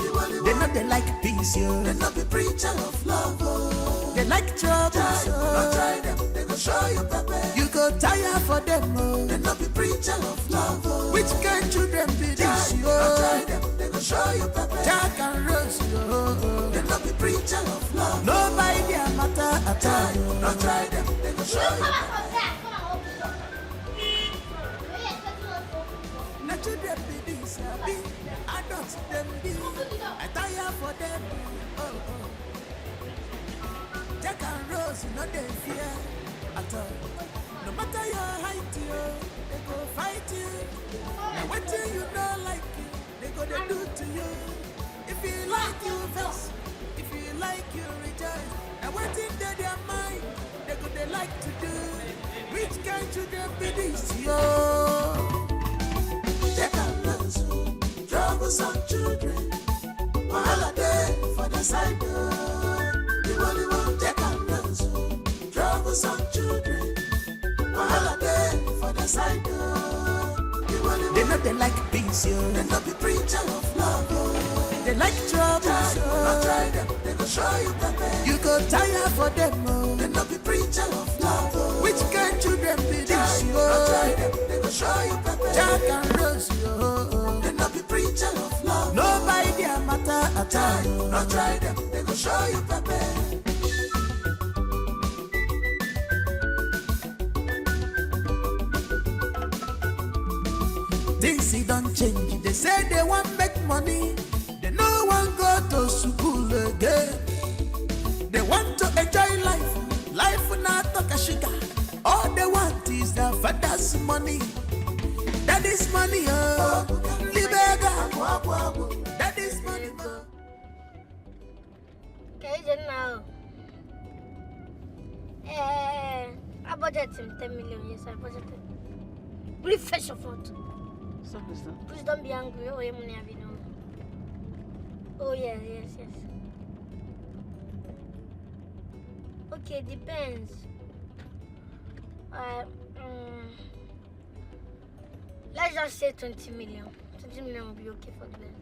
Iwọ ni wọ́n. They no dey like peace, yo. They no be preacher of love o. They like trouble, so. No try them, they go show you pepper. You go tire for them, oh. They no be preacher of love o. Which kind children be this, yo? No try them, they go show you pepper. Jack and Rose, yo. They no be preacher of love. No buy their matter at all. No try them, they go show you pepper. Na children be this, abi? Adults dem be. I tire for them. Oh, oh. Jack and Rose, no dey fear at all. No matter your height, yo, they go fight you. Now wetin you no like, they go dey do to you. If you like, you vex. If you like, you rejoice. Now wetin dey their mind, they go dey like to do. Which kind children be this, yo? Take am loose, troublesome children. Wahala dey for the side, oh. The only one take am loose, troublesome children. Wahala dey for the side, oh. The only one. They No, they like peace, yo. They no be preacher of love, oh. They like trouble, so no try them. They go show you pepper. You go tire for them, oh. They no be preacher of love, oh. Which kind children be this, yo? No try them. They go show you pepper. Jack and Rose, yo. They no be preacher of love. No buy their matter at all. No try them. They go show you pepper. Things e don change. They say they wan make money. They no wan go to school again. They want to enjoy life. Life na talk a sugar. All they want is their father's money. Daddy's money, oh. Libega. Daddy's money, oh. Ka ije nna ahụ. Ee, I budget him ten million. Yes, I budgeted. Please face your front. Stop this now. Please don't be angry. Oh, yeah, money have you know. Oh, yeah, yes, yes. Okay, depends. Uh, um, let's just say twenty million. Twenty million will be okay for the man.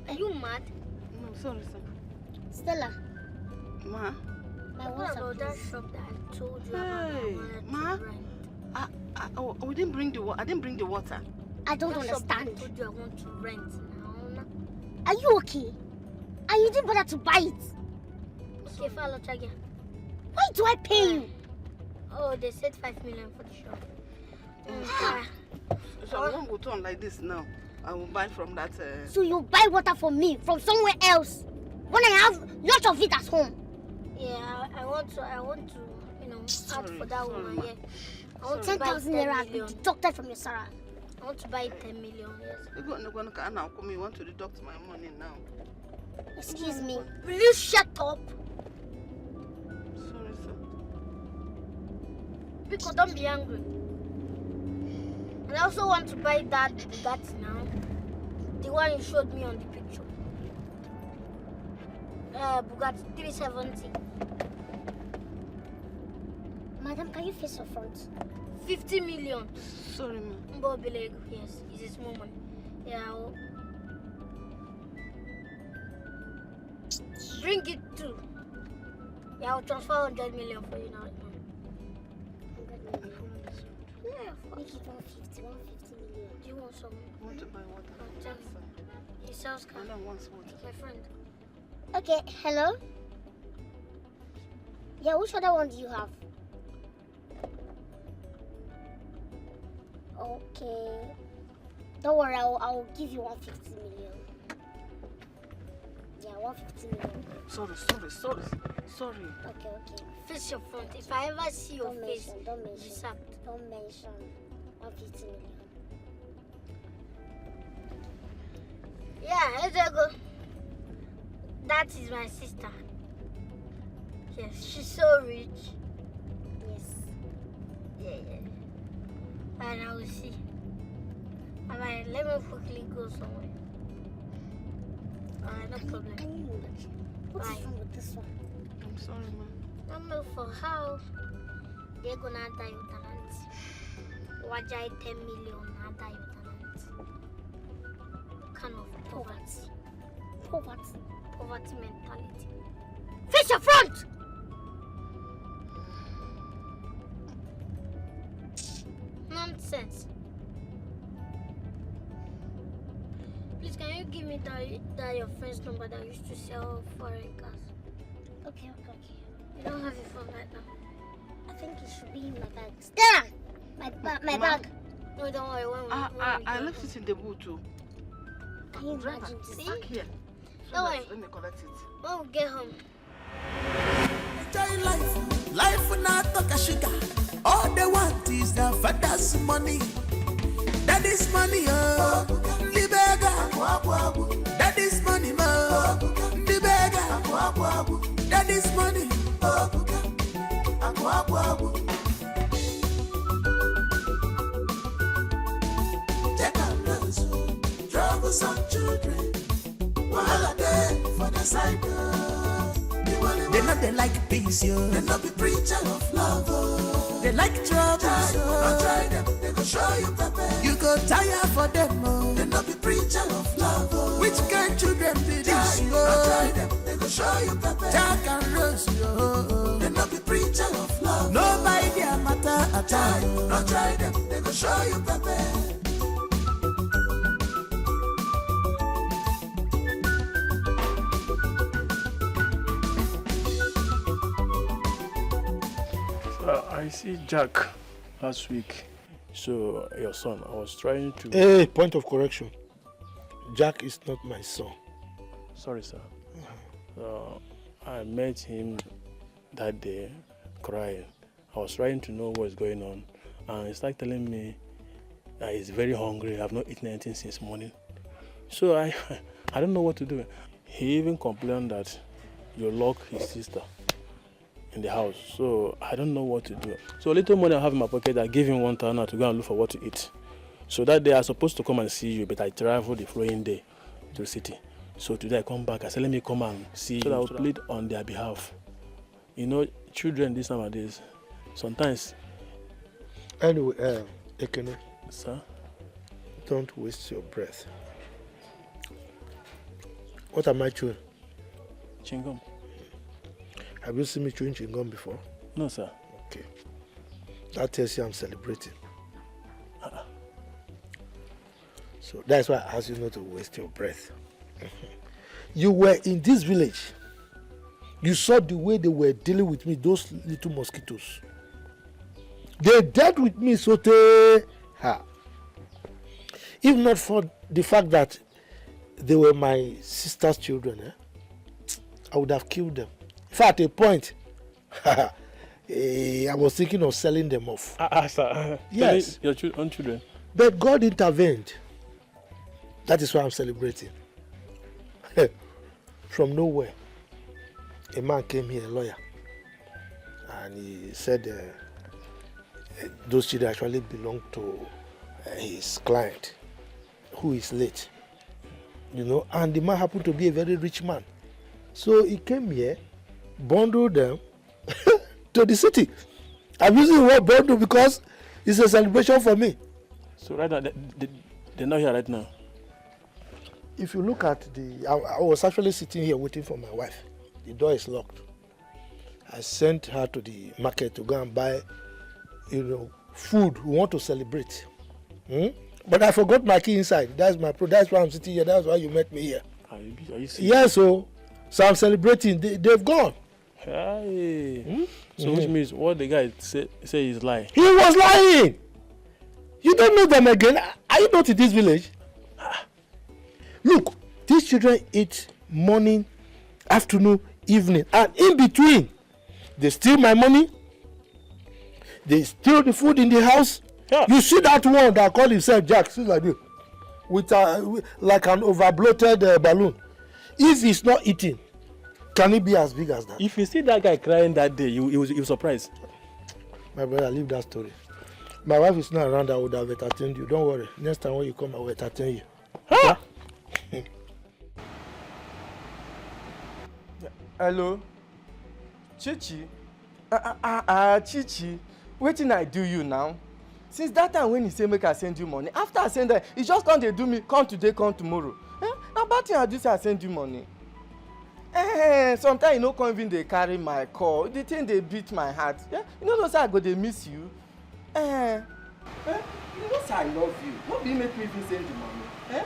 Are you mad? No, sorry, sir. Stella, Ma, my What WhatsApp, about that please. Shop that I told you about? Hey, I wanted Ma. To rent? I, I, oh, we didn't bring the water. I didn't bring the water. I don't That shop that I understand. Told you I want to rent now. Are you okay? And you didn't bother to buy it. Okay, follow again. Why do I pay you? Oh, they said five million for the shop. So I won't go turn like this now. I will buy from that. Uh, So you buy water for me from somewhere else when I have lot of it at home. Yeah, I, I want to. I want to. You know, add Sorry, for that sorry, woman. Ma. Yeah, I want to Ten buy thousand ten naira has been million. Deducted from your salary. I want to buy ten million. Yes. Ego nnukwu ka a na-akwụ m, you want to deduct my money now. Excuse me. Will you shut up? Sorry, sir. Because don't be angry. And I also want to buy that Bugatti now. The one you showed me on the picture. Uh, Bugatti three seventy. Madam, can you face your front? Fifty million. Sorry, ma. Mbo Belego, yes, it's a small money. Yeah, I'll bring it to. Yeah, I'll transfer hundred million for you now. Yeah, fuck. Make it one fifty, one fifty million. Do you want some? I want to buy water. I'll tell you. It sells car. Madam wants water. My friend. Okay, hello? Yeah, which other one do you have? Okay. Don't worry, I'll, I'll give you one fifty million. Yeah, one fifty million. Sorry, sorry, sorry, sorry. Okay, okay. Face your front. If I ever see your Don't face, mention, don't you mention. Sacked. Don't mention. One fifty million. Yeah, Ezego. That is my sister. Yes, she's so rich. Yes. Yeah, yeah. And I will see. Alright, let me quickly go somewhere. Alright, no Can you, problem. Can you imagine? What is Bye. Wrong with this one? I'm sorry, ma. No, no, for how? They're gonna die with an aunt. Wajai ten million, I die with an aunt. What kind of poverty? Poverty. Poverty mentality. Face your front! Nonsense. Please, can you give me that, that your friend's number that used to sell foreign cars? Okay, okay, okay. You don't have your phone right now. I think it should be in my bag. Stella! My, ba- my bag. No, don't worry. When we, I, when I, we I get left home. It in the boot too. Can you Driver, imagine this? Back here. So Don't that, worry. Let me collect it. When we get home. Enjoy life. Life na talk a sugar. All they want is their father's money. Daddy's money, oh. Libega. Daddy's money, mo. Libega. Daddy's money. Check out those troublesome children. Wahala dey for the side, oh. They know they like peace, yo. They no be preacher of love, oh. They like trouble, so no try them. They Show you pepper. You go tire for them, oh. They not be preacher of love, oh. Which kind children be this, oh? Try them, they go show you pepper. Jack and Rose, oh. They not be preacher of love. No buy their matter at all. Not try them, they go show you pepper. Uh, I see Jack last week. So, your son, I was trying to. Hey, point of correction. Jack is not my son. Sorry, sir. Uh, I met him that day crying. I was trying to know what's going on. And he started telling me that he's very hungry. I've not eaten anything since morning. So I, I don't know what to do. He even complained that you lock his sister in the house. So I don't know what to do. So little money I have in my pocket, I gave him one thousand to go and look for what to eat. So that day I was supposed to come and see you, but I traveled the following day to the city. So today I come back. I said, let me come and see you. So that I will plead on their behalf. You know, children these nowadays, sometimes. Anyway, uh, Ekene, Sir? Don't waste your breath. What am I chewing? Chewing gum. Have you seen me chewing chewing gum before? No, sir. Okay. That tells you I'm celebrating. So that's why I ask you not to waste your breath. You were in this village. You saw the way they were dealing with me, those little mosquitoes. They dealt with me so they ha. If not for the fact that they were my sister's children, eh, I would have killed them. In fact, at a point, eh, I was thinking of selling them off. Ah, ah, sir. Yes. Your chil- own children. But God intervened. That is why I'm celebrating. From nowhere, a man came here, a lawyer, and he said uh, those children actually belong to uh, his client, who is late. You know, and the man happened to be a very rich man. So he came here, bundled them to the city. I'm using the word bundle because it's a celebration for me. So right now, they, they, they're not here right now. If you look at the, I, I was actually sitting here waiting for my wife. The door is locked. I sent her to the market to go and buy, you know, food. We want to celebrate. Hmm? But I forgot my key inside. That's my pro. That's why I'm sitting here. That's why you met me here. Are you, are you serious? Yes, so so I'm celebrating. They, they've gone. Hey. So which means what the guy say say is lie. He was lying. You don't know them again. Are you not in this village? Look, these children eat morning, afternoon, evening, and in between, they steal my money. They steal the food in the house. Yeah. You see that one that call himself Jack, see like this, with a, with, like an overbloated uh, balloon. If he's not eating, can it be as big as that? If you see that guy crying that day, you you you surprised. My brother, leave that story. My wife is not around. I would have entertained you. Don't worry. Next time when you come, I will entertain you. Hello? Chichi? Ah, ah, ah, ah, Chichi. Wetin I do you now? Since that time when he say make I send you money, after I send that, he just come dey do me, come today, come tomorrow. Eh? Na bad thing I do say I send you money. Eh, sometimes you no come even dey carry my call. The thing dey beat my heart. Eh? You no know say I go dey miss you. Eh, eh, you know say I love you. No be make me even send the money. Eh?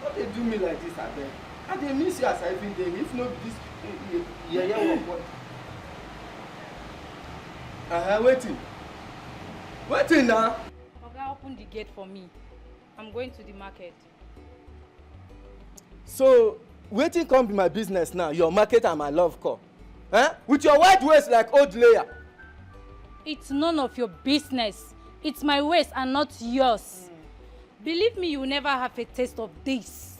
No dey do me like this, abeg. I dey miss you as I even dey. If no be this, eh, eh, yeye work, what? Uh-huh, wetin? Wetin na? Oga, open the gate for me. I'm going to the market. So, wetin come be my business now? Your market and my love call. Eh? With your wide waist like old layer. It's none of your business. It's my waist and not yours. Believe me, you will never have a taste of this.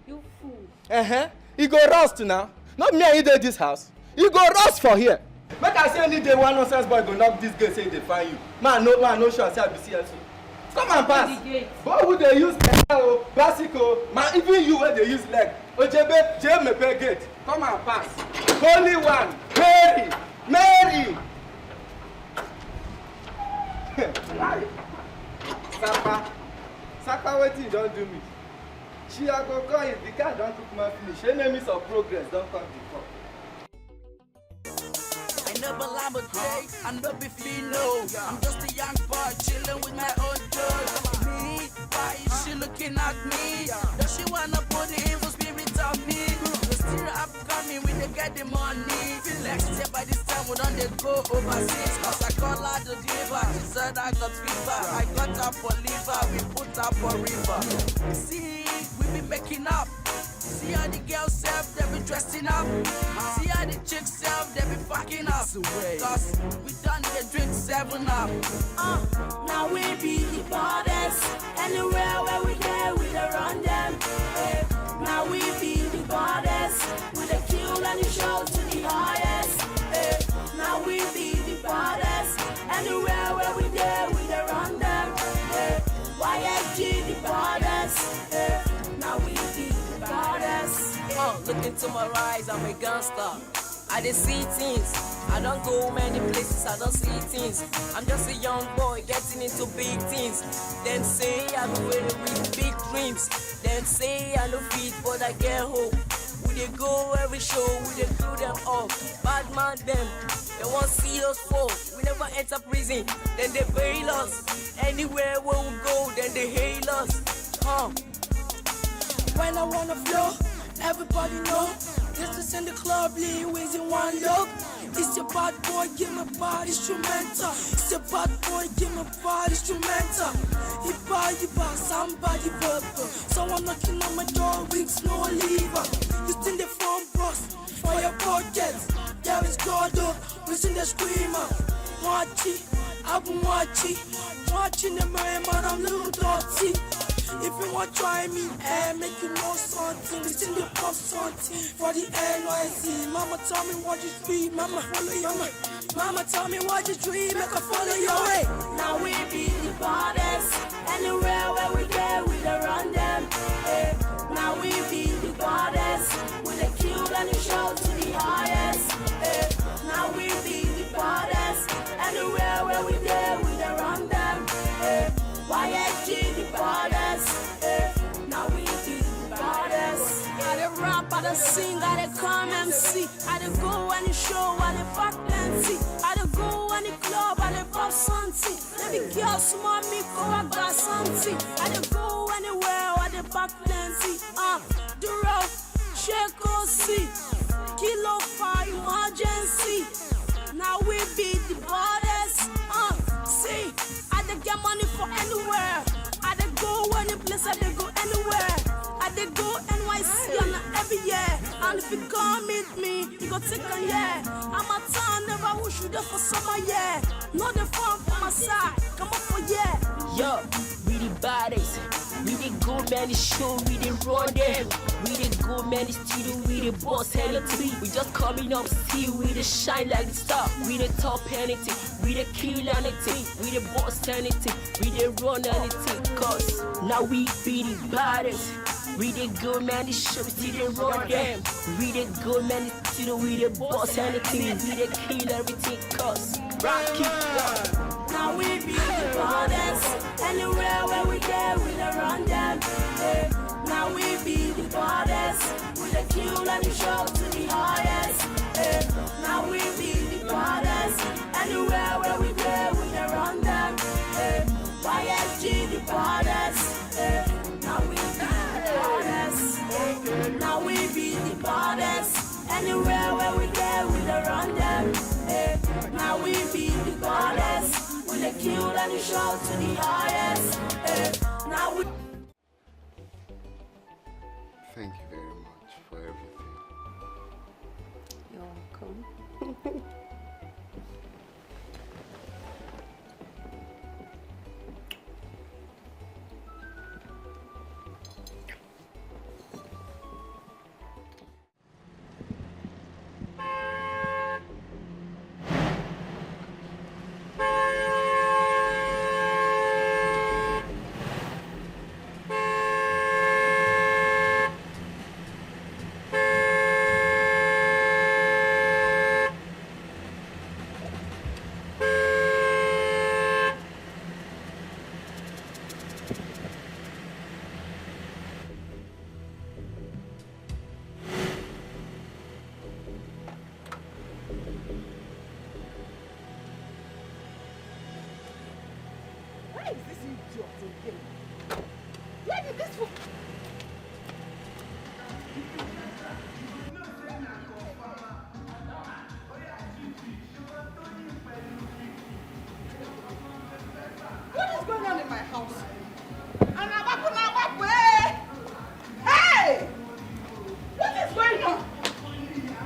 You fool. Uh-huh. E go rust now. Not me and you dey this house. E go rust for here. Make I say any day one nonsense boy go knock this gate say e dey find you. Man no, man no sure say I be C S O. Come and pass. The gate. Boy who dey use keke o, bicycle, man, even you wey dey use leg. Ojebe, je mepe gate. Come and pass. Holy one, Mary, Mary. Hi. Sapa, Sapa, wetin you don do me? She I go call you, the guy don cook man finish. Enemies of progress don come dey come. I never lie but day, I no be fino. I'm just a young boy chilling with my own toy. Me, why is she looking at me? Does she wanna put the evil spirit on me? They still upcoming, we dey get the money. Feel like say by this time we don dey go overseas. Cause I call her the diva, she said I got fever. I got her for liver, we put her for river. See, we be making up. See how the girls self, they be dressing up. See how the chicks self, they be packing up. Cause we done dey drink seven up. Uh, now we be the baddest. Anywhere where we dey, we dey run them. Eh, now we be the baddest. We dey kill any show to the highest. Eh, now we be the baddest. Anywhere where we dey, we dey run them. Eh, Y F G the baddest. Eh, now we be the baddest. Uh, look into my eyes, I'm a gangster. I dey see things, I don go many places, I don see things. I'm just a young boy getting into big things. Dem say I go wear with big dreams. Dem say I no fit, but I get hope. We dey go every show, we dey do them up. Bad man dem, they wan see us fall. We never enter prison, then they bail us. Anywhere where we go, then they hail us. Huh. When I wanna flow, everybody know. This is in the club, Lee Weezy one look. It's your bad boy, give my body instrumental. It's your bad boy, give my body instrumental. He buy, you buy, somebody purple. Someone knocking on my door, weeks, no lever. You still the phone boss for your pocket. There is God, oh, listen the screamer. Watch it, I've been watching. Watching the merry man, I'm little dirty. If you want try me, eh, make you know something. Listen the pop something for the N Y C. Mama tell me what you free, mama follow your mama. Mama tell me what you dream, make I follow your way. Now we be the baddest. Anywhere where we go, we dey run them. Eh, now we be the baddest. We dey kill any show to the highest. Eh, now we be the baddest. Anywhere where we go, we dey run them. Eh, Y F G the baddest. Eh, now we be the baddest. I dey rap, I dey sing, I dey come M C. I dey go any show, I dey pack plenty. I dey go any club, I dey pop something. Let the girls want me, go I got something. I dey go anywhere, I dey pack plenty. Uh, duro, shake, see, kilo for emergency. Now we be the baddest. Uh, see, I dey get money for anywhere. I dey go any place, I dey go anywhere. I dey go N Y C and na every year. And if you come meet me, you go take a year. I'm a town, never wish you there for summer, yeah. No the fun for my side, come up for yeah. Yo, we the baddest. We dey go many show, we dey run them. We dey go many studio, we dey boss anything. We just coming up, see, we dey shine like the star. We dey top anything, we dey kill anything, we dey boss anything, we dey run anything. Cause now we be the baddest. We dey go many show, we still dey run them. We dey go many studio, we dey boss anything, we dey kill everything. Cause rock it up. Now we be the baddest. Anywhere where we go, we dey run them. Eh, now we be the baddest. We dey kill any show to the highest. Eh, now we be the baddest. Anywhere where we go, we dey run them. Eh, Y F G the baddest. Eh, now we be the baddest. Now we be the baddest. Anywhere where we go, we dey run them. Eh, now we be the baddest. We dey kill any show to the highest. Eh, now we Thank you very much for everything. You're welcome. Where is this idiot again? Where did this fool? What is going on in my house? And I wapu na wapu, eh? Hey! What is going on?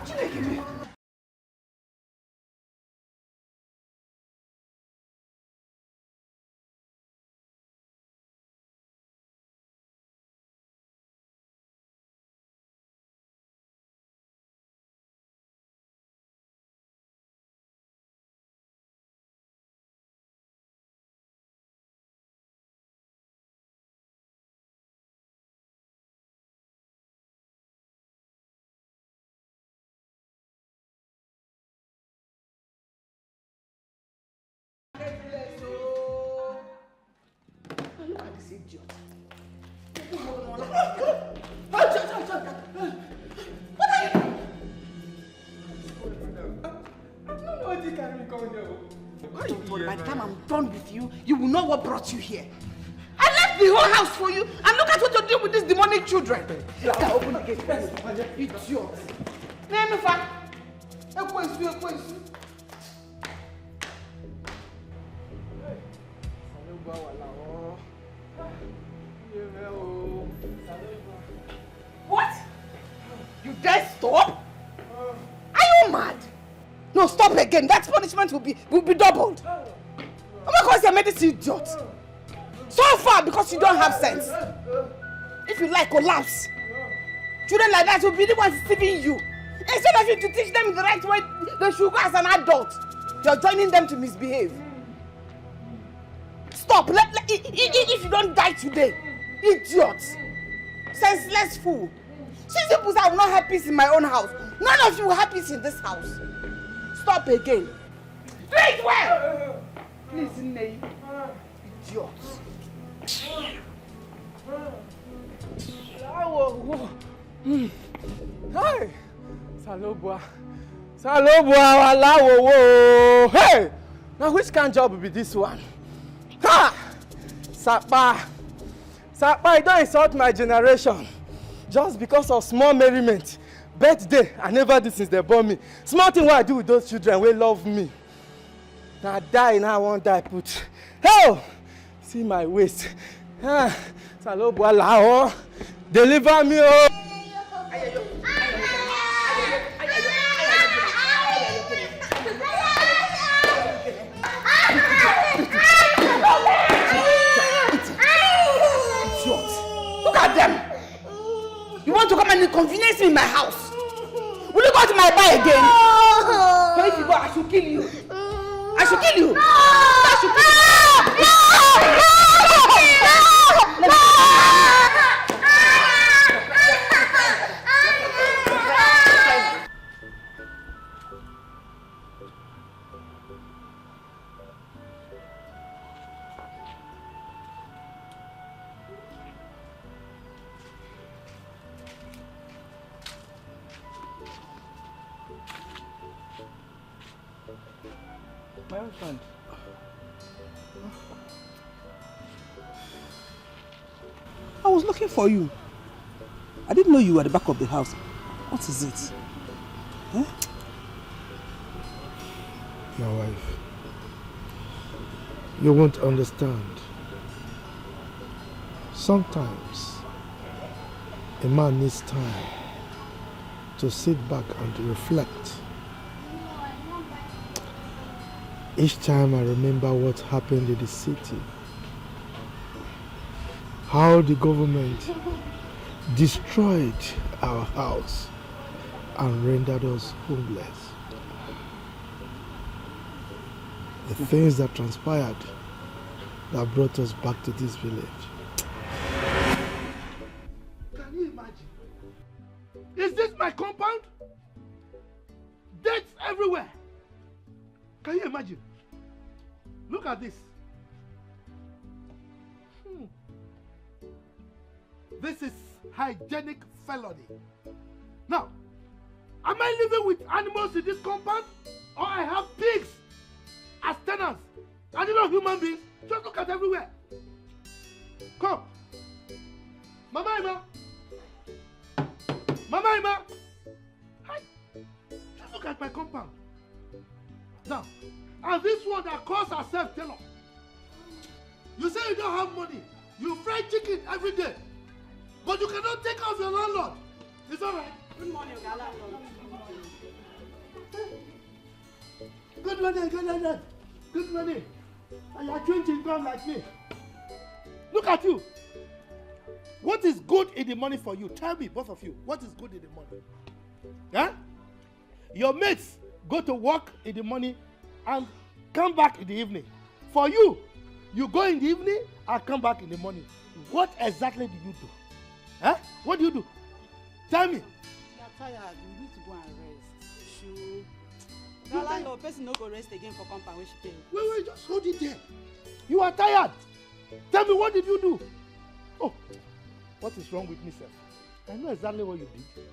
Chineke me. Look at this idiot. What are you doing? I don't know what you carry me come here. Don't worry, by the time I'm done with you, you will know what brought you here. I left the whole house for you, and look at what you're doing with these demonic children. Look at, open the gate for you. Idiot. Nenufa. Ekwensu, ekwensu. What? You dare stop? Are you mad? No, stop again. That punishment will be, will be doubled. Oh my God, you made this idiot. So far, because you don't have sense. If you like, collapse. Children like that will be the ones deceiving you. Instead of you to teach them the right way they should go as an adult, you're joining them to misbehave. Stop. Let, let, i- i- i- if you don't die today, idiot, senseless fool. Since you put, I will not have peace in my own house. None of you will have peace in this house. Stop again. Do it well. Please, Nne. Idiot. Awo, wo. Hmm. Hey! Salobua. Salobua, alawo, wo. Hey! Now which kind job be this one? Ha! Sapa. Sapa, you don't insult my generation. Just because of small merriment. Birthday, I never do since they born me. Small thing what I do with those children, will love me. Now die, now I won't die put. Hell! See my waist. Ah, Salobua, lao. Deliver me, oh. Idiot. Look at them. You want to come and inconvenience me in my house? Will you go to my bar again? So if you go, I should kill you. I should kill you. I should kill you. My husband. I was looking for you. I didn't know you were at the back of the house. What is it? Eh? My wife, you won't understand. Sometimes, a man needs time to sit back and reflect. Each time I remember what happened in the city, how the government destroyed our house and rendered us homeless. The things that transpired that brought us back to this village. Can you imagine? Is this my compound? Dates everywhere. Can you imagine? Look at this. Hmm. This is hygienic felony. Now, am I living with animals in this compound? Or I have pigs as tenants? Are they not human beings? Just look at everywhere. Come. Mama Emma. Mama Emma. Hi. Just look at my compound. Now, and this one that calls herself tailor. You say you don't have money. You fry chicken every day. But you cannot take care of your landlord. It's all right. Good morning, Oga Landlord. Good morning, good morning. Good morning. And you're changing come like me. Look at you. What is good in the money for you? Tell me, both of you, what is good in the money? Huh? Your mates go to work in the morning and come back in the evening. For you, you go in the evening and come back in the morning. What exactly do you do? Huh? What do you do? Tell me. We are tired. We need to go and rest. Sure. Oga Landlord, person no go rest again for compound wey she pay. Wait, wait, just hold it there. You are tired. Tell me, what did you do? Oh, what is wrong with me, sir? I know exactly what you did.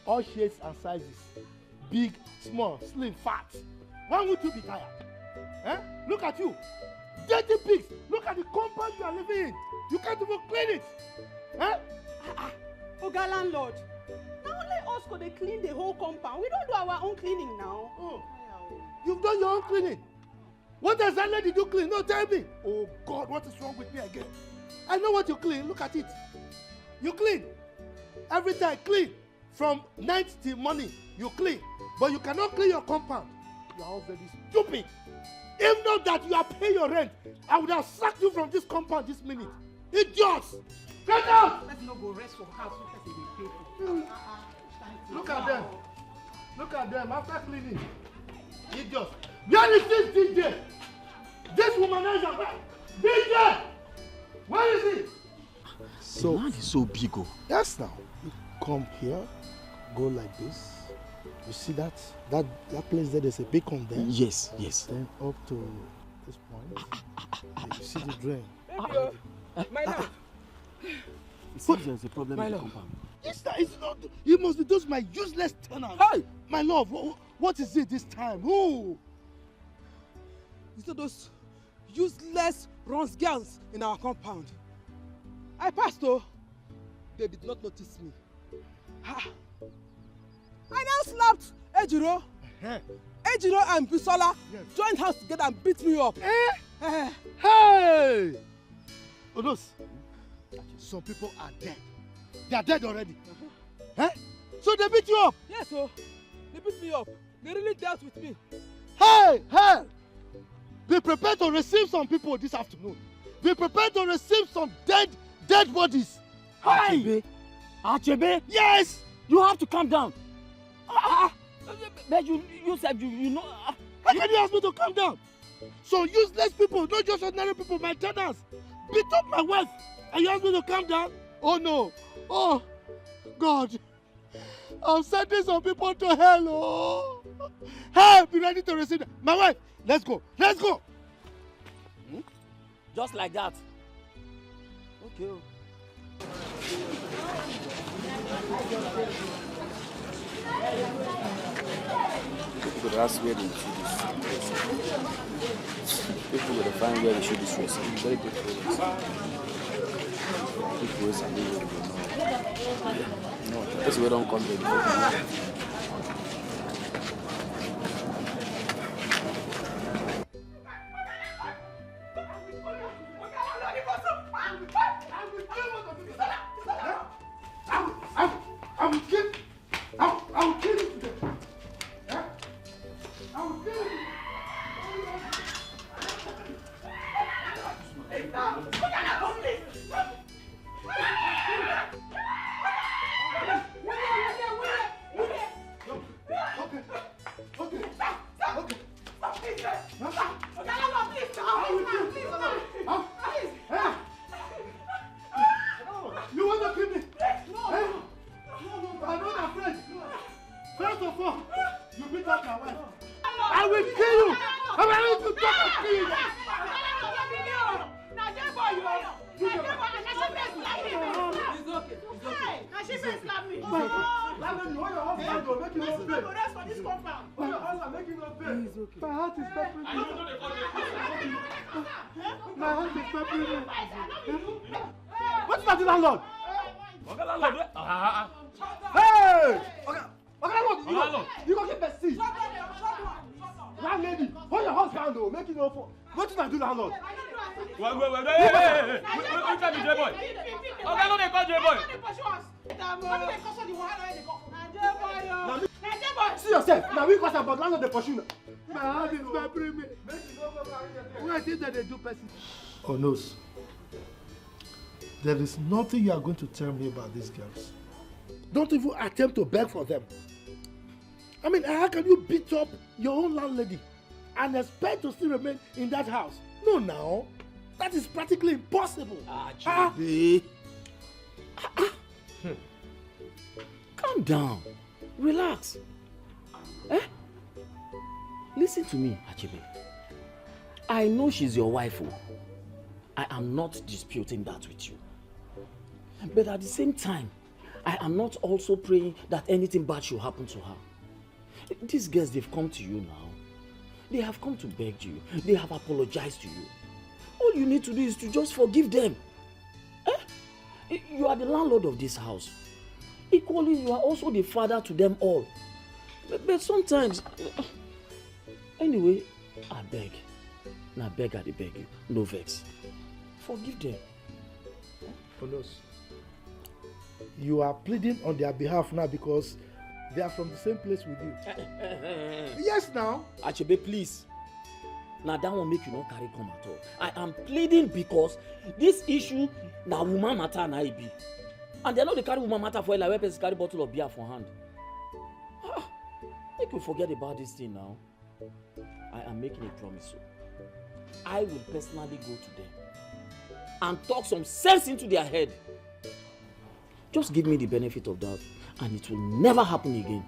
All shades and sizes. Big, small, slim, fat. Why would you be tired? Eh? Look at you. Dirty pigs. Look at the compound you are living in. You can't even clean it. Eh? Ah, ah. Oga Landlord, na only us go dey clean the whole compound. We don do our own cleaning now. Oh. You've done your own cleaning. What exactly did you clean? No, tell me. Oh God, what is wrong with me again? I know what you clean. Look at it. You clean. Every time, clean. From night till morning, you clean. But you cannot clean your compound. You are all very stupid. If not that you are paying your rent, I would have sacked you from this compound this minute. Idiots! Get out! Person no go rest for house wey person dey pay for. Look at them. Look at them after cleaning. Idiots. Where is this D J? This womanizer. Where? D J! Where is he? So, the land is so big, oh. Yes, now. You come here, go like this. You see that, that, that place there, there's a beacon there. Yes, yes. Then up to this point. You see the drain. Baby, oh, my love. It seems there's a problem in the compound. This guy is not. He must be those my useless tenants. Hey! My love, what, what is it this time? Who? Is it those useless runs girls in our compound? I passed, oh. They did not notice me. Ha! I now slapped Ejiro. Uh-huh. Ejiro and Bisola, yes, joined hands together and beat me up. Eh? Eh. Hey! Odos, some people are dead. They are dead already. Uh-huh. Eh? So they beat you up? Yes, oh. They beat me up. They really dealt with me. Hey, hey! Be prepared to receive some people this afternoon. Be prepared to receive some dead, dead bodies. Hey! Achebe. Achebe? Yes! You have to calm down. Ah, ah, ah. But you, you said you, you know. Ah. How can you ask me to calm down? So useless people, not just ordinary people, my tenants, beat up my wife, and you ask me to calm down? Oh no. Oh, God. I'm sending some people to hell, oh. Hell, be ready to receive them. My wife, let's go. Let's go. Hmm? Just like that. Okay, oh. People dey ask where they shoot this person. People go dey find where they shoot this person. It's very difficult. People wey sabi where they go know. No, person wey don come there before. I will, I will, I will kill, I will, I will kill you today. Eh? I will kill you. Okay. Okay. Okay. Stop! Stop! Okay. Stop! Please, sir! Huh? Stop! Oga Lalo, please, sir! How will you? Please, sir! Huh? Please! Hey! Oh, you want to kill me? Please, no! Hey! No, no, no. I'm not afraid. First of all, you beat up my wife. I will kill you! I will kill you! Oga Lalo, no be me o! Na dem boy o! Na dem boy, and na she first slap me. It's okay. It's okay. Hey, na she first slap me. It's okay. Lalo, you hold your husband o, make him no pay. Person no go rest for this compound. Hold your husband, make him no pay. It's okay. My heart is peppering me. Are you not a... Huh? My house is peppering me. What is that, landlord? Oga landlord, ah, ah, ah. Hey! Oga, Oga landlord, you go, you go keep person. Landlady, hold your husband o, make you no fall. Wetin I do, landlord? Wait, wait, wait, hey, hey, hey, hey. Wait, wait, wait, tell me, J boy. Oga no dey call J boy. Na me. See yourself. Na we cause am, but landlord dey pursue na. My heart is peppering me. Why I think that they do person? Onos, there is nothing you are going to tell me about these girls. Don't even attempt to beg for them. I mean, how can you beat up your own landlady and expect to still remain in that house? No, now. That is practically impossible. Ah, Chibi. Calm down. Relax. Eh? Listen to me, Achebe. I know she's your wife, oh. I am not disputing that with you. But at the same time, I am not also praying that anything bad should happen to her. These girls, they've come to you now. They have come to beg you. They have apologized to you. All you need to do is to just forgive them. Eh? You are the landlord of this house. Equally, you are also the father to them all. But, but sometimes, anyway, I beg. Na beg I dey beg you. No vex. Forgive them. Onos, you are pleading on their behalf now because they are from the same place with you. Yes, now. Achebe, please. Na that one make you no carry come at all. I am pleading because this issue na woman matter na e be. And they no dey carry woman matter for head like where person carry bottle of beer for hand. Ah, make we forget about this thing now. I am making a promise, oh. I will personally go to them and talk some sense into their head. Just give me the benefit of doubt, and it will never happen again.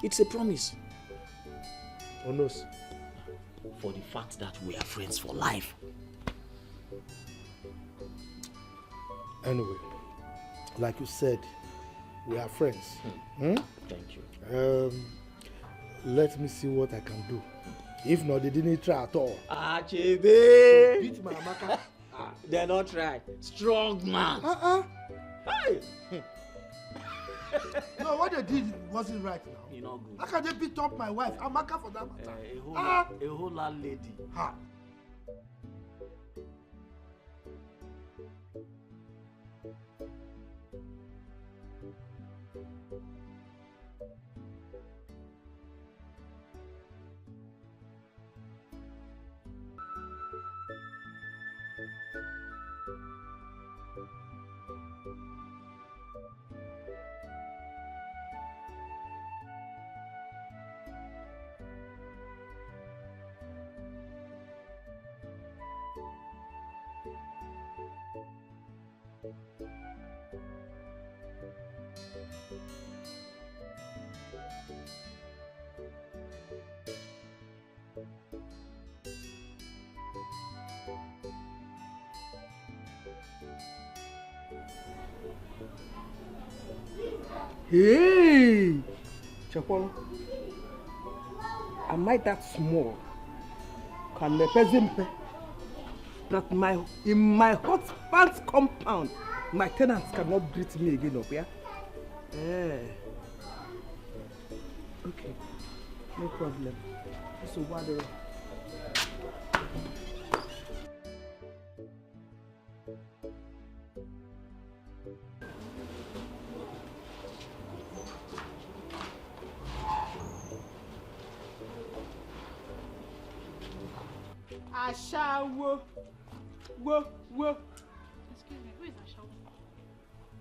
It's a promise. Onos, for the fact that we are friends for life. Anyway, like you said, we are friends. Hmm? Thank you. Um, let me see what I can do. If not, they didn't try at all. Achebe! Beat my Amaka. Ah, they not try. Strong man. Uh-uh. Hey! No, what they did wasn't right now. You not good. How can they beat up my wife, Amaka, for that matter? Eh, a whole, ah, a whole lot lady. Ha. Hey! Chekwala. Am I that small? Can mepezi mpe that my, in my husband's compound, my tenants cannot greet me again up here? Eh. Okay. No problem. So what do Ashawo. Wo, wo. Excuse me, who is Ashawo?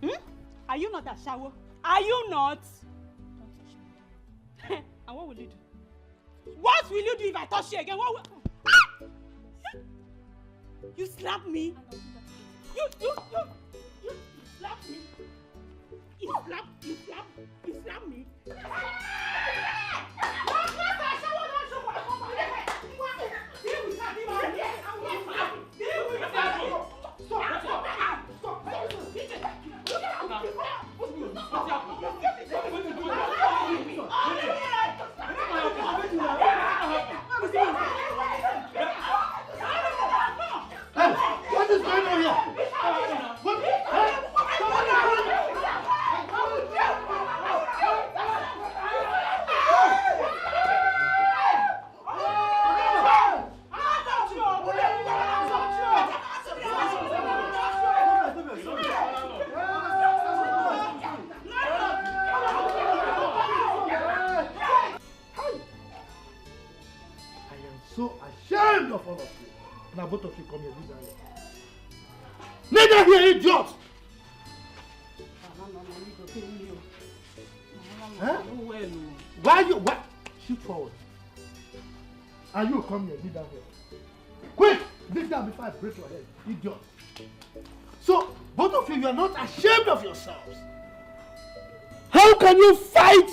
Hmm? Are you not Ashawo? Are you not? Don't touch me. And what will you do? What will you do if I touch you again? What will... Ah! You slap me. You, you, you, you slap me. You slap, you slap, you slap me. Now both of you come here, kneel down here. Kneel down here, idiot! Eh? Why you, why? Sit forward. And you come here, kneel down here. Quick! Kneel down before I break your head, idiot. So, both of you, you are not ashamed of yourselves. How can you fight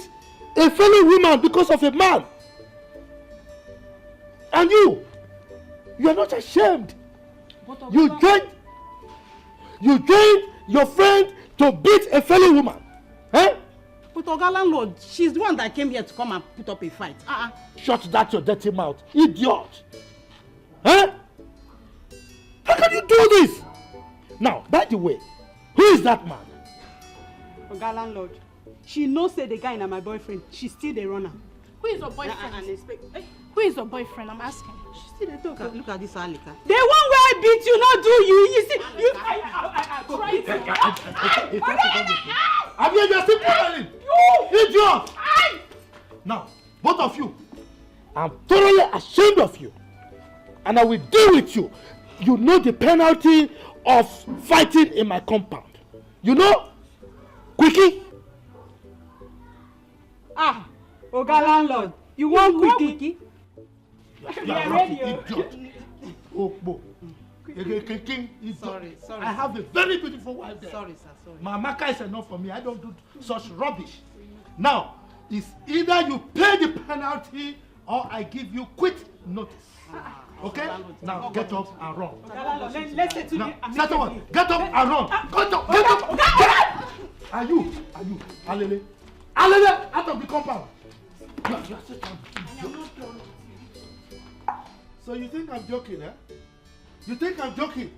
a fellow woman because of a man? And you, you are not ashamed. You joined, you joined your friend to beat a fellow woman. Eh? But Oga Landlord, she's the one that came here to come and put up a fight. Uh-uh. Shut that your dirty mouth, idiot. Eh? How can you do this? Now, by the way, who is that man? Oga Landlord, she know say the guy na my boyfriend. She still dey run am. Who is your boyfriend? Uh-uh, and expect. Eh? Who is your boyfriend? I'm asking. She still dey talk. Look at, look at this Alika. The one wey I beat you no do you. You see, you. I, I, I, I go beat you. Abi, you are still quarreling. You idiot. Now, both of you, I'm thoroughly ashamed of you, and I will deal with you. You know the penalty of fighting in my compound. You know, Quickie. Ah, Oga Landlord, you want Quickie? You are not an idiot. Okpo. King, idiot. Sorry, sorry. I have a very beautiful wife there. Sorry, sir. Sorry. Mamaka is enough for me. I don't do such rubbish. Now, it's either you pay the penalty or I give you quit notice. Okay? Now get up and run. Let's settle Now, settle on. Get up and run. Get up. Get up. Get up. Are you? Are you? Alele. Alele, out of the compound. You are, you are such an idiot. So you think I'm joking, eh? You think I'm joking?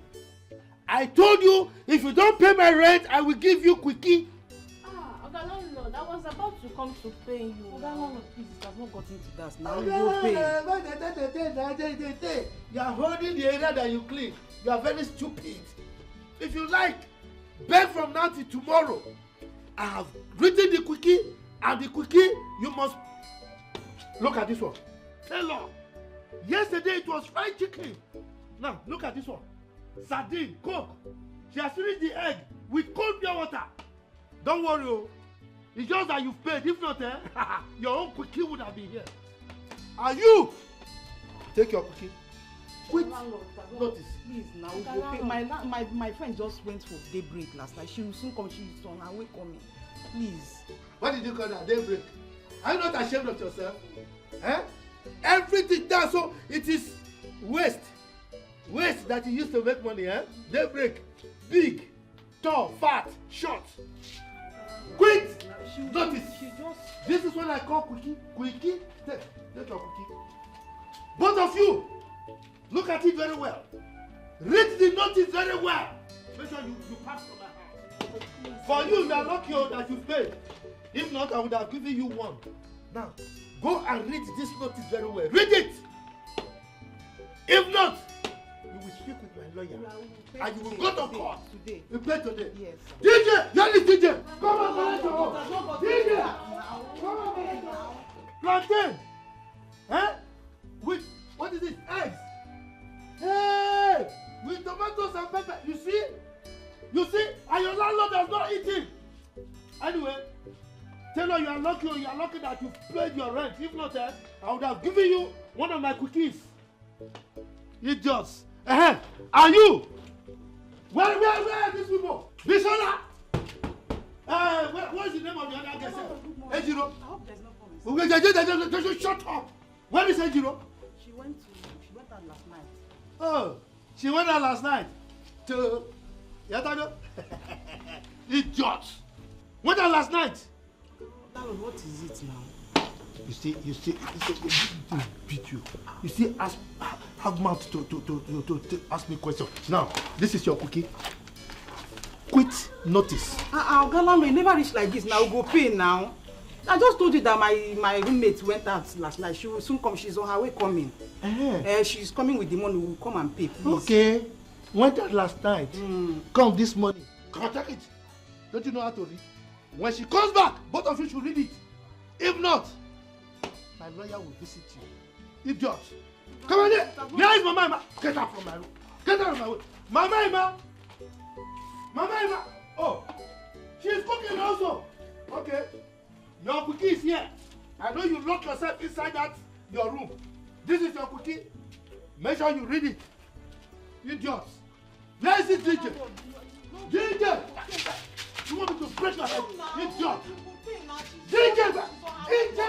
I told you, if you don't pay my rent, I will give you Quickie. Ah, Oga Landlord, I was about to come to pay you. Oga Landlord, please, it has not gotten to that. Now you go pay. You are holding the area that you clean. You are very stupid. If you like, beg from now till tomorrow. I have written the Quickie, and the Quickie, you must look at this one. Taylor, yesterday it was fried chicken. Now look at this one. Sardine, Coke. She has finished the egg with cold pure water. Don't worry, oh. It's just that you've paid. If not, eh, your own Quickie would have been here. And you, take your Quickie. Quit notice. Please, now we go pay. My, la- my my friend just went for daybreak last night. She will soon come. She's on her way coming. Please. What did you call that? Daybreak. Are you not ashamed of yourself? Eh? Everything down, so it is waste. Waste that you used to make money, eh? Daybreak. Big, tall, fat, short. Quit! Notice. This is what I call Quickie. Quickie. Take, take your Quickie. Both of you, look at it very well. Read the notice very well. Make sure you, you pass from my house. For you, you are lucky, oh, that you paid. If not, I would have given you one. Now, go and read this notice very well. Read it. If not, you will speak with my lawyer. And you will go to court. Today. You pay today. Yes. D J, you are the D J. Come on, collect your own. D J, come on, collect your own. Plantain. Eh? With, what is it? Eggs. Hey! With tomatoes and pepper. You see? You see? And your landlord has not eaten. Anyway, Taylor, you are lucky. You are lucky that you paid your rent. If not, eh, I would have given you one of my Quickies. Idiots. Uh-huh. And you? Where, where, where are these people? Bisola! Uh, where, what's the name of the other girl? Ejiro. I hope there's no promise. Shut up. Where is Ejiro? She went to, she went out last night. Oh, she went out last night to Yatago. Idiot. Went out last night. Darling, what is it now? You see, you see, you see, you see, beat you. You see, ask, have mouth to, to, to, to, to, to ask me question. Now, this is your Quickie. Quit notice. Ah, uh, Oga Landlord, you never reach like this. Now we go pay now. I just told you that my, my roommate went out last night. She will soon come. She's on her way coming. Uh-huh. Uh, she's coming with the money. We'll come and pay, please. Okay. Went out last night. Mm. Come this morning. Come and take it. Don't you know how to read? When she comes back, both of you should read it. If not, my lawyer will visit you. Idiot. Come on here. Where is Mama Emma? Get out from my room. Get out of my way. Mama Emma. Mama Emma. Oh, she's cooking also. Okay. Your cookie is here. I know you lock yourself inside that your room. This is your cookie. Make sure you read it. Idiot. Where is it, D J? D J! You want me to break your head? Idiot! D J! D J!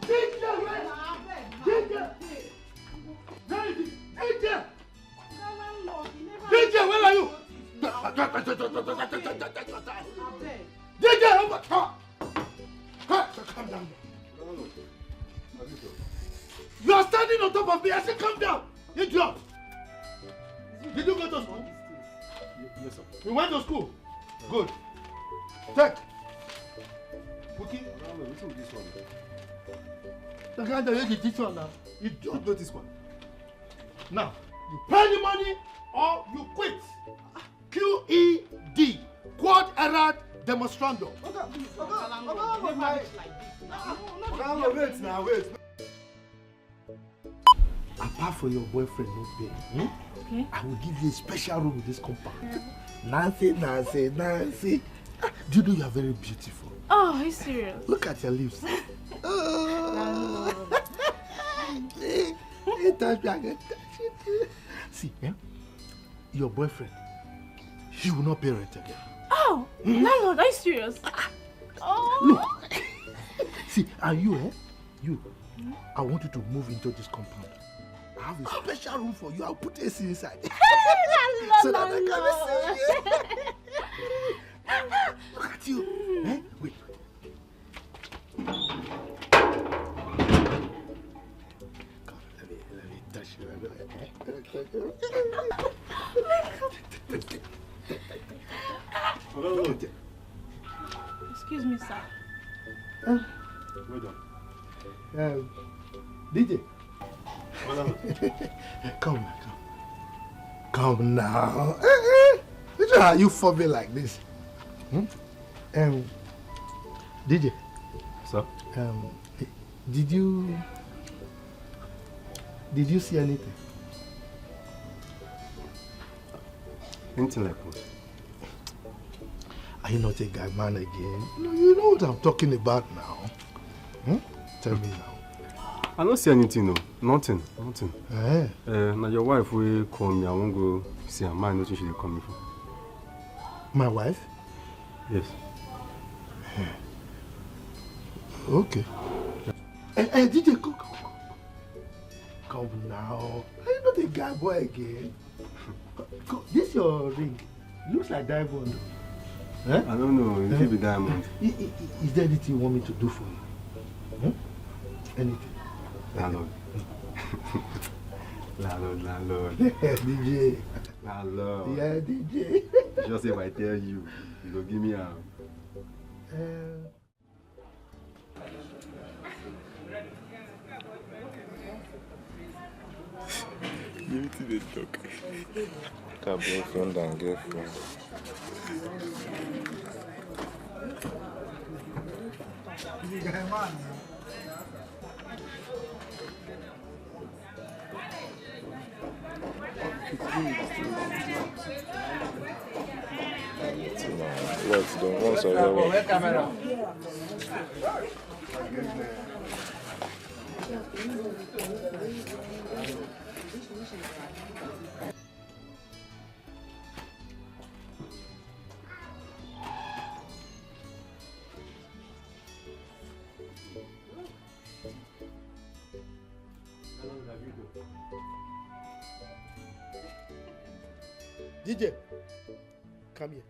D J! Where? D J! Where is it? D J! D J, where are you? D J, oh my God! Hey, calm down. You are standing on top of me. I said, calm down. Idiot. Did you go to school? Yes, sir. You went to school? Good. Take. Cookie. This one. The guy that you teach one now. Idiot. Not this one. Now, you pay the money or you quit. Q E D. Quod erat demonstrandum. Oga, oga, oga, oga, wait now, wait. Apart from your boyfriend no pay, hmm? Okay. I will give you a special room in this compound. Nancy, Nancy, Nancy. Ah, do you know you are very beautiful? Oh, are you serious? Look at your lips. Oh. You touch me, I can touch you. See, eh? Your boyfriend, he will not pay rent again. Oh, landlord, are you serious? Oh. Look. See, and you, eh? You, I want you to move into this compound. I have a special room for you. I'll put A C inside. So that I can see you. Look at you. Eh? Wait. Come, let me, let me touch you. Excuse me, sir. Well done. Um, D J. Come now, come. Come now. Eh, eh. Which one are you for me like this? Hmm? Um, D J. Sir? Um, did you, did you see anything? Anything like what? Are you not a guy man again? No, you know what I'm talking about now. Hmm? Tell me now. I don't see anything, no. Nothing, nothing. Eh? Uh, now your wife will call me. I won't go see her. Mind nothing she dey call me for. My wife? Yes. Eh. Okay. Eh, eh, D J, come, come, come. Come now. Are you not a guy boy again? Co-, co-, this your ring looks like diamond. Eh? I don't know. It fit be diamond. I, I, I, is there anything you want me to do for you? Hmm? Anything? Landlord. Landlord, landlord. D J. Landlord. Yeah, D J. Just if I tell you, you go give me a. Uh, Give it to the talk. Cabin friend and girlfriend. Let's go. Once I hear what. D J, come here.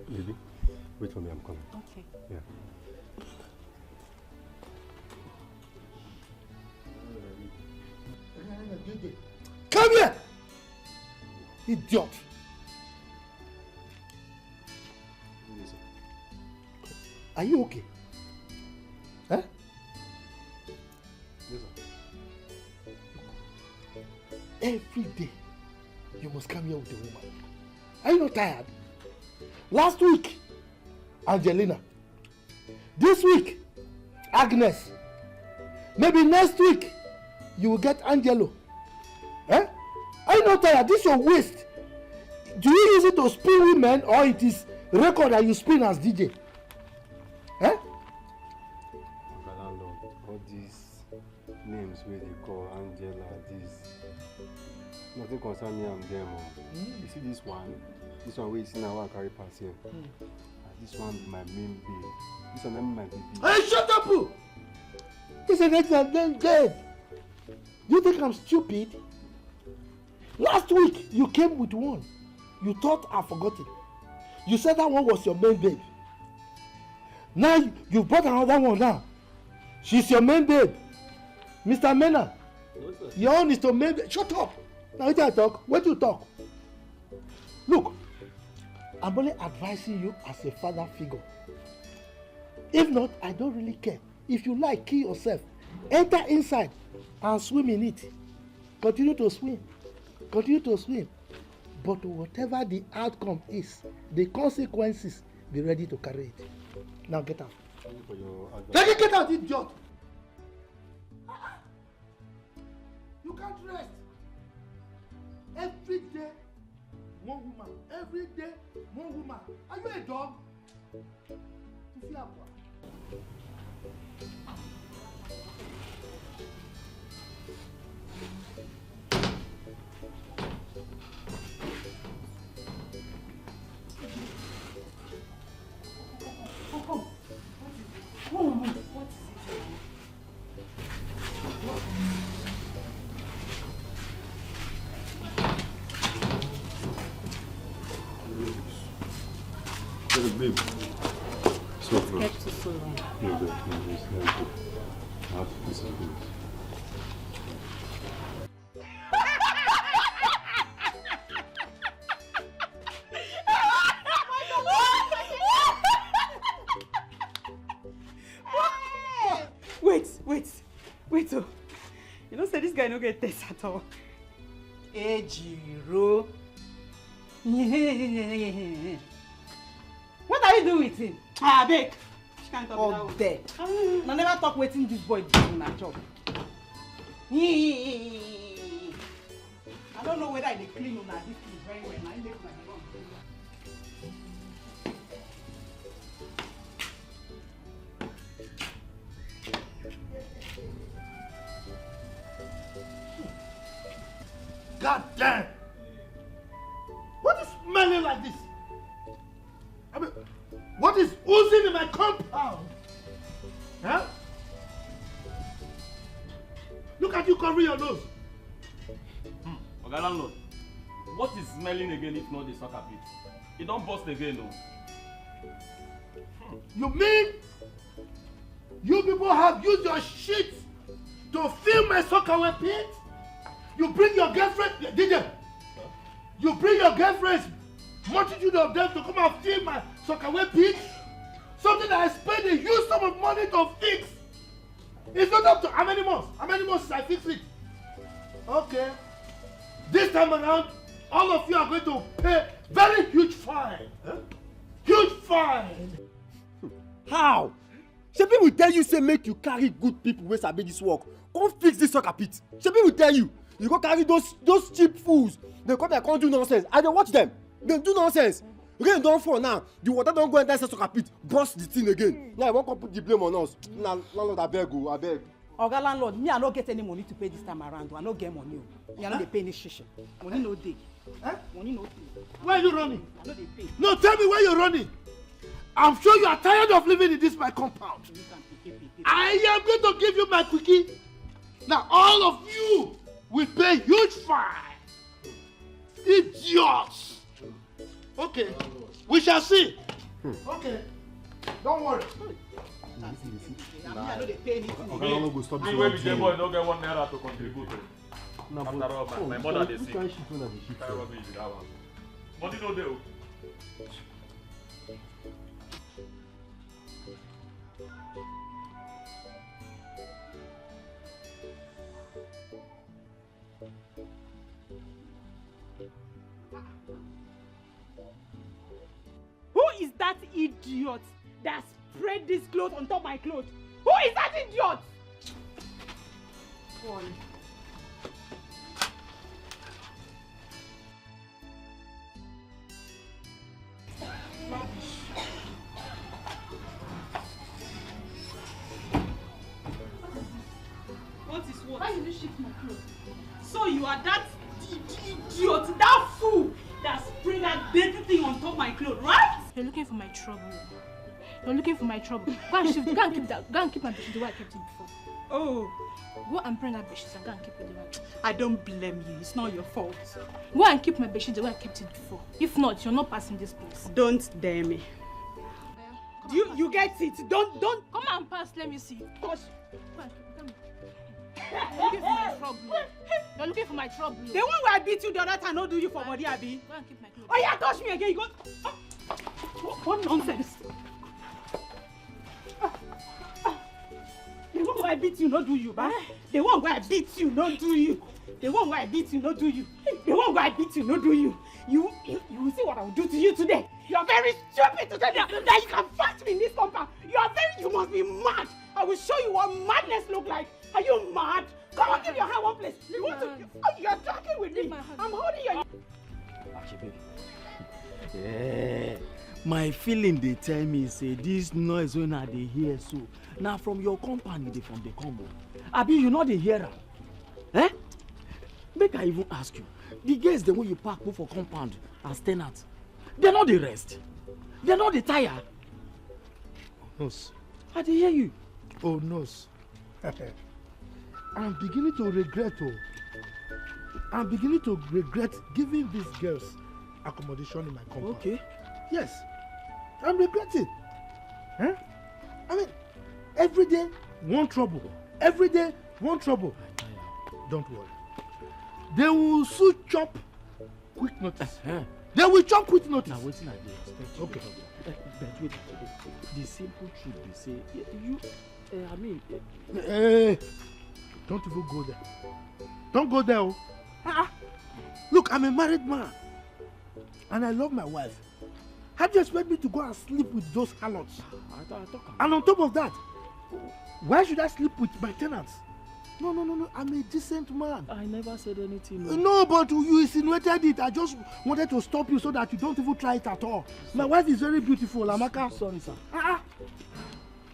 Baby, wait for me, I'm coming. Okay. Yeah. Come here! Idiot! Are you okay? Huh? Yes, sir. Every day, you must come here with a woman. Are you not tired? Last week, Angelina. This week, Agnes. Maybe next week you will get Angelo. Eh? Are you not tired? This your waist. Do you use it to spin women, or it is record that you spin as D J? Eh? Oga landlord, all these names wey dey call Angela, this nothing concern me and them o. You see this one, this one wey you see now wey I carry pass here. Na this one be my main babe. This one na be my baby. Hey, shut up! Oh! This is an extra dead. You think I'm stupid? Last week you came with one. You thought I've forgotten. You said that one was your main babe. Now you brought another one now. She's your main babe. Mister Mena, your own is to main babe. Shut up. Now wetin I talk? What you talk? Look, I'm only advising you as a father figure. If not, I don't really care. If you like, kill yourself. Enter inside and swim in it. Continue to swim. Continue to swim. But whatever the outcome is, the consequences, be ready to carry it. Now get out. Thank you for your advice. Take it, get out, idiot! You can't rest. Every day, one woman. Every day, one woman. Are you a dog? Tufi akwa. Hey, babe. So close. Kept you so long. No, babe, no, babe, no, babe. I have to do something. Wait, wait, wait, oh. You know say this guy no get taste at all. Ejiro. What are you doing with him? Ah, abeg. Which kind of talk be that one? Ode. Ah. Una never talk wetin this boy do una chop. I don't know whether I dey clean una this thing very well. Na him make una dey run. God damn! What is smelling like this? I mean, what is oozing in my compound? Huh? Look at you covering your nose. Hmm. Oga landlord, what is smelling again if not the soccer pitch? E don burst again o. Hmm. You mean you people have used your shit to fill my soakaway pit? You bring your girlfriend, D J. You bring your girlfriends, multitude of them, to come and fill my soakaway pit. Something that I spent a huge sum of money to fix. It's not up to how many months. How many months since I fix it? Okay. This time around, all of you are going to pay very huge fine. Huh? Huge fine. How? Shebi we tell you say make you carry good people wey sabi this work. Come fix this soccer pit. Shebi we tell you. You go carry those those cheap fools. They come here come do nonsense. I dey watch them. They do nonsense. Rain don fall now. The water don go enter inside soccer pit. Burst the thing again. Now you wan come put the blame on us. Na landlord abeg o, abeg. Oga landlord, me I no get any money to pay this time around o. I no get money o. Me I no dey pay any shishi. Money no dey. Eh? Money no dey. Where are you running? I no dey pay. No, tell me where you're running. I'm sure you are tired of living in this my compound. I am going to give you my quickie. Now all of you will pay huge fine. Idiots. Okay. We shall see. Okay. Don't worry. Oga no go stop. Me wey be the boy no get one naira to contribute o. After all, my, my mother dey sick. Which kind shit wey una dey shit sef? Money no dey o. Who is that idiot that spread this cloth on top my cloth? Who is that idiot? One. Rubbish. What is what? Why did you shift my clothes? So you are that d- d- idiot, that fool that sprayed that dirty thing on top my clothes, right? You're looking for my trouble. You're looking for my trouble. Go and shift. Go and keep that. Go and keep my bedsheet the way I kept it before. Oh. Go and bring that bedsheet and go and keep it the way. I don't blame you. It's not your fault. Go and keep my bedsheet the way I kept it before. If not, you're not passing this place. Don't dare me. You you get it. Don't don't Come and pass. Let me see. Touch. Go and keep. Come. You're looking for my trouble. You're looking for my trouble. The one where I beat you the other time, no do you for body, Abby. Go and keep my clothes. Oh yeah, touch me again. You go. Oh, what, what nonsense? Ah, ah. The one where I beat you, no do you, ba? The one where I beat you, no do you. The one where I beat you, no do you. The one where I beat you, no do you. You, you, you will see what I will do to you today. You are very stupid to tell me that you can fight me in this compound. You are very, you must be mad. I will show you what madness look like. Are you mad? Come on, give your hand one place. You want to? Oh, you are talking with me. I'm holding your. Achibe. Yeah. My feeling dey tell me say this noise wey I dey hear so na from your compound e dey from dey come o. Abi you no dey hear am? Eh? Make I even ask you, the girls dem wey you pack put for compound as tenant, dem no dey rest? Dem no dey tire? Nurse. I dey hear you. Oh, nurse. I'm beginning to regret, oh. I'm beginning to regret giving these girls accommodation in my compound. Okay. Yes. I'm regretting. Eh? I mean, every day, one trouble. Every day, one trouble. Don't worry. They will soon chop quick notice. Uh-huh. They will chop quick notice. Now, waiting at the expect. Okay. Eh, but wait, the simple truth be say, eh, you, eh, I mean, eh, Eh, don't even go there. Don't go there, oh. Ah, ah. Look, I'm a married man. And I love my wife. How do you expect me to go and sleep with those harlots? I, I talk am. And on top of that, why should I sleep with my tenants? No, no, no, no. I'm a decent man. I never said anything, no. No, but you insinuated it. I just wanted to stop you so that you don't even try it at all. My wife is very beautiful, Amaka. Sorry, sir. Ah, ah.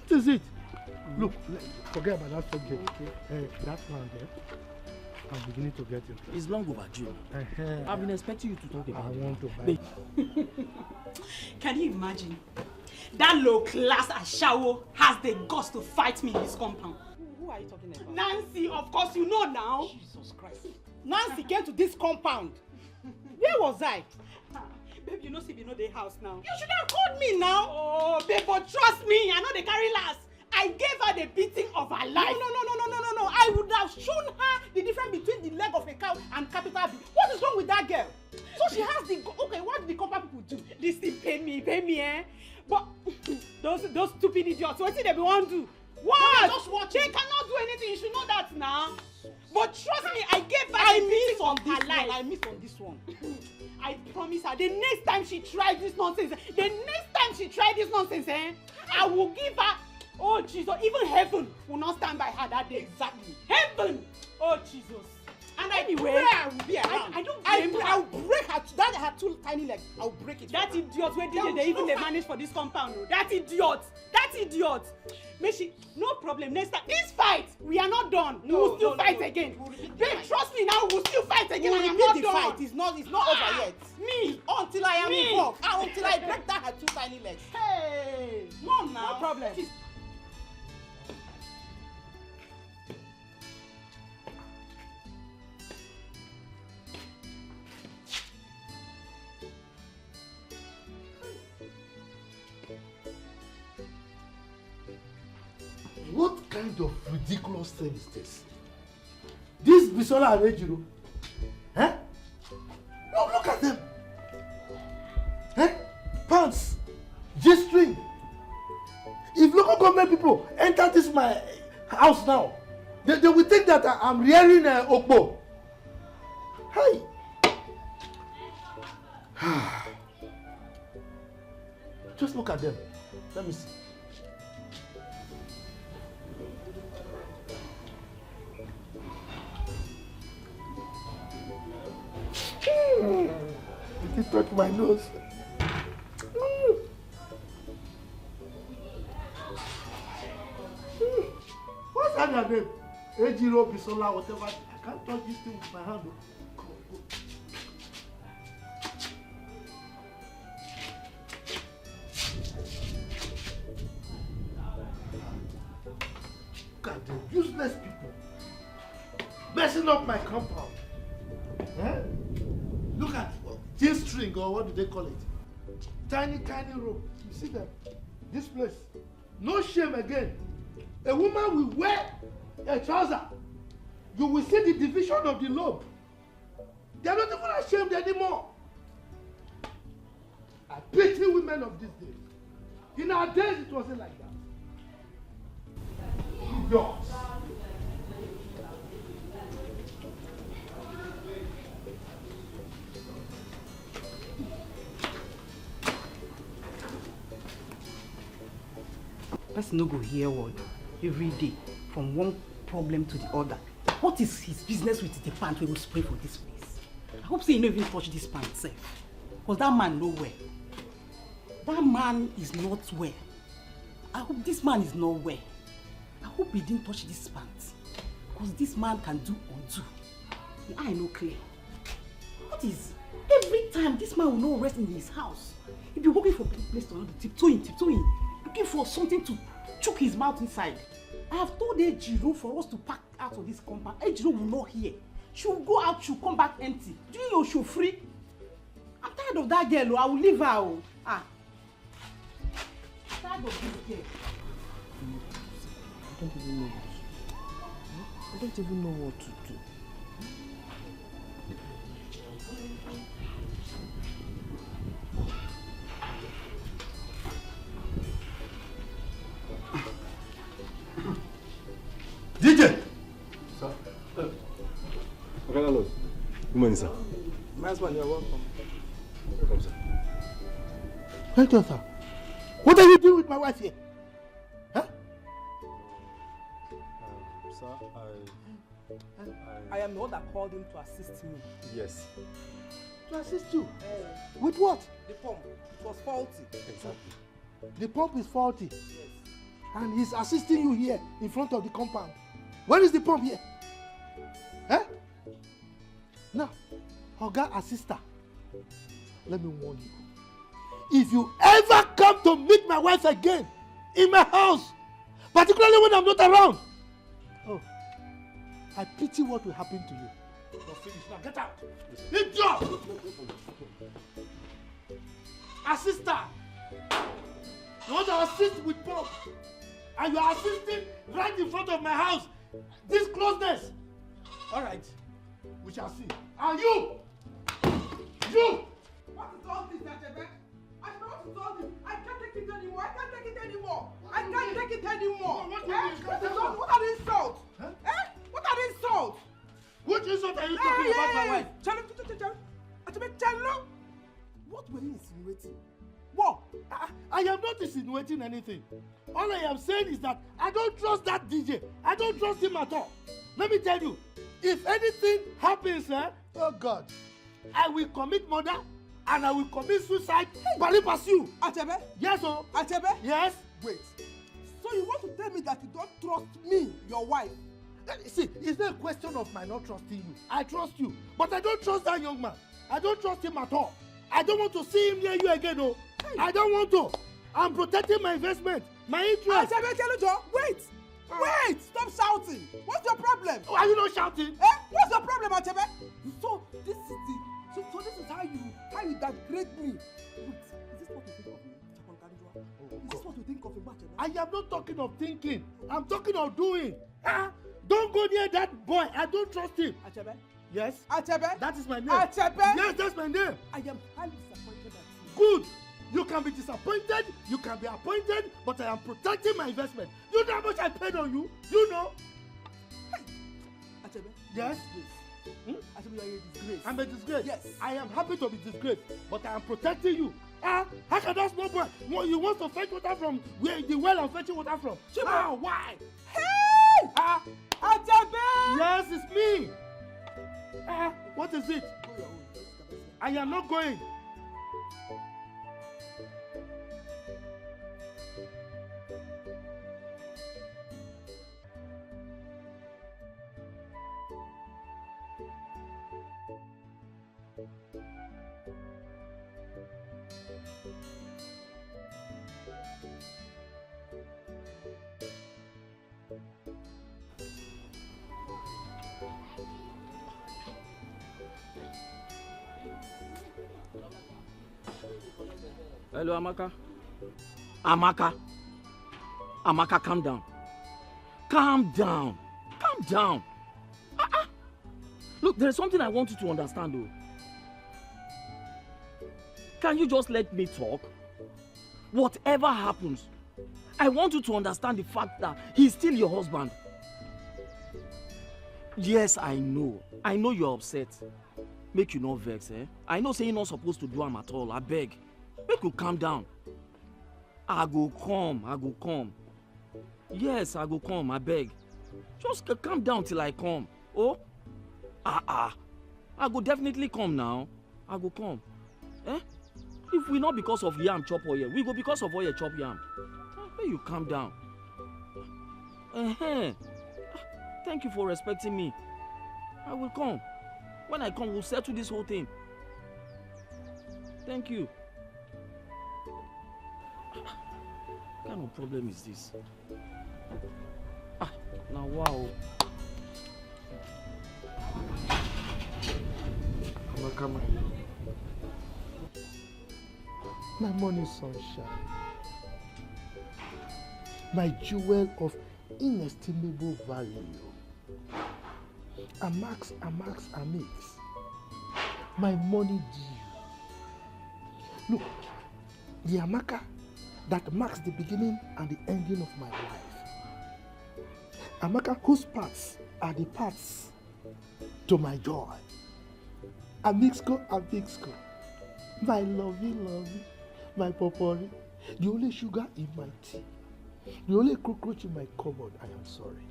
What is it? Look, le- forget about that subject. Okay. Eh, that man there, I'm beginning to get him. It's long overdue. Uh-huh. I've been expecting you to talk about I it. Want to buy. Can you imagine? That low class ashawo has the guts to fight me in this compound. Who, who are you talking about? Nancy, of course you know now. Jesus Christ. Nancy came to this compound. Where was I? Babe, you know say we no dey house now. You should have called me now. Oh, babe, but trust me, I no dey carry last. I gave her the beating of her life. No, no, no, no, no, no, no, no. I would have shown her the difference between the leg of a cow and capital B. What is wrong with that girl? So she has the go- okay. What did the compound people do? This thing pay me, pay me, eh? But those those stupid idiots. What did they be want do? What? They were just watching. They cannot do anything. You should know that now. But trust me, I gave her I the miss beating on of this her one. Life. I miss on this one. I promise her the next time she tries this nonsense, the next time she tries this nonsense, eh, I will give her. Oh Jesus, even heaven will not stand by her that day. Exactly. Heaven. Oh Jesus. And I Anyway, pray I will be I, around. I don't I, blame her. I will break her to that her two tiny legs. I will break it. That idiot wey dey That there even dey manage for this compound o. That idiot. That idiot. Make she no problem next time. This fight, we are not done. We No, will still no, no, fight no. Again. We will repeat the Babe, fight. Trust me now, we will still fight again. We will I am repeat not the done. Fight. It's not. It's not over yet. Me. Until I am involved. Ah, until I break down her two tiny legs. Hey, mom now. No problem. What kind of ridiculous thing is this? This Bisola and Ejiro. Eh? No, look at them. Eh? Pants, G-string. If local government people enter this my house now, they, they will think that I, I'm rearing uh, Okpo. Hey! Just look at them. Let me see. It touched my nose. What's that their name? Ejiro Bisola, whatever. I can't touch this thing with my hand. Oh. Look at them, useless people. Messing up my compound. Eh? Look at this string, or what do they call it? Tiny, tiny rope. You see them? This place. No shame again. A woman will wear a trouser. You will see the division of the lobe. They are not even ashamed anymore. I pity women of these days. In our days, it wasn't like that. Idiots. Person no go hear word every day from one problem to the other. What is his business with the pant wey go spray for this place? I hope say he no even touch this pant sef, cause that man no well. That man is not well. I hope this man is not well. I hope he didn't touch this pant, cause this man can do undo. The eye no clear. What is? Every time this man will not rest in his house. He be walking from place to another, tiptoeing, tiptoeing, looking for something to chook his mouth inside. I have told Ejiro for us to pack out of this compound. Ejiro will not hear. She will go out, she will come back empty. Do you know she will free? I'm tired of that girl. Oh. I will leave her. Oh. Ah. Tired of this girl. I don't even know what to do. I don't even know what to do. D J! Sir. Okay, hello. Good morning, sir. My husband, you're welcome. Welcome, sir. Welcome, sir. What are you doing with my wife here? Huh? Um, sir, I, I am the one that called him to assist me. Yes. To assist you? Uh, With what? The pump, it was faulty. Exactly. The pump is faulty. Yes. And he's assisting you here in front of the compound. Where is the pump here? Eh? Now, Oga Assista, let me warn you. If you ever come to meet my wife again in my house, particularly when I'm not around, oh, I pity what will happen to you. You're finished now. Get out. Idiot! Assista! You want to assist with pump? And you are assisting right in front of my house. This closeness. All right. We shall see. And you! You! What is all this, Achebe? I don't want to solve this. I can't take it anymore. I can't take it anymore. I can't take it anymore. What do you Eh? mean? What is all, what are the insults? Huh? Eh? What are the insults? Which insult are you talking about my wife? Chelu, Chelu, Chelu, Chelu. Achebe, Chelu. What were you insinuating? What? I, I am not insinuating anything. All I am saying is that I don't trust that D J. I don't trust him at all. Let me tell you, if anything happens, eh, oh God, I will commit murder and I will commit suicide. Pari pursue. Achebe? Yes, oh. Achebe? Yes. Wait. So you want to tell me that you don't trust me, your wife? Eh, see, it's not a question of my not trusting you. I trust you, but I don't trust that young man. I don't trust him at all. I don't want to see him near you again, oh. I don't want to. I'm protecting my investment, my interest. Achebe, Chelu, Chelu, wait! Wait! Stop shouting! What's your problem? Oh, are you not shouting? Eh? What's your problem, Achebe? So this is the so, so this is how you how you downgrade me. Wait, is this what you think of me? Is this what you think of me, Achebe? I am not talking of thinking. I'm talking of doing. Ah, don't go near that boy. I don't trust him. Achebe? Yes. Achebe? That is my name. Achebe? Yes, that's my name. I am highly disappointed at you. Good. You can be disappointed, you can be appointed, but I am protecting my investment. You know how much I paid on you? You know? Achebe? Yes. Disgrace. Hmm? Achebe, you are a disgrace. I'm a disgrace. Yes. I am happy to be disgraced, but I am protecting you. Ah, how can that small boy? Well, you want to fetch water from where the well I'm fetching water from? Chima. Ah, why? Hey! Ah, Achebe! yes, it's me. Ah, what is it? Go your own. I am not going. Hello, Amaka. Amaka. Amaka, calm down. Calm down. Calm down. Ah, ah. Look, there's something I want you to understand, though. Can you just let me talk? Whatever happens, I want you to understand the fact that he's still your husband. Yes, I know. I know you're upset. Make you no vex, eh? I know say you not supposed to do am at all. I beg. Make you calm down. I go come. I go come. Yes, I go come. I beg. Just c- calm down till I come. Oh? Ah, ah. I go definitely come now. I go come. Eh? If we not because of yam chop oil, we go because of oil chop yam. Ah, make you calm down. Uh-huh. Ah, thank you for respecting me. I will come. When I come, we'll settle this whole thing. Thank you. What kind of problem is this? Ah, now wow. Come on, come on. My money sunshine. My jewel of inestimable value. Amax, Amax, Amix. My money due. Look, the Amaka that marks the beginning and the ending of my life. Amaka whose parts are the parts to my joy. Amixco, Amixco. My lovey, lovey. My popori. The only sugar in my tea. The only cockroach in my cupboard. I am sorry.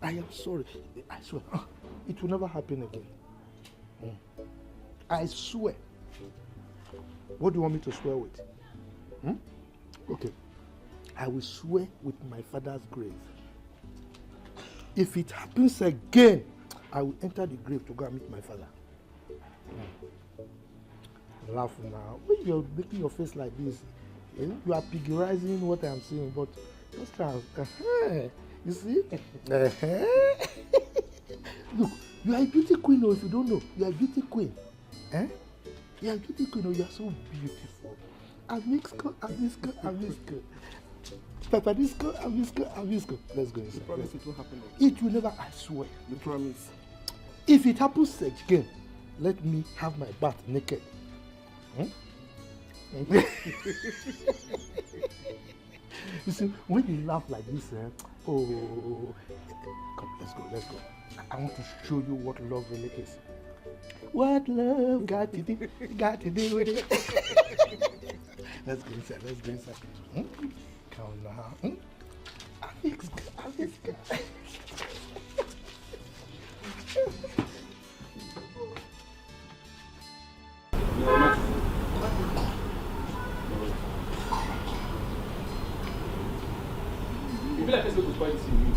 I am sorry. I swear. Ah, it will never happen again. Mm. I swear. What do you want me to swear with? Hmm? Okay. I will swear with my father's grave. If it happens again, I will enter the grave to go and meet my father. Laugh now. When you're making your face like this, eh, you are piggyrizing what I'm saying, but just try and, eh, you see? Eh. Look, you are a beauty queen, oh, if you don't know, you are a beauty queen. Eh? You are a beauty queen, oh, you are so beautiful. Abisco, Abisco, Abisco. Papa Disco, Abisco, Abisco. Let's go inside. You promise it won't happen again? It will never, I swear. You promise? If it happens again, let me have my bath naked. Hmm? You see, when you laugh like this, eh? Oh, come, let's go, let's go. I want to show you what love really is. What love got to do, got to do with it? Let's go inside, let's go inside. Hmm? Come now. Hmm? Alex, Alex. You be like person go spoil this thing.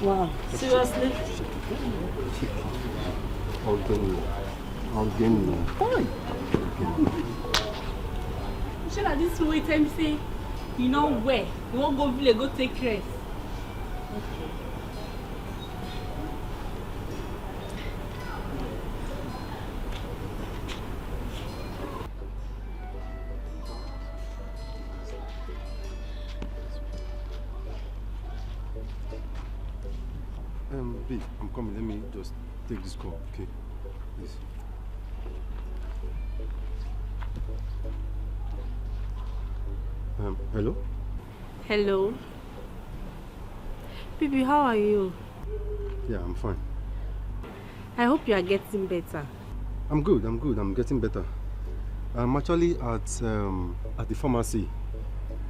Wow, seriously? I'll get you. I'll get you. Why? Shey na this way time say you no well, you wan go village go take rest. Okay. Um, babe, I'm coming. Let me just take this call, okay? Please. Um, hello? Hello. Baby, how are you? Yeah, I'm fine. I hope you are getting better. I'm good, I'm good, I'm getting better. I'm actually at, um, at the pharmacy.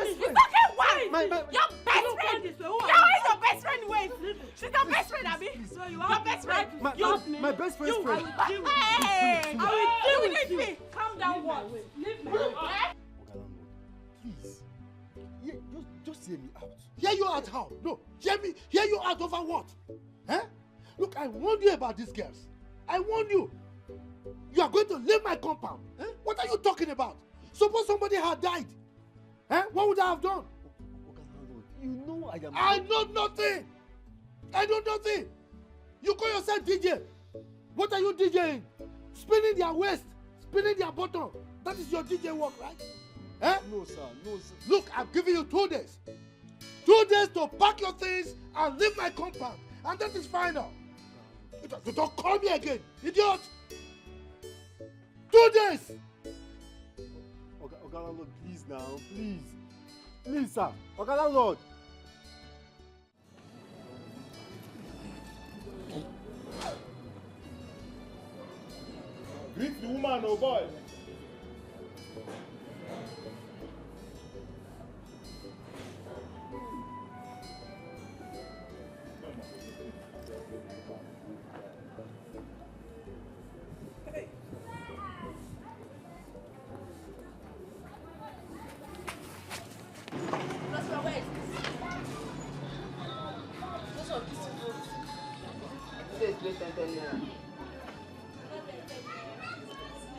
best It's friend. Okay, why? My, my, Your best friend. Your is your best friend. Wait. She's your best friend, Abi. So you your best friend. My, you. My best friend. You. Friend. Hey. I will deal with you. Calm down. What? Leave my way. Please. Yeah, just, just hear me out. Hear you out how? No. Hear me. Hear you out over what? Eh? Look, I warned you about these girls. I warned you. You are going to leave my compound. Eh? What are you talking about? Suppose somebody had died. Eh? What would I have done? You know I am. I know nothing. I know nothing. You call yourself D J. What are you DJing? Spinning their waist, spinning their bottom. That is your D J work, right? Eh? No, sir. No, sir. Look, I'm giving you two days. Two days to pack your things and leave my compound. And that is final. You don't, you don't call me again. Idiot! Two days! Oga, Oga Landlord, please now. Please. Please, sir. Oga Landlord. Greet the woman, oh boy.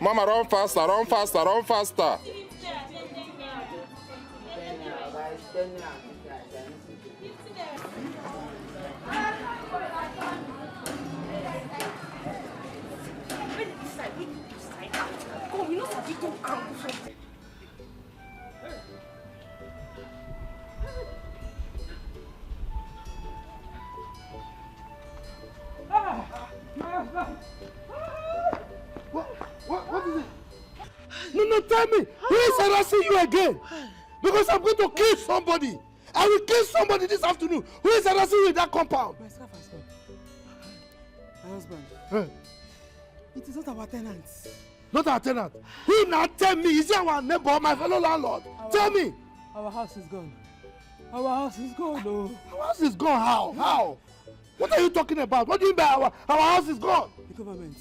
Mama, run faster, run faster, run faster. What, what, what is it? No, no, tell me. Who is harassing you again? Because I'm going to kill somebody. I will kill somebody this afternoon. Who is harassing you in that compound? My scarf has gone. My husband. Huh? It is not our tenant. Not our tenant. He now tell me, is he our neighbor, my fellow landlord? Our, tell me. Our house is gone. Our house is gone, oh. Our house is gone how? How? What are you talking about? What do you mean by our, our house is gone? The government.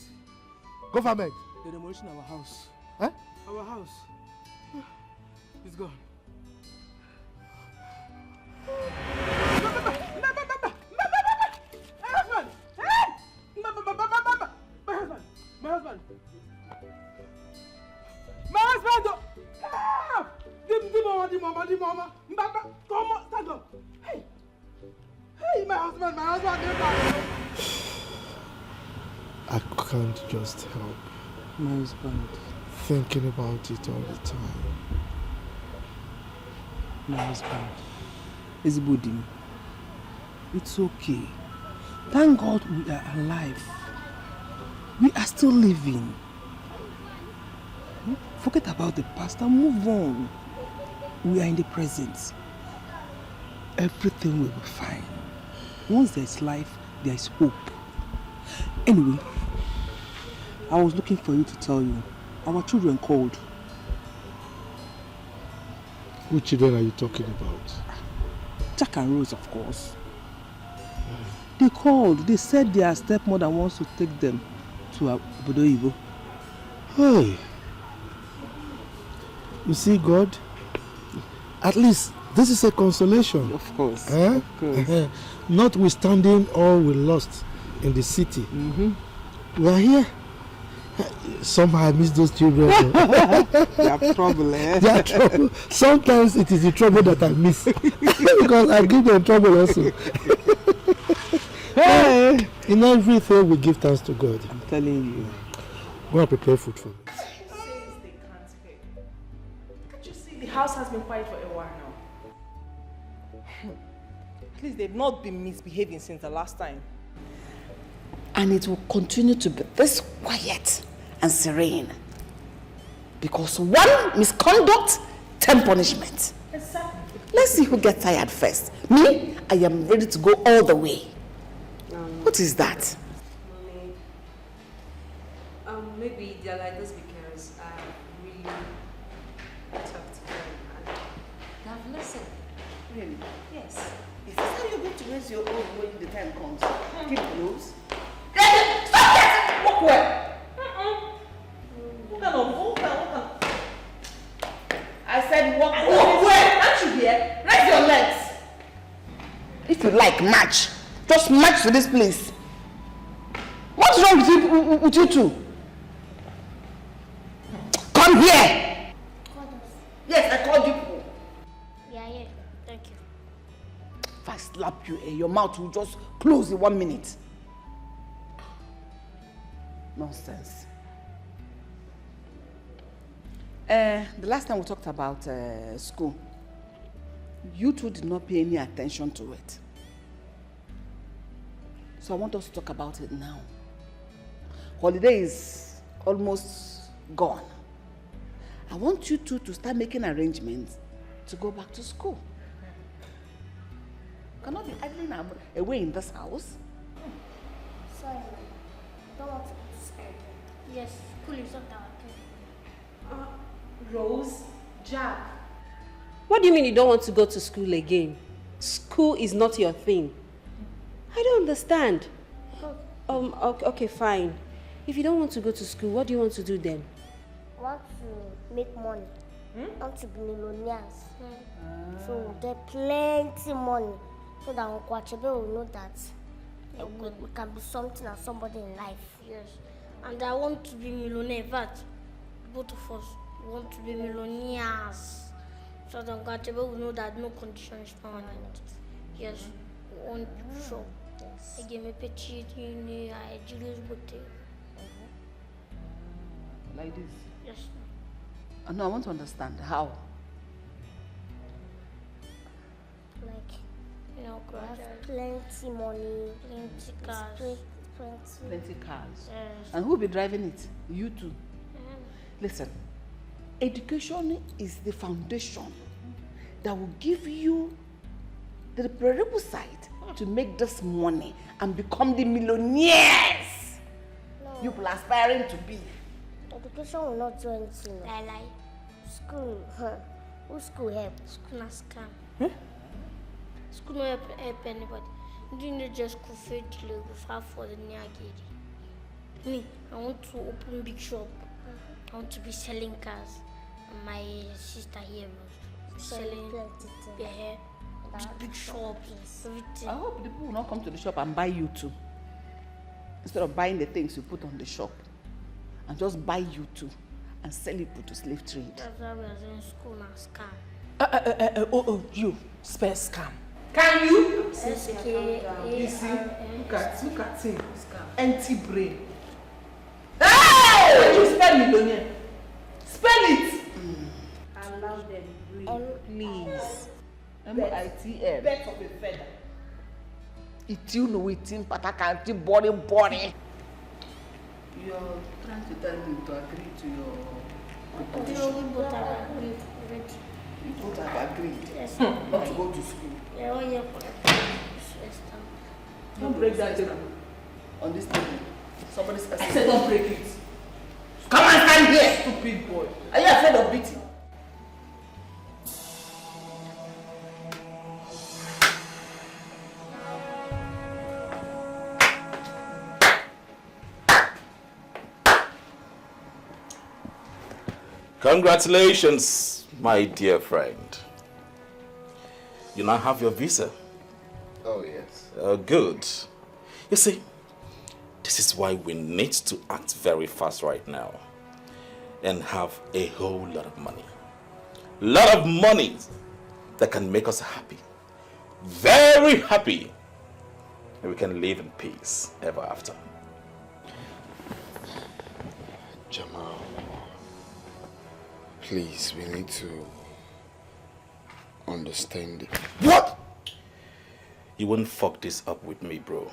Government? They demolition our house. Huh? Our house is gone. My husband! My husband! My husband! My husband! Oh! Ah! Dim, dim, oh! Mama, mama, mama, mama, come on, stand up. Hey, hey, my husband, my husband, dey back. I can't just help. My husband. Thinking about it all the time. My husband. Ezigbo di m. It's okay. Thank God we are alive. We are still living. Hmm? Forget about the past and move on. We are in the present. Everything will be fine. Once there's life, there is hope. Anyway, I was looking for you to tell you. Our children called. Which children are you talking about? Jack and Rose, of course. They called. They said their stepmother wants to take them to Obodo Oyibo. Hey. You see, God, at least this is a consolation. Of course. Eh? Of course. Notwithstanding all we lost in the city, we are here. Somehow I miss those children. They have trouble, eh? They are trouble. Sometimes it is the trouble that I miss because I give them trouble also. Hey! In everything, we give thanks to God. I'm telling you. Go and prepare food for me. Since they can't pay, can't you see the house has been quiet for a while now? At least they've not been misbehaving since the last time. And it will continue to be this quiet and serene. Because one misconduct, ten punishment. Exactly. Let's see who gets tired first. Me, I am ready to go all the way. Um, what is that? Mommy, um, maybe they're like this because I really talked to them and they have listened. Really? Yes. Is this how you're going to raise your own when the time comes? Keep close. Stop that! Walk well! What kind of, what kind, what kind? I said walk well. Walk well! Can't you hear? Raise your legs! If you like, march. Just march to this place. What's wrong with you, with you two? Come here! Yes, I called you people. We are here. Thank you. If I slap you, eh, your mouth will just close in one minute. Nonsense. Eh, the last time we talked about, eh, school, you two did not pay any attention to it. So I want us to talk about it now. Holiday is almost gone. I want you two to start making arrangements to go back to school. You cannot be idling ab-, away in this house. Sorry, ma. I don't want to go to school again. Yes, school is not our thing. Uh, Rose, Jack. What do you mean you don't want to go to school again? School is not your thing. I don't understand. Um, okay, okay, fine. If you don't want to go to school, what do you want to do then? I want to make money. Hmm? I want to be millionaires. So we get plenty money so that Uncle Achebe will know that we, we can be something and somebody in life. Yes. And I want to be millionaire. In fact, both of us want to be millionaires. So that Uncle Achebe will know that no condition is permanent. Yes, we want big shop. Yes. Ege mepe chi ni a Julius Bote. Like this? Yes, sir. Uh, no, I want to understand. How? Like, you know, we have plenty money, plenty cars. Plenty cars. Yes. And who will be driving it? You two. Listen, education is the foundation that will give you the prerequisite to make this money and become the millionaires you are aspiring to be. Education will not do anything. Lie, lie. School, huh? Who school help? School na scam. School no help, help anybody. You need just go for the level for the near gate. Me, I want to open big shop. I want to be selling cars. And my sister here was selling plenty things. Yeah, big, big shop, everything. I hope the people will not come to the shop and buy you too. Instead of buying the things you put on the shop, and just buy you too and sell it to slave trade. That's why we are in school and scam. Uh, uh, uh, uh, oh, oh, you, spell scam. Can you? S K A R M. You see? Look at, look at him. Empty brain. Hey! Can you spell millionaire? Spell it. Allow them breathe. Please. M I T M. Birth of a feather. Iti unu wetin pataka anti boring boring. You're trying to tell me to agree to your They proposition. only both have agreed already. You both have agreed Yes. not to go to school. They're all here for the first time. Don't break that table. On this table. Somebody's I said don't break it. Come and stand here, stupid boy. Are you afraid of beating? Congratulations, my dear friend. You now have your visa. Oh, yes. Uh, good. You see, this is why we need to act very fast right now and have a whole lot of money. Lot of money that can make us happy. Very happy. And we can live in peace ever after. Jamal, please, we need to understand it. What? You won't fuck this up with me, bro.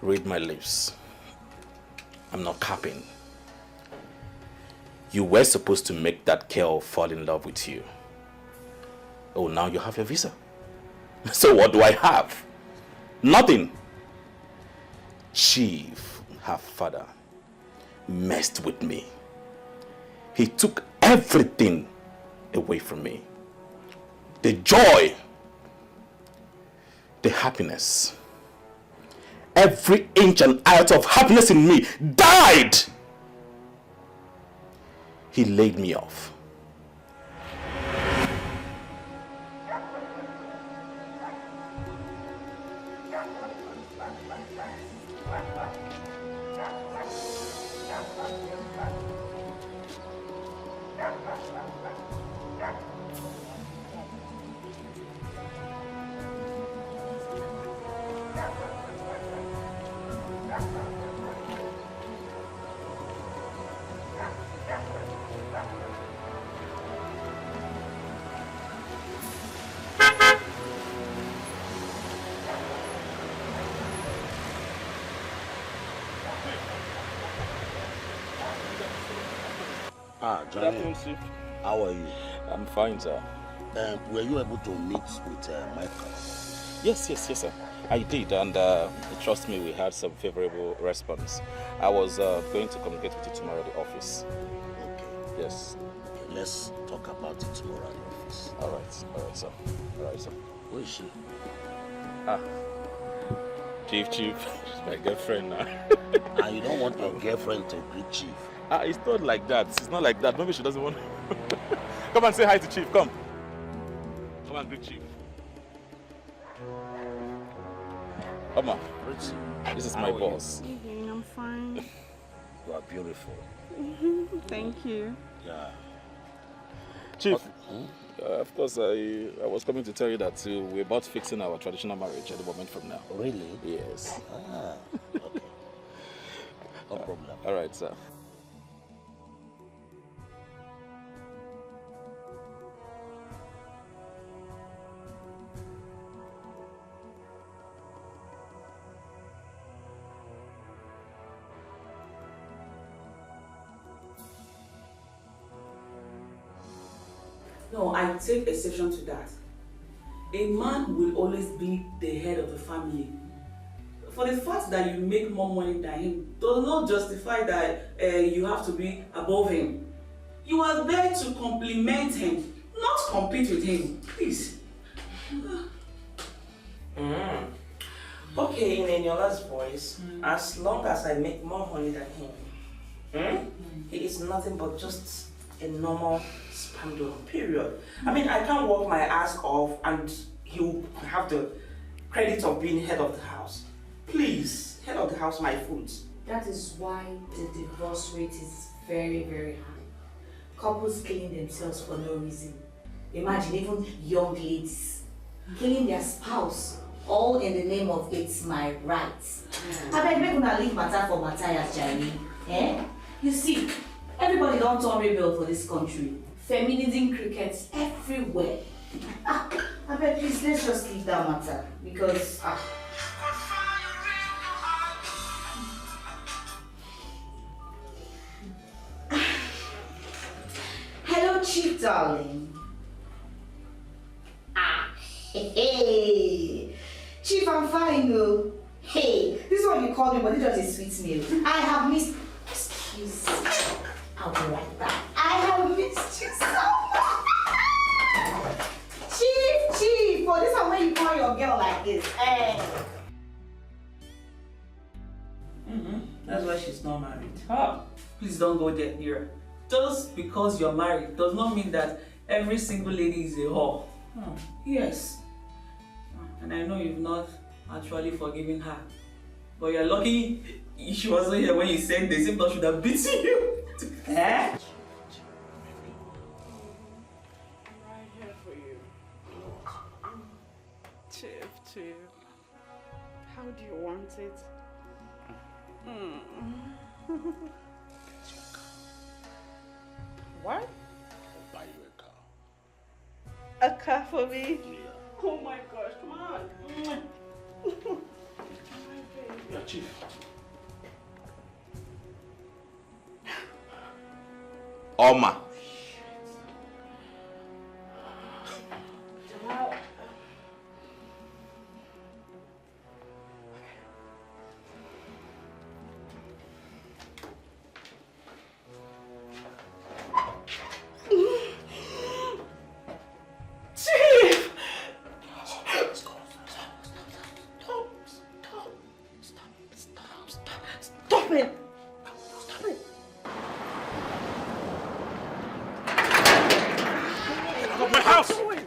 Read my lips. I'm not capping. You were supposed to make that girl fall in love with you. Oh, now you have your visa. So what do I have? Nothing. Chief, her father, messed with me. He took everything away from me. The joy, the happiness, every inch and iota of happiness in me died. He laid me off. Ah, Johnny, how are you? I'm fine, sir. Um, were you able to meet with uh, Michael? Yes, yes, yes, sir. I did, and uh, trust me, we had some favorable response. I was uh, going to communicate with you tomorrow at the office. Okay. Yes. Okay, let's talk about it tomorrow at the office. All right, all right, sir. All right, sir. Who is she? Ah, Chief, Chief, she's my girlfriend now. And you don't want your girlfriend to greet Chief? Ah, it's not like that. It's not like that. Maybe she doesn't want. Come and say hi to Chief. Come. Come and greet Chief. Come on. Greet Chief. This is How my are you? Boss. Evening, I'm fine. You are beautiful. Thank you. Yeah. Chief, uh, of course, I, I was coming to tell you that uh, we're about fixing our traditional marriage at the moment from now. Really? Yes. Ah, okay. No problem. All right, sir. No, I take exception to that. A man will always be the head of the family. For the fact that you make more money than him does not justify that uh, you have to be above him. You are there to compliment him, not compete with him. Please. Mm. Okay, in Eniola's voice, as long as I make more money than him, hmm, he is nothing but just a normal sperm donor, period. I mean, I can't work my ass off and he will have the credit of being head of the house. Please, head of the house, my foot. That is why the divorce rate is very, very high. Couples killing themselves for no reason. Imagine even young ladies killing their spouse, all in the name of "it's my right." I beg, make una leave matter for Matthias, Jerry. Eh? You see, everybody don turn rebel for this country. Feminism crickets everywhere. Ah, I beg, please, let's just leave that matter because, ah. Hello, Chief, darling. Ah, hey, hey. Chief, I'm fine, oh. Hey, this is what you called me, but it just a sweet meal. I have missed. Excuse me. I'll be right back. I have missed you so much. Chief, Chief, for this one, when you call your girl like this, eh? Mm-hmm. That's why she's not married. Ah, please don't go there, Ira. Just because you're married does not mean that every single lady is a whore. Hmm. Yes. And I know you've not actually forgiven her. But you're lucky she wasn't here when you said this. If not, she would have beaten you. Eh? I'm right here for you. Chief, Chief. How do you want it? Hmm. What? Buy you a car. A car for me? Yeah. Oh my gosh, come on. Yeah, Chief. Oma. Chief! Stop, stop, stop, stop, stop, stop, stop, stop, stop it! Stop it! Out of my house! I'm sorry,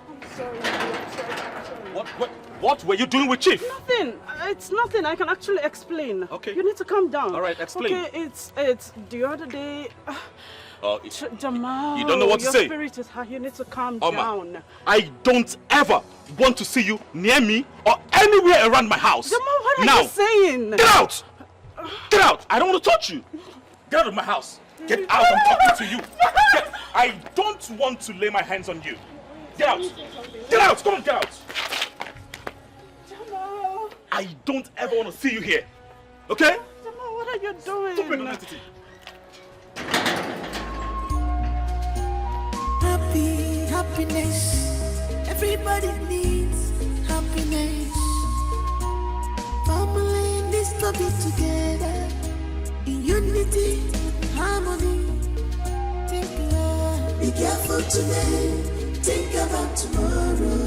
I'm sorry, I'm sorry. What, what, what were you doing with Chief? Nothing. Uh, It's nothing. I can actually explain. Okay. You need to calm down. All right, explain. Okay, it's it's the other day. Uh, it- Ch- Jamal, you don't know what to your say. Spirit is high. You need to calm Oma, down. I don't ever want to see you near me or anywhere around my house. Jamal, what are now, you saying? Get out! Get out! I don't want to touch you. Get out of my house. Get out! I'm talking to you. Get- I don't want to lay my hands on you. Get out! Get out! Come on, get out! Jamal, I don't ever want to see you here. Okay? Jamal, what are you doing? Stupid audacity. Happy, happiness. Everybody needs happiness. Family needs to be together in unity, harmony. Think love. Be careful today. Think about tomorrow.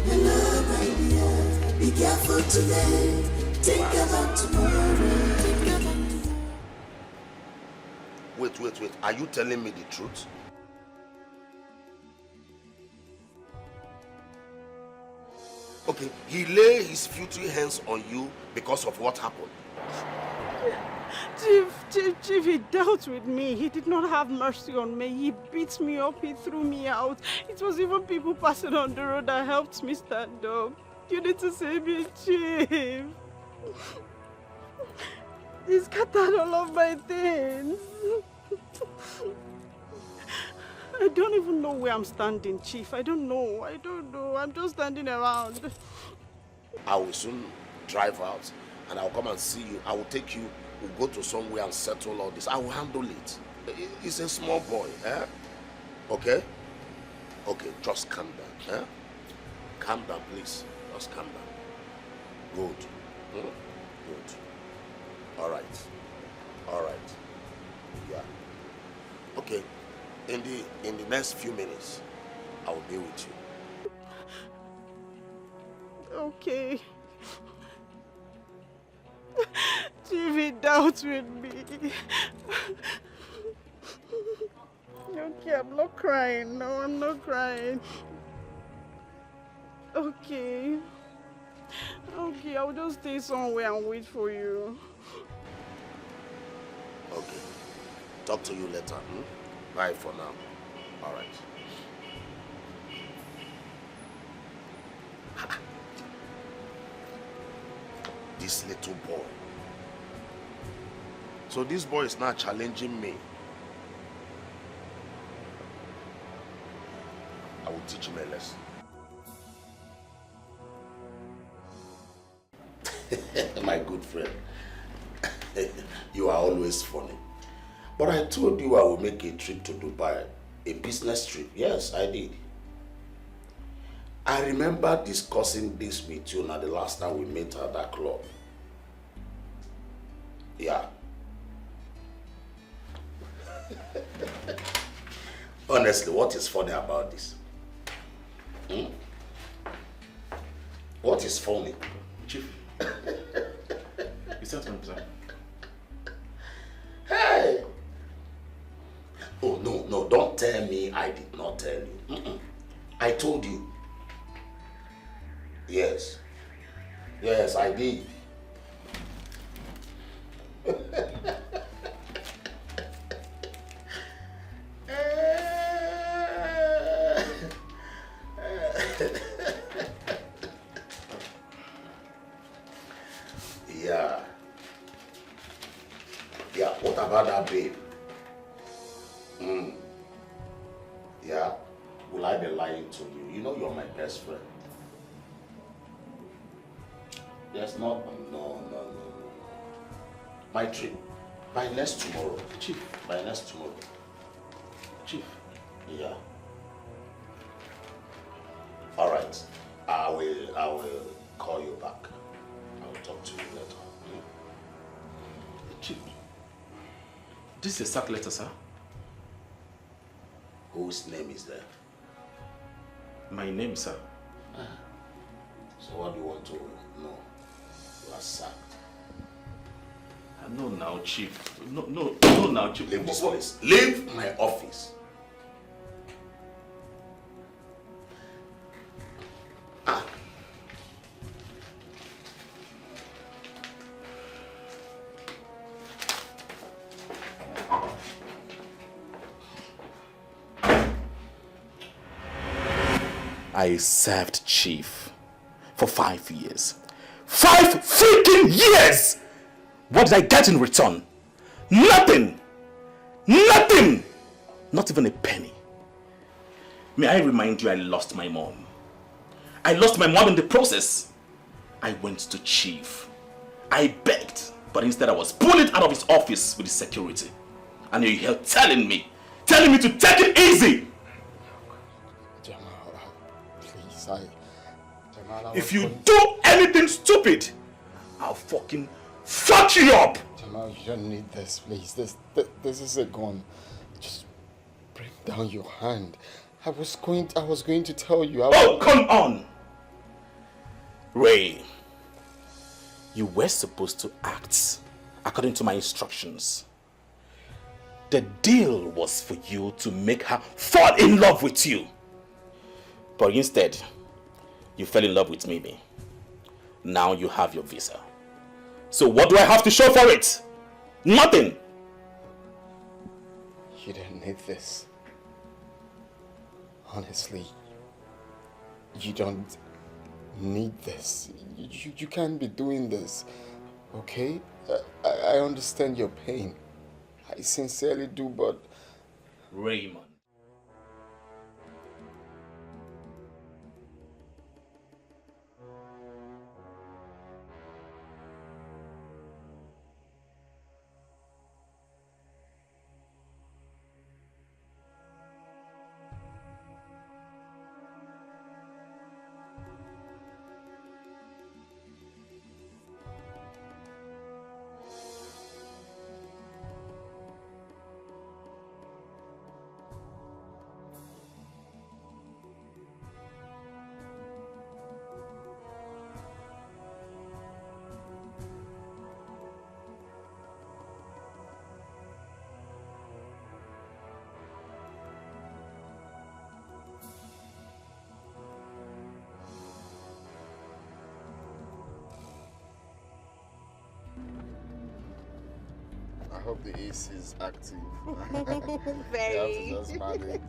Hello, my dear. Be careful today. Think about tomorrow. Think about tomorrow. Wait, wait, wait. Are you telling me the truth? Okay, he lay his filthy hands on you because of what happened. Chief, Chief, Chief, he dealt with me. He did not have mercy on me. He beat me up. He threw me out. It was even people passing on the road that helped me stand up. You need to save me, Chief. He scattered all of my things. I don't even know where I'm standing, Chief. I don't know. I don't know. I'm just standing around. I will soon drive out and I'll come and see you. I will take you, we'll go to somewhere and settle all this. I will handle it. I- It's a small boy, eh? Okay? Okay, just calm down, eh? Calm down, please. Just calm down. Good. Hmm? Good. All right. All right. Yeah. Okay. In the in the next few minutes, I will be with you. Okay. Chief, he dealt with me. Okay, I'm not crying. No, I'm not crying. Okay. Okay, I'll just stay somewhere and wait for you. Okay. Talk to you later. Hmm? Bye for now. All right. This little boy. So this boy is now challenging me. I will teach him a lesson. My good friend, you are always funny. But I told you I will make a trip to Dubai, a business trip. Yes, I did. I remember discussing this with you now the last time we met at that club. Yeah. Honestly, what is funny about this? Hmm? What is funny? Chief. You said something, sir. Hey! Oh, no, no, don't tell me I did not tell you. Mm-mm. I told you. Yes. Yes, I did. Yeah. Yeah, what about that babe? Mm. Yeah. Will I be lying to you? You know you're my best friend. There's not. No, no, no, no, no. My trip. By next tomorrow. Chief. By next tomorrow. Chief. Yeah. All right. I will. I will call you back. I will talk to you later. Hmm? Chief. This is a sack letter, sir. Whose name is there? My name, sir. Ah. So what do you want to know? You are sacked. Ah, no, now, Chief. No, no, no, now, Chief. Leave this place. Leave my office. Ah. I served chief for five years. Five freaking years! What did I get in return? Nothing! Nothing! Not even a penny. May I remind you, I lost my mom. I lost my mom in the process. I went to chief. I begged, but instead I was bullied out of his office with the security. And you're here telling me, telling me to take it easy. Jamal, please, I. Jamal, I If was you going do anything stupid, I'll fucking fuck you up. Jamal, you don't need this, please. This, this, this is a gun. Just bring down your hand. I was going, I was going to tell you. I Oh, come on! Ray, you were supposed to act according to my instructions. The deal was for you to make her fall in love with you. But instead, you fell in love with Mimi. Now you have your visa. So what do I have to show for it? Nothing. You don't need this. Honestly, you don't need this. You, you, you can't be doing this, okay? I, I I understand your pain. I sincerely do, but Raymond. Hope the A C is active. Very. You have to just manage.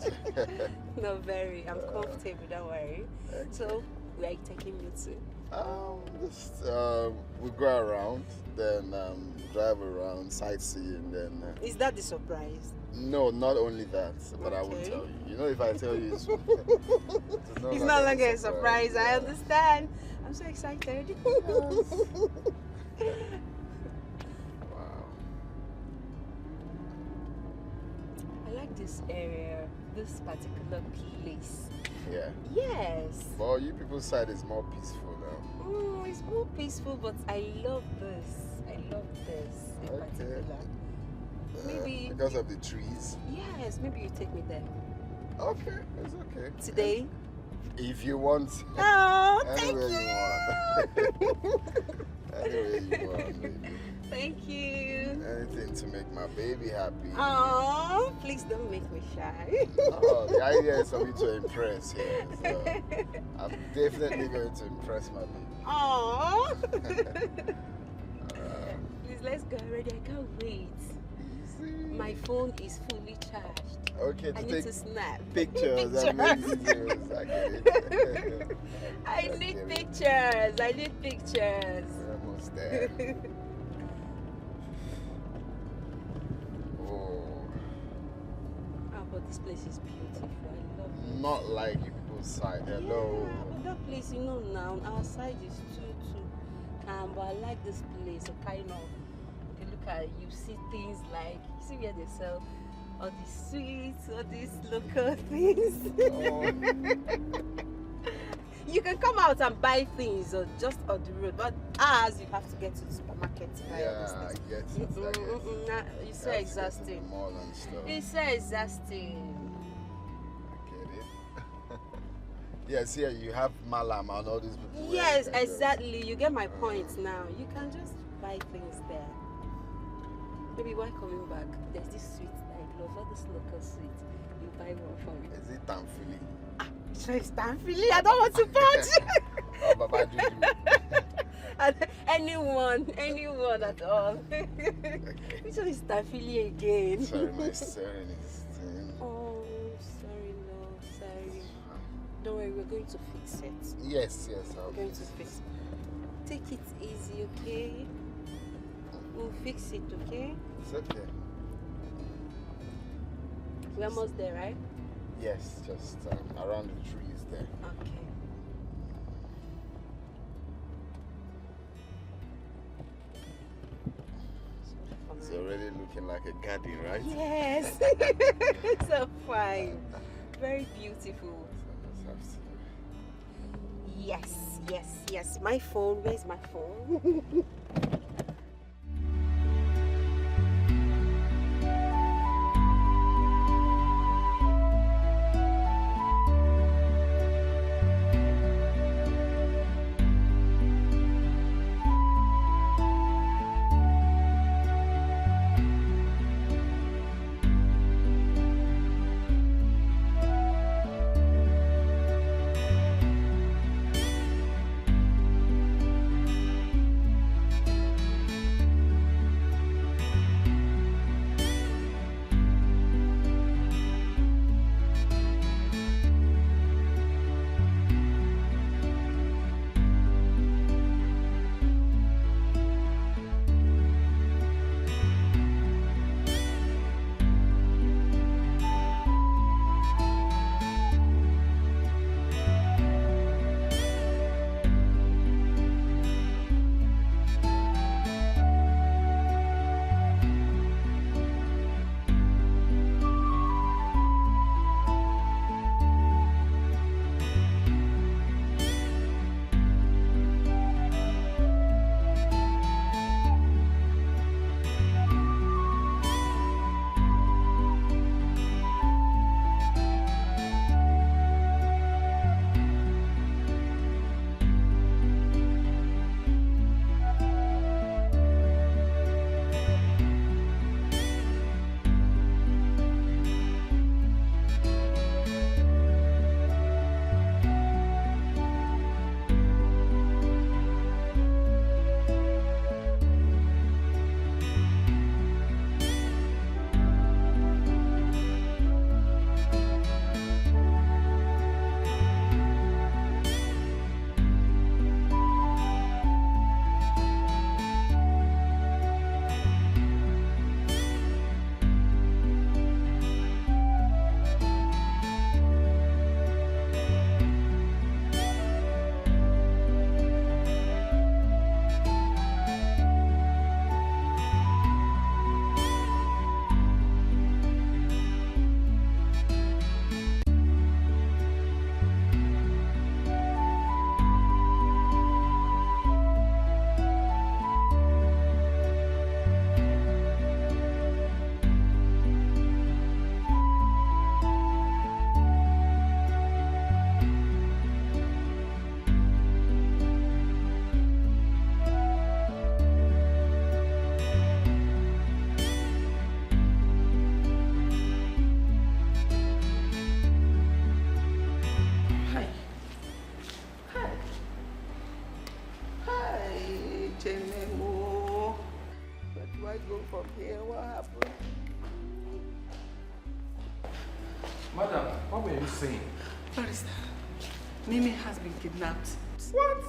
No, very. I'm comfortable, don't worry. So, where are you taking me to? Um, just um, we go around, then um, drive around, sightseeing, then. Uh, Is that the surprise? No, not only that, but I won't Okay. Tell you. You know, if I tell you, it's, it's no It's no longer a surprise. I understand. I'm so excited. Wow. I like this area, this particular place. Yeah. Yes. But you people's side is more peaceful now. Mm, it's more peaceful, but I love this. I love this in Okay. particular. Uh, Maybe- because of the trees. Yes, maybe you take me there. Okay, it's okay. Today? If you want. Oh, Anywhere thank you you. want. Anywhere you want, baby. Thank you. Anything to make my baby happy. Oh, please don't make me shy. Oh, the idea is for me to impress here. So I'm definitely going to impress my baby. Oh. Uh, Please, let's go already. I can't wait. Easy. My phone is fully charged. Okay, I to need take to snap. Pictures and make videos. I get it. I Let's need get it. Pictures. I need pictures. We're almost there. Oh, Ah, but this place is beautiful. I love it. Not like you people's side. Hello. Yeah, but that place, you know, now our side is too too calm. But I like this place. So kind of, you look at, you see things like, you see where they sell all these sweets, all these local things. Oh. You can come out and buy things or just on the road, but ours, you have to get to the supermarket to buy all Yeah, these I things. get it. I Mm-mm, get it. Mm-mm, nah, it's so You have to get to the exhausting. Mall and stuff. It's so exhausting. I get it. Yes, here you have Malam and all these people. where Yes, you can just- exactly. You get my point now. You can just buy things there. Maybe while coming back, there's this sweet that I love, all this local sweet. You buy one for me. Is it Tamfili? So it's Tamfili. I don't want to punch. Oh, Baba Juju. And anyone, anyone at all. Which one is Tamfili again? Sorry, my Serenist. Oh, sorry, no, sorry. Don't worry, we're going to fix it. Yes, yes, I'll We're going to fix it. Fix. Take it easy, okay? We'll fix it, okay? It's okay. We're almost there, right? Yes, just um, around the trees there. Okay. It's already looking like a garden, right? Yes. So fine. Very beautiful. So let's have some. Yes, yes, yes. My phone. Where's my phone? From here, what happened? Madam, what were you saying? Barrister, Mimi has been kidnapped. What?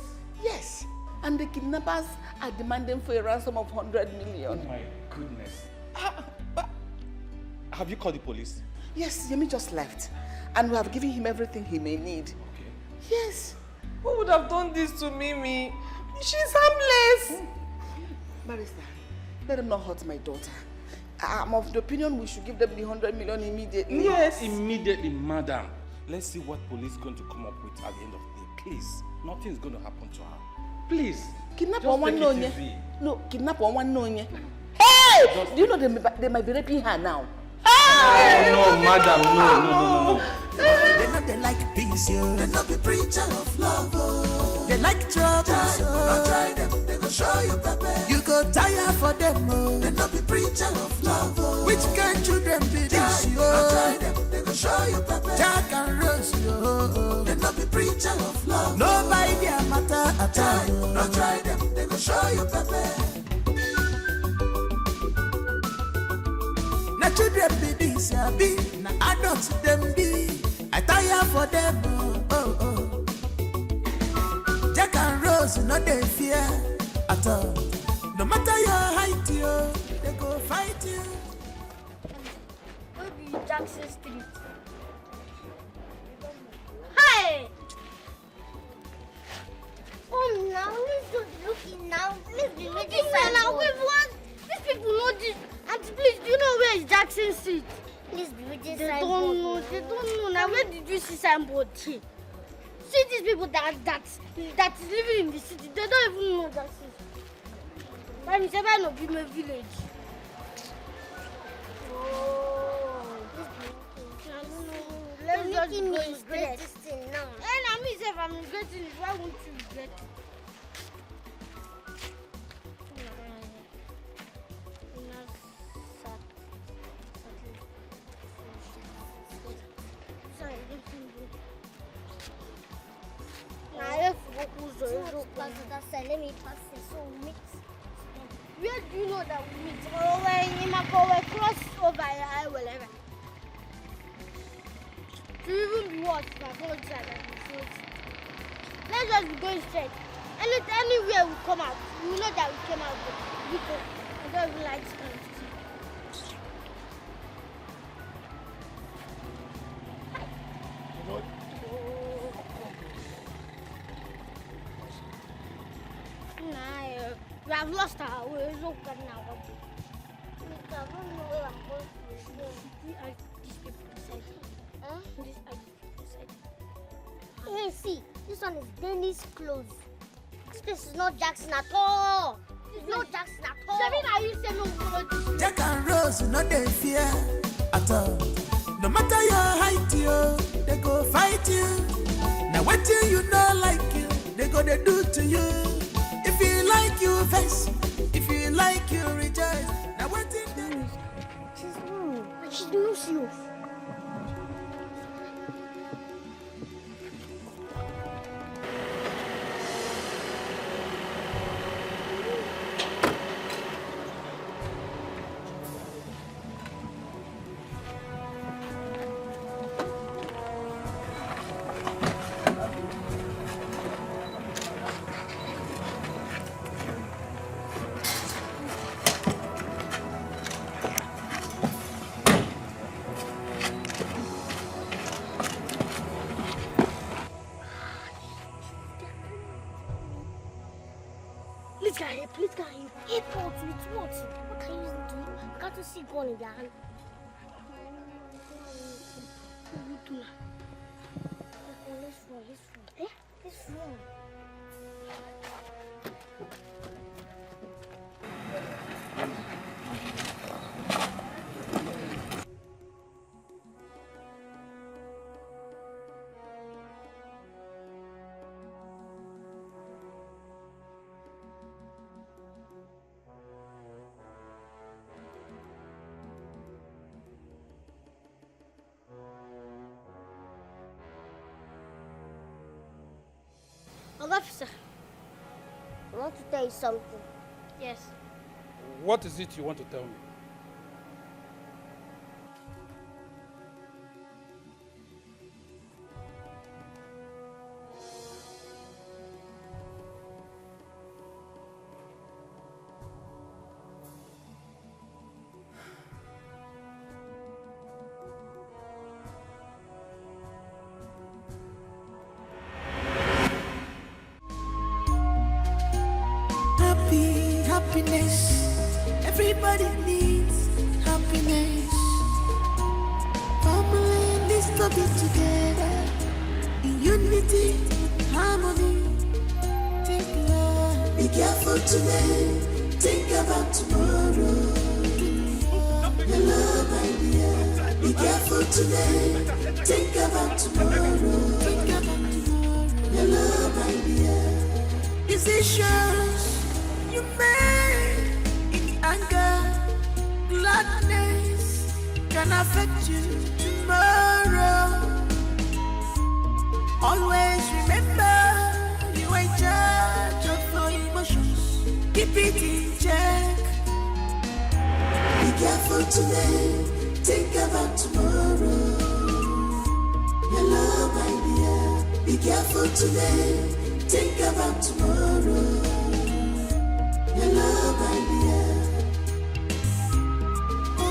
Yes, and the kidnappers are demanding for a ransom of hundred million. Oh my goodness. Ah, but have you called the police? Yes, Yemi just left, and we have given him everything he may need. Okay. Yes. Who would have done this to Mimi? She's harmless. Barrister, let them not hurt my daughter. I'm of the opinion we should give them the hundred million immediately. Yes. Immediately, madam. Let's see what police is going to come up with at the end of the day. Please, nothing is going to happen to her. Please. Kidnap Just one take no it nye. Easy. No, kidnap one no nye. Hey! Do you know they may, they might be raping her now? Oh, no, madam, no, no, no, no, no. They know they like peace, yo. They no be preacher of love, oh. They like trouble, so. Don't try them, they go show you pepper. You go tire for them, oh. They no be preacher of love, oh. Which kind children be this, yo? Don't try them, they go show you pepper. Jack and Rose, yo. They no be preacher of love. No buy their matter at all. Don't try them, they go show you pepper. Na children be this, abi na adults dem be. I tire for them, oh, oh, oh. Jack and Rose no dey fear at all. No matter your height, yo, they go fight you. No be Jackson Street. Hi! Come now, let's just look in now. Let's be reading This man now, signboard. Wait, what? These people know this. And please, do you know where is Jackson Street? Let's be reading They signboard. Don't know. They don't know. Now, where did you see signboard here? See these people that that that is living in the city. They don't even know Jackson Street. Let me say, no be my village. Oh. Let's just Making go me and regret get this thing now. And I mean, if I'm regretting it, why won't you regret it? Na efu okwu ụzọ eziokwu. Pass that side, let me pass it so we meet. Where do you know that we meet? Oh, when you might go, we cross over here, I will ever. To even be worse, if I follow this side, I will show you. Let's just be going straight. Any, anywhere we come out, we know that we came out good. Because I don't even like this kind of thing. Nah, eh, we have lost our way. Look at now. I don't know where I'm going to go. Who are these people inside? Huh? These are people inside. Hey, see, this one is Dennis clothes. This place is not Jackson at all. It's not Jackson at all. Seven, are you seven? Jack and Rose no dey fear at all. No matter your height, yo, they go fight you. Now wetin you no like, you they go they do to you. If you like, you vex. If you like, you rejoice. Now wetin they She's no, she's no serious. Please can help, please can help. Airport with what? What are you doing? Can't you see gun in their hand? Let's run, let's run. Eh? Let's run. Oga officer. I want to tell you something. Yes. What is it you want to tell me? Happy, happiness. Everybody needs happiness. Family needs to be together in unity, harmony. Think love. Be careful today. Think about tomorrow. Hello, my dear. Be careful today. Think about tomorrow. Think about tomorrow. Hello, my dear. Decisions you make in anger, gladness can affect you tomorrow. Always remember you are in charge of your emotions. Keep it in check. Be careful today, think about tomorrow. Hello, my dear. Be careful today, think about tomorrow. Hello, my dear. Oh,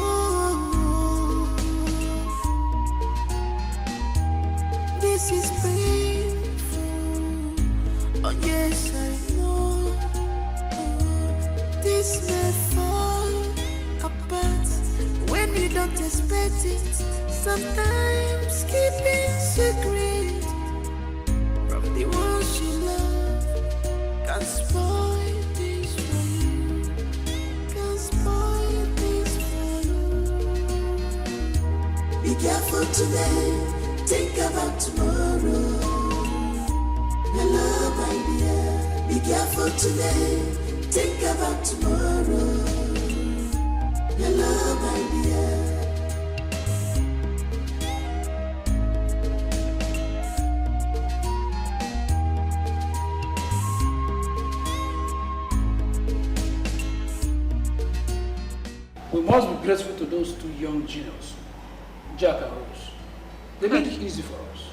this is painful. Oh, yes, I know. This may fall apart when we don't expect it. Sometimes keeping secret from the ones you love can spoil things for you. Can spoil things for you. Be careful today, think about tomorrow. Hello, my dear. Be careful today, think about tomorrow. Hello, my dear. We must be grateful to those two young genius, Jack and Rose. They made it easy for us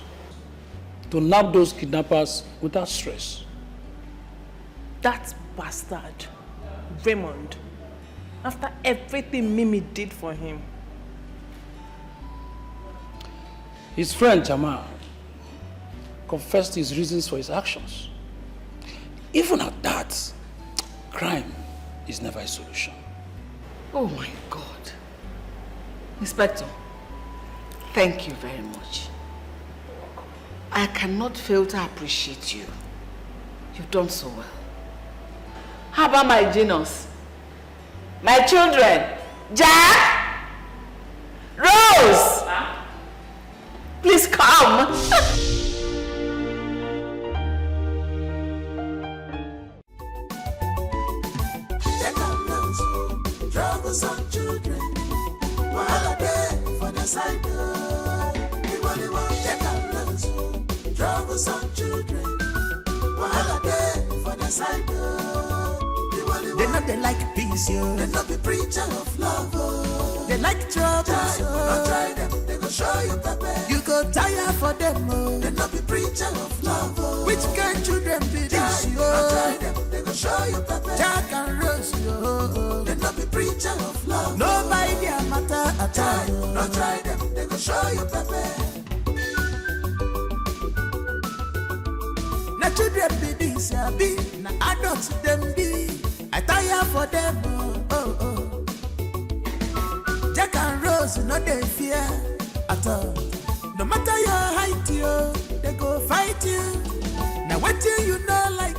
to nab those kidnappers without stress. That bastard, Raymond, after everything Mimi did for him. His friend Jamal confessed his reasons for his actions. Even at that, crime is never a solution. Oh my God. Inspector, thank you very much. I cannot fail to appreciate you. You've done so well. How about my genus? My children? Jack? Rose? Please come. Troublesome children. Wahala dey for the side. Iwaliwa, take a look. Troublesome children. Wahala dey for the side. They not they like peace, yo. They not be preacher of love. Oh. They like trouble. Try, so. Not try them. They go show you pepper. You go tire for them. Oh. They not be preacher of love. Oh. Which kind children be this? Try, not try them. They go show you pepper. Jack and Rose, yo. They not be preacher of love. No buy their matter at all. Try, not try them. They go show you pepper. Na children be this, abi na adults dem be. I tire for them, oh, oh, oh. Jack and Rose no dey fear at all. No matter your height, yo, they go fight you. Now what you no like,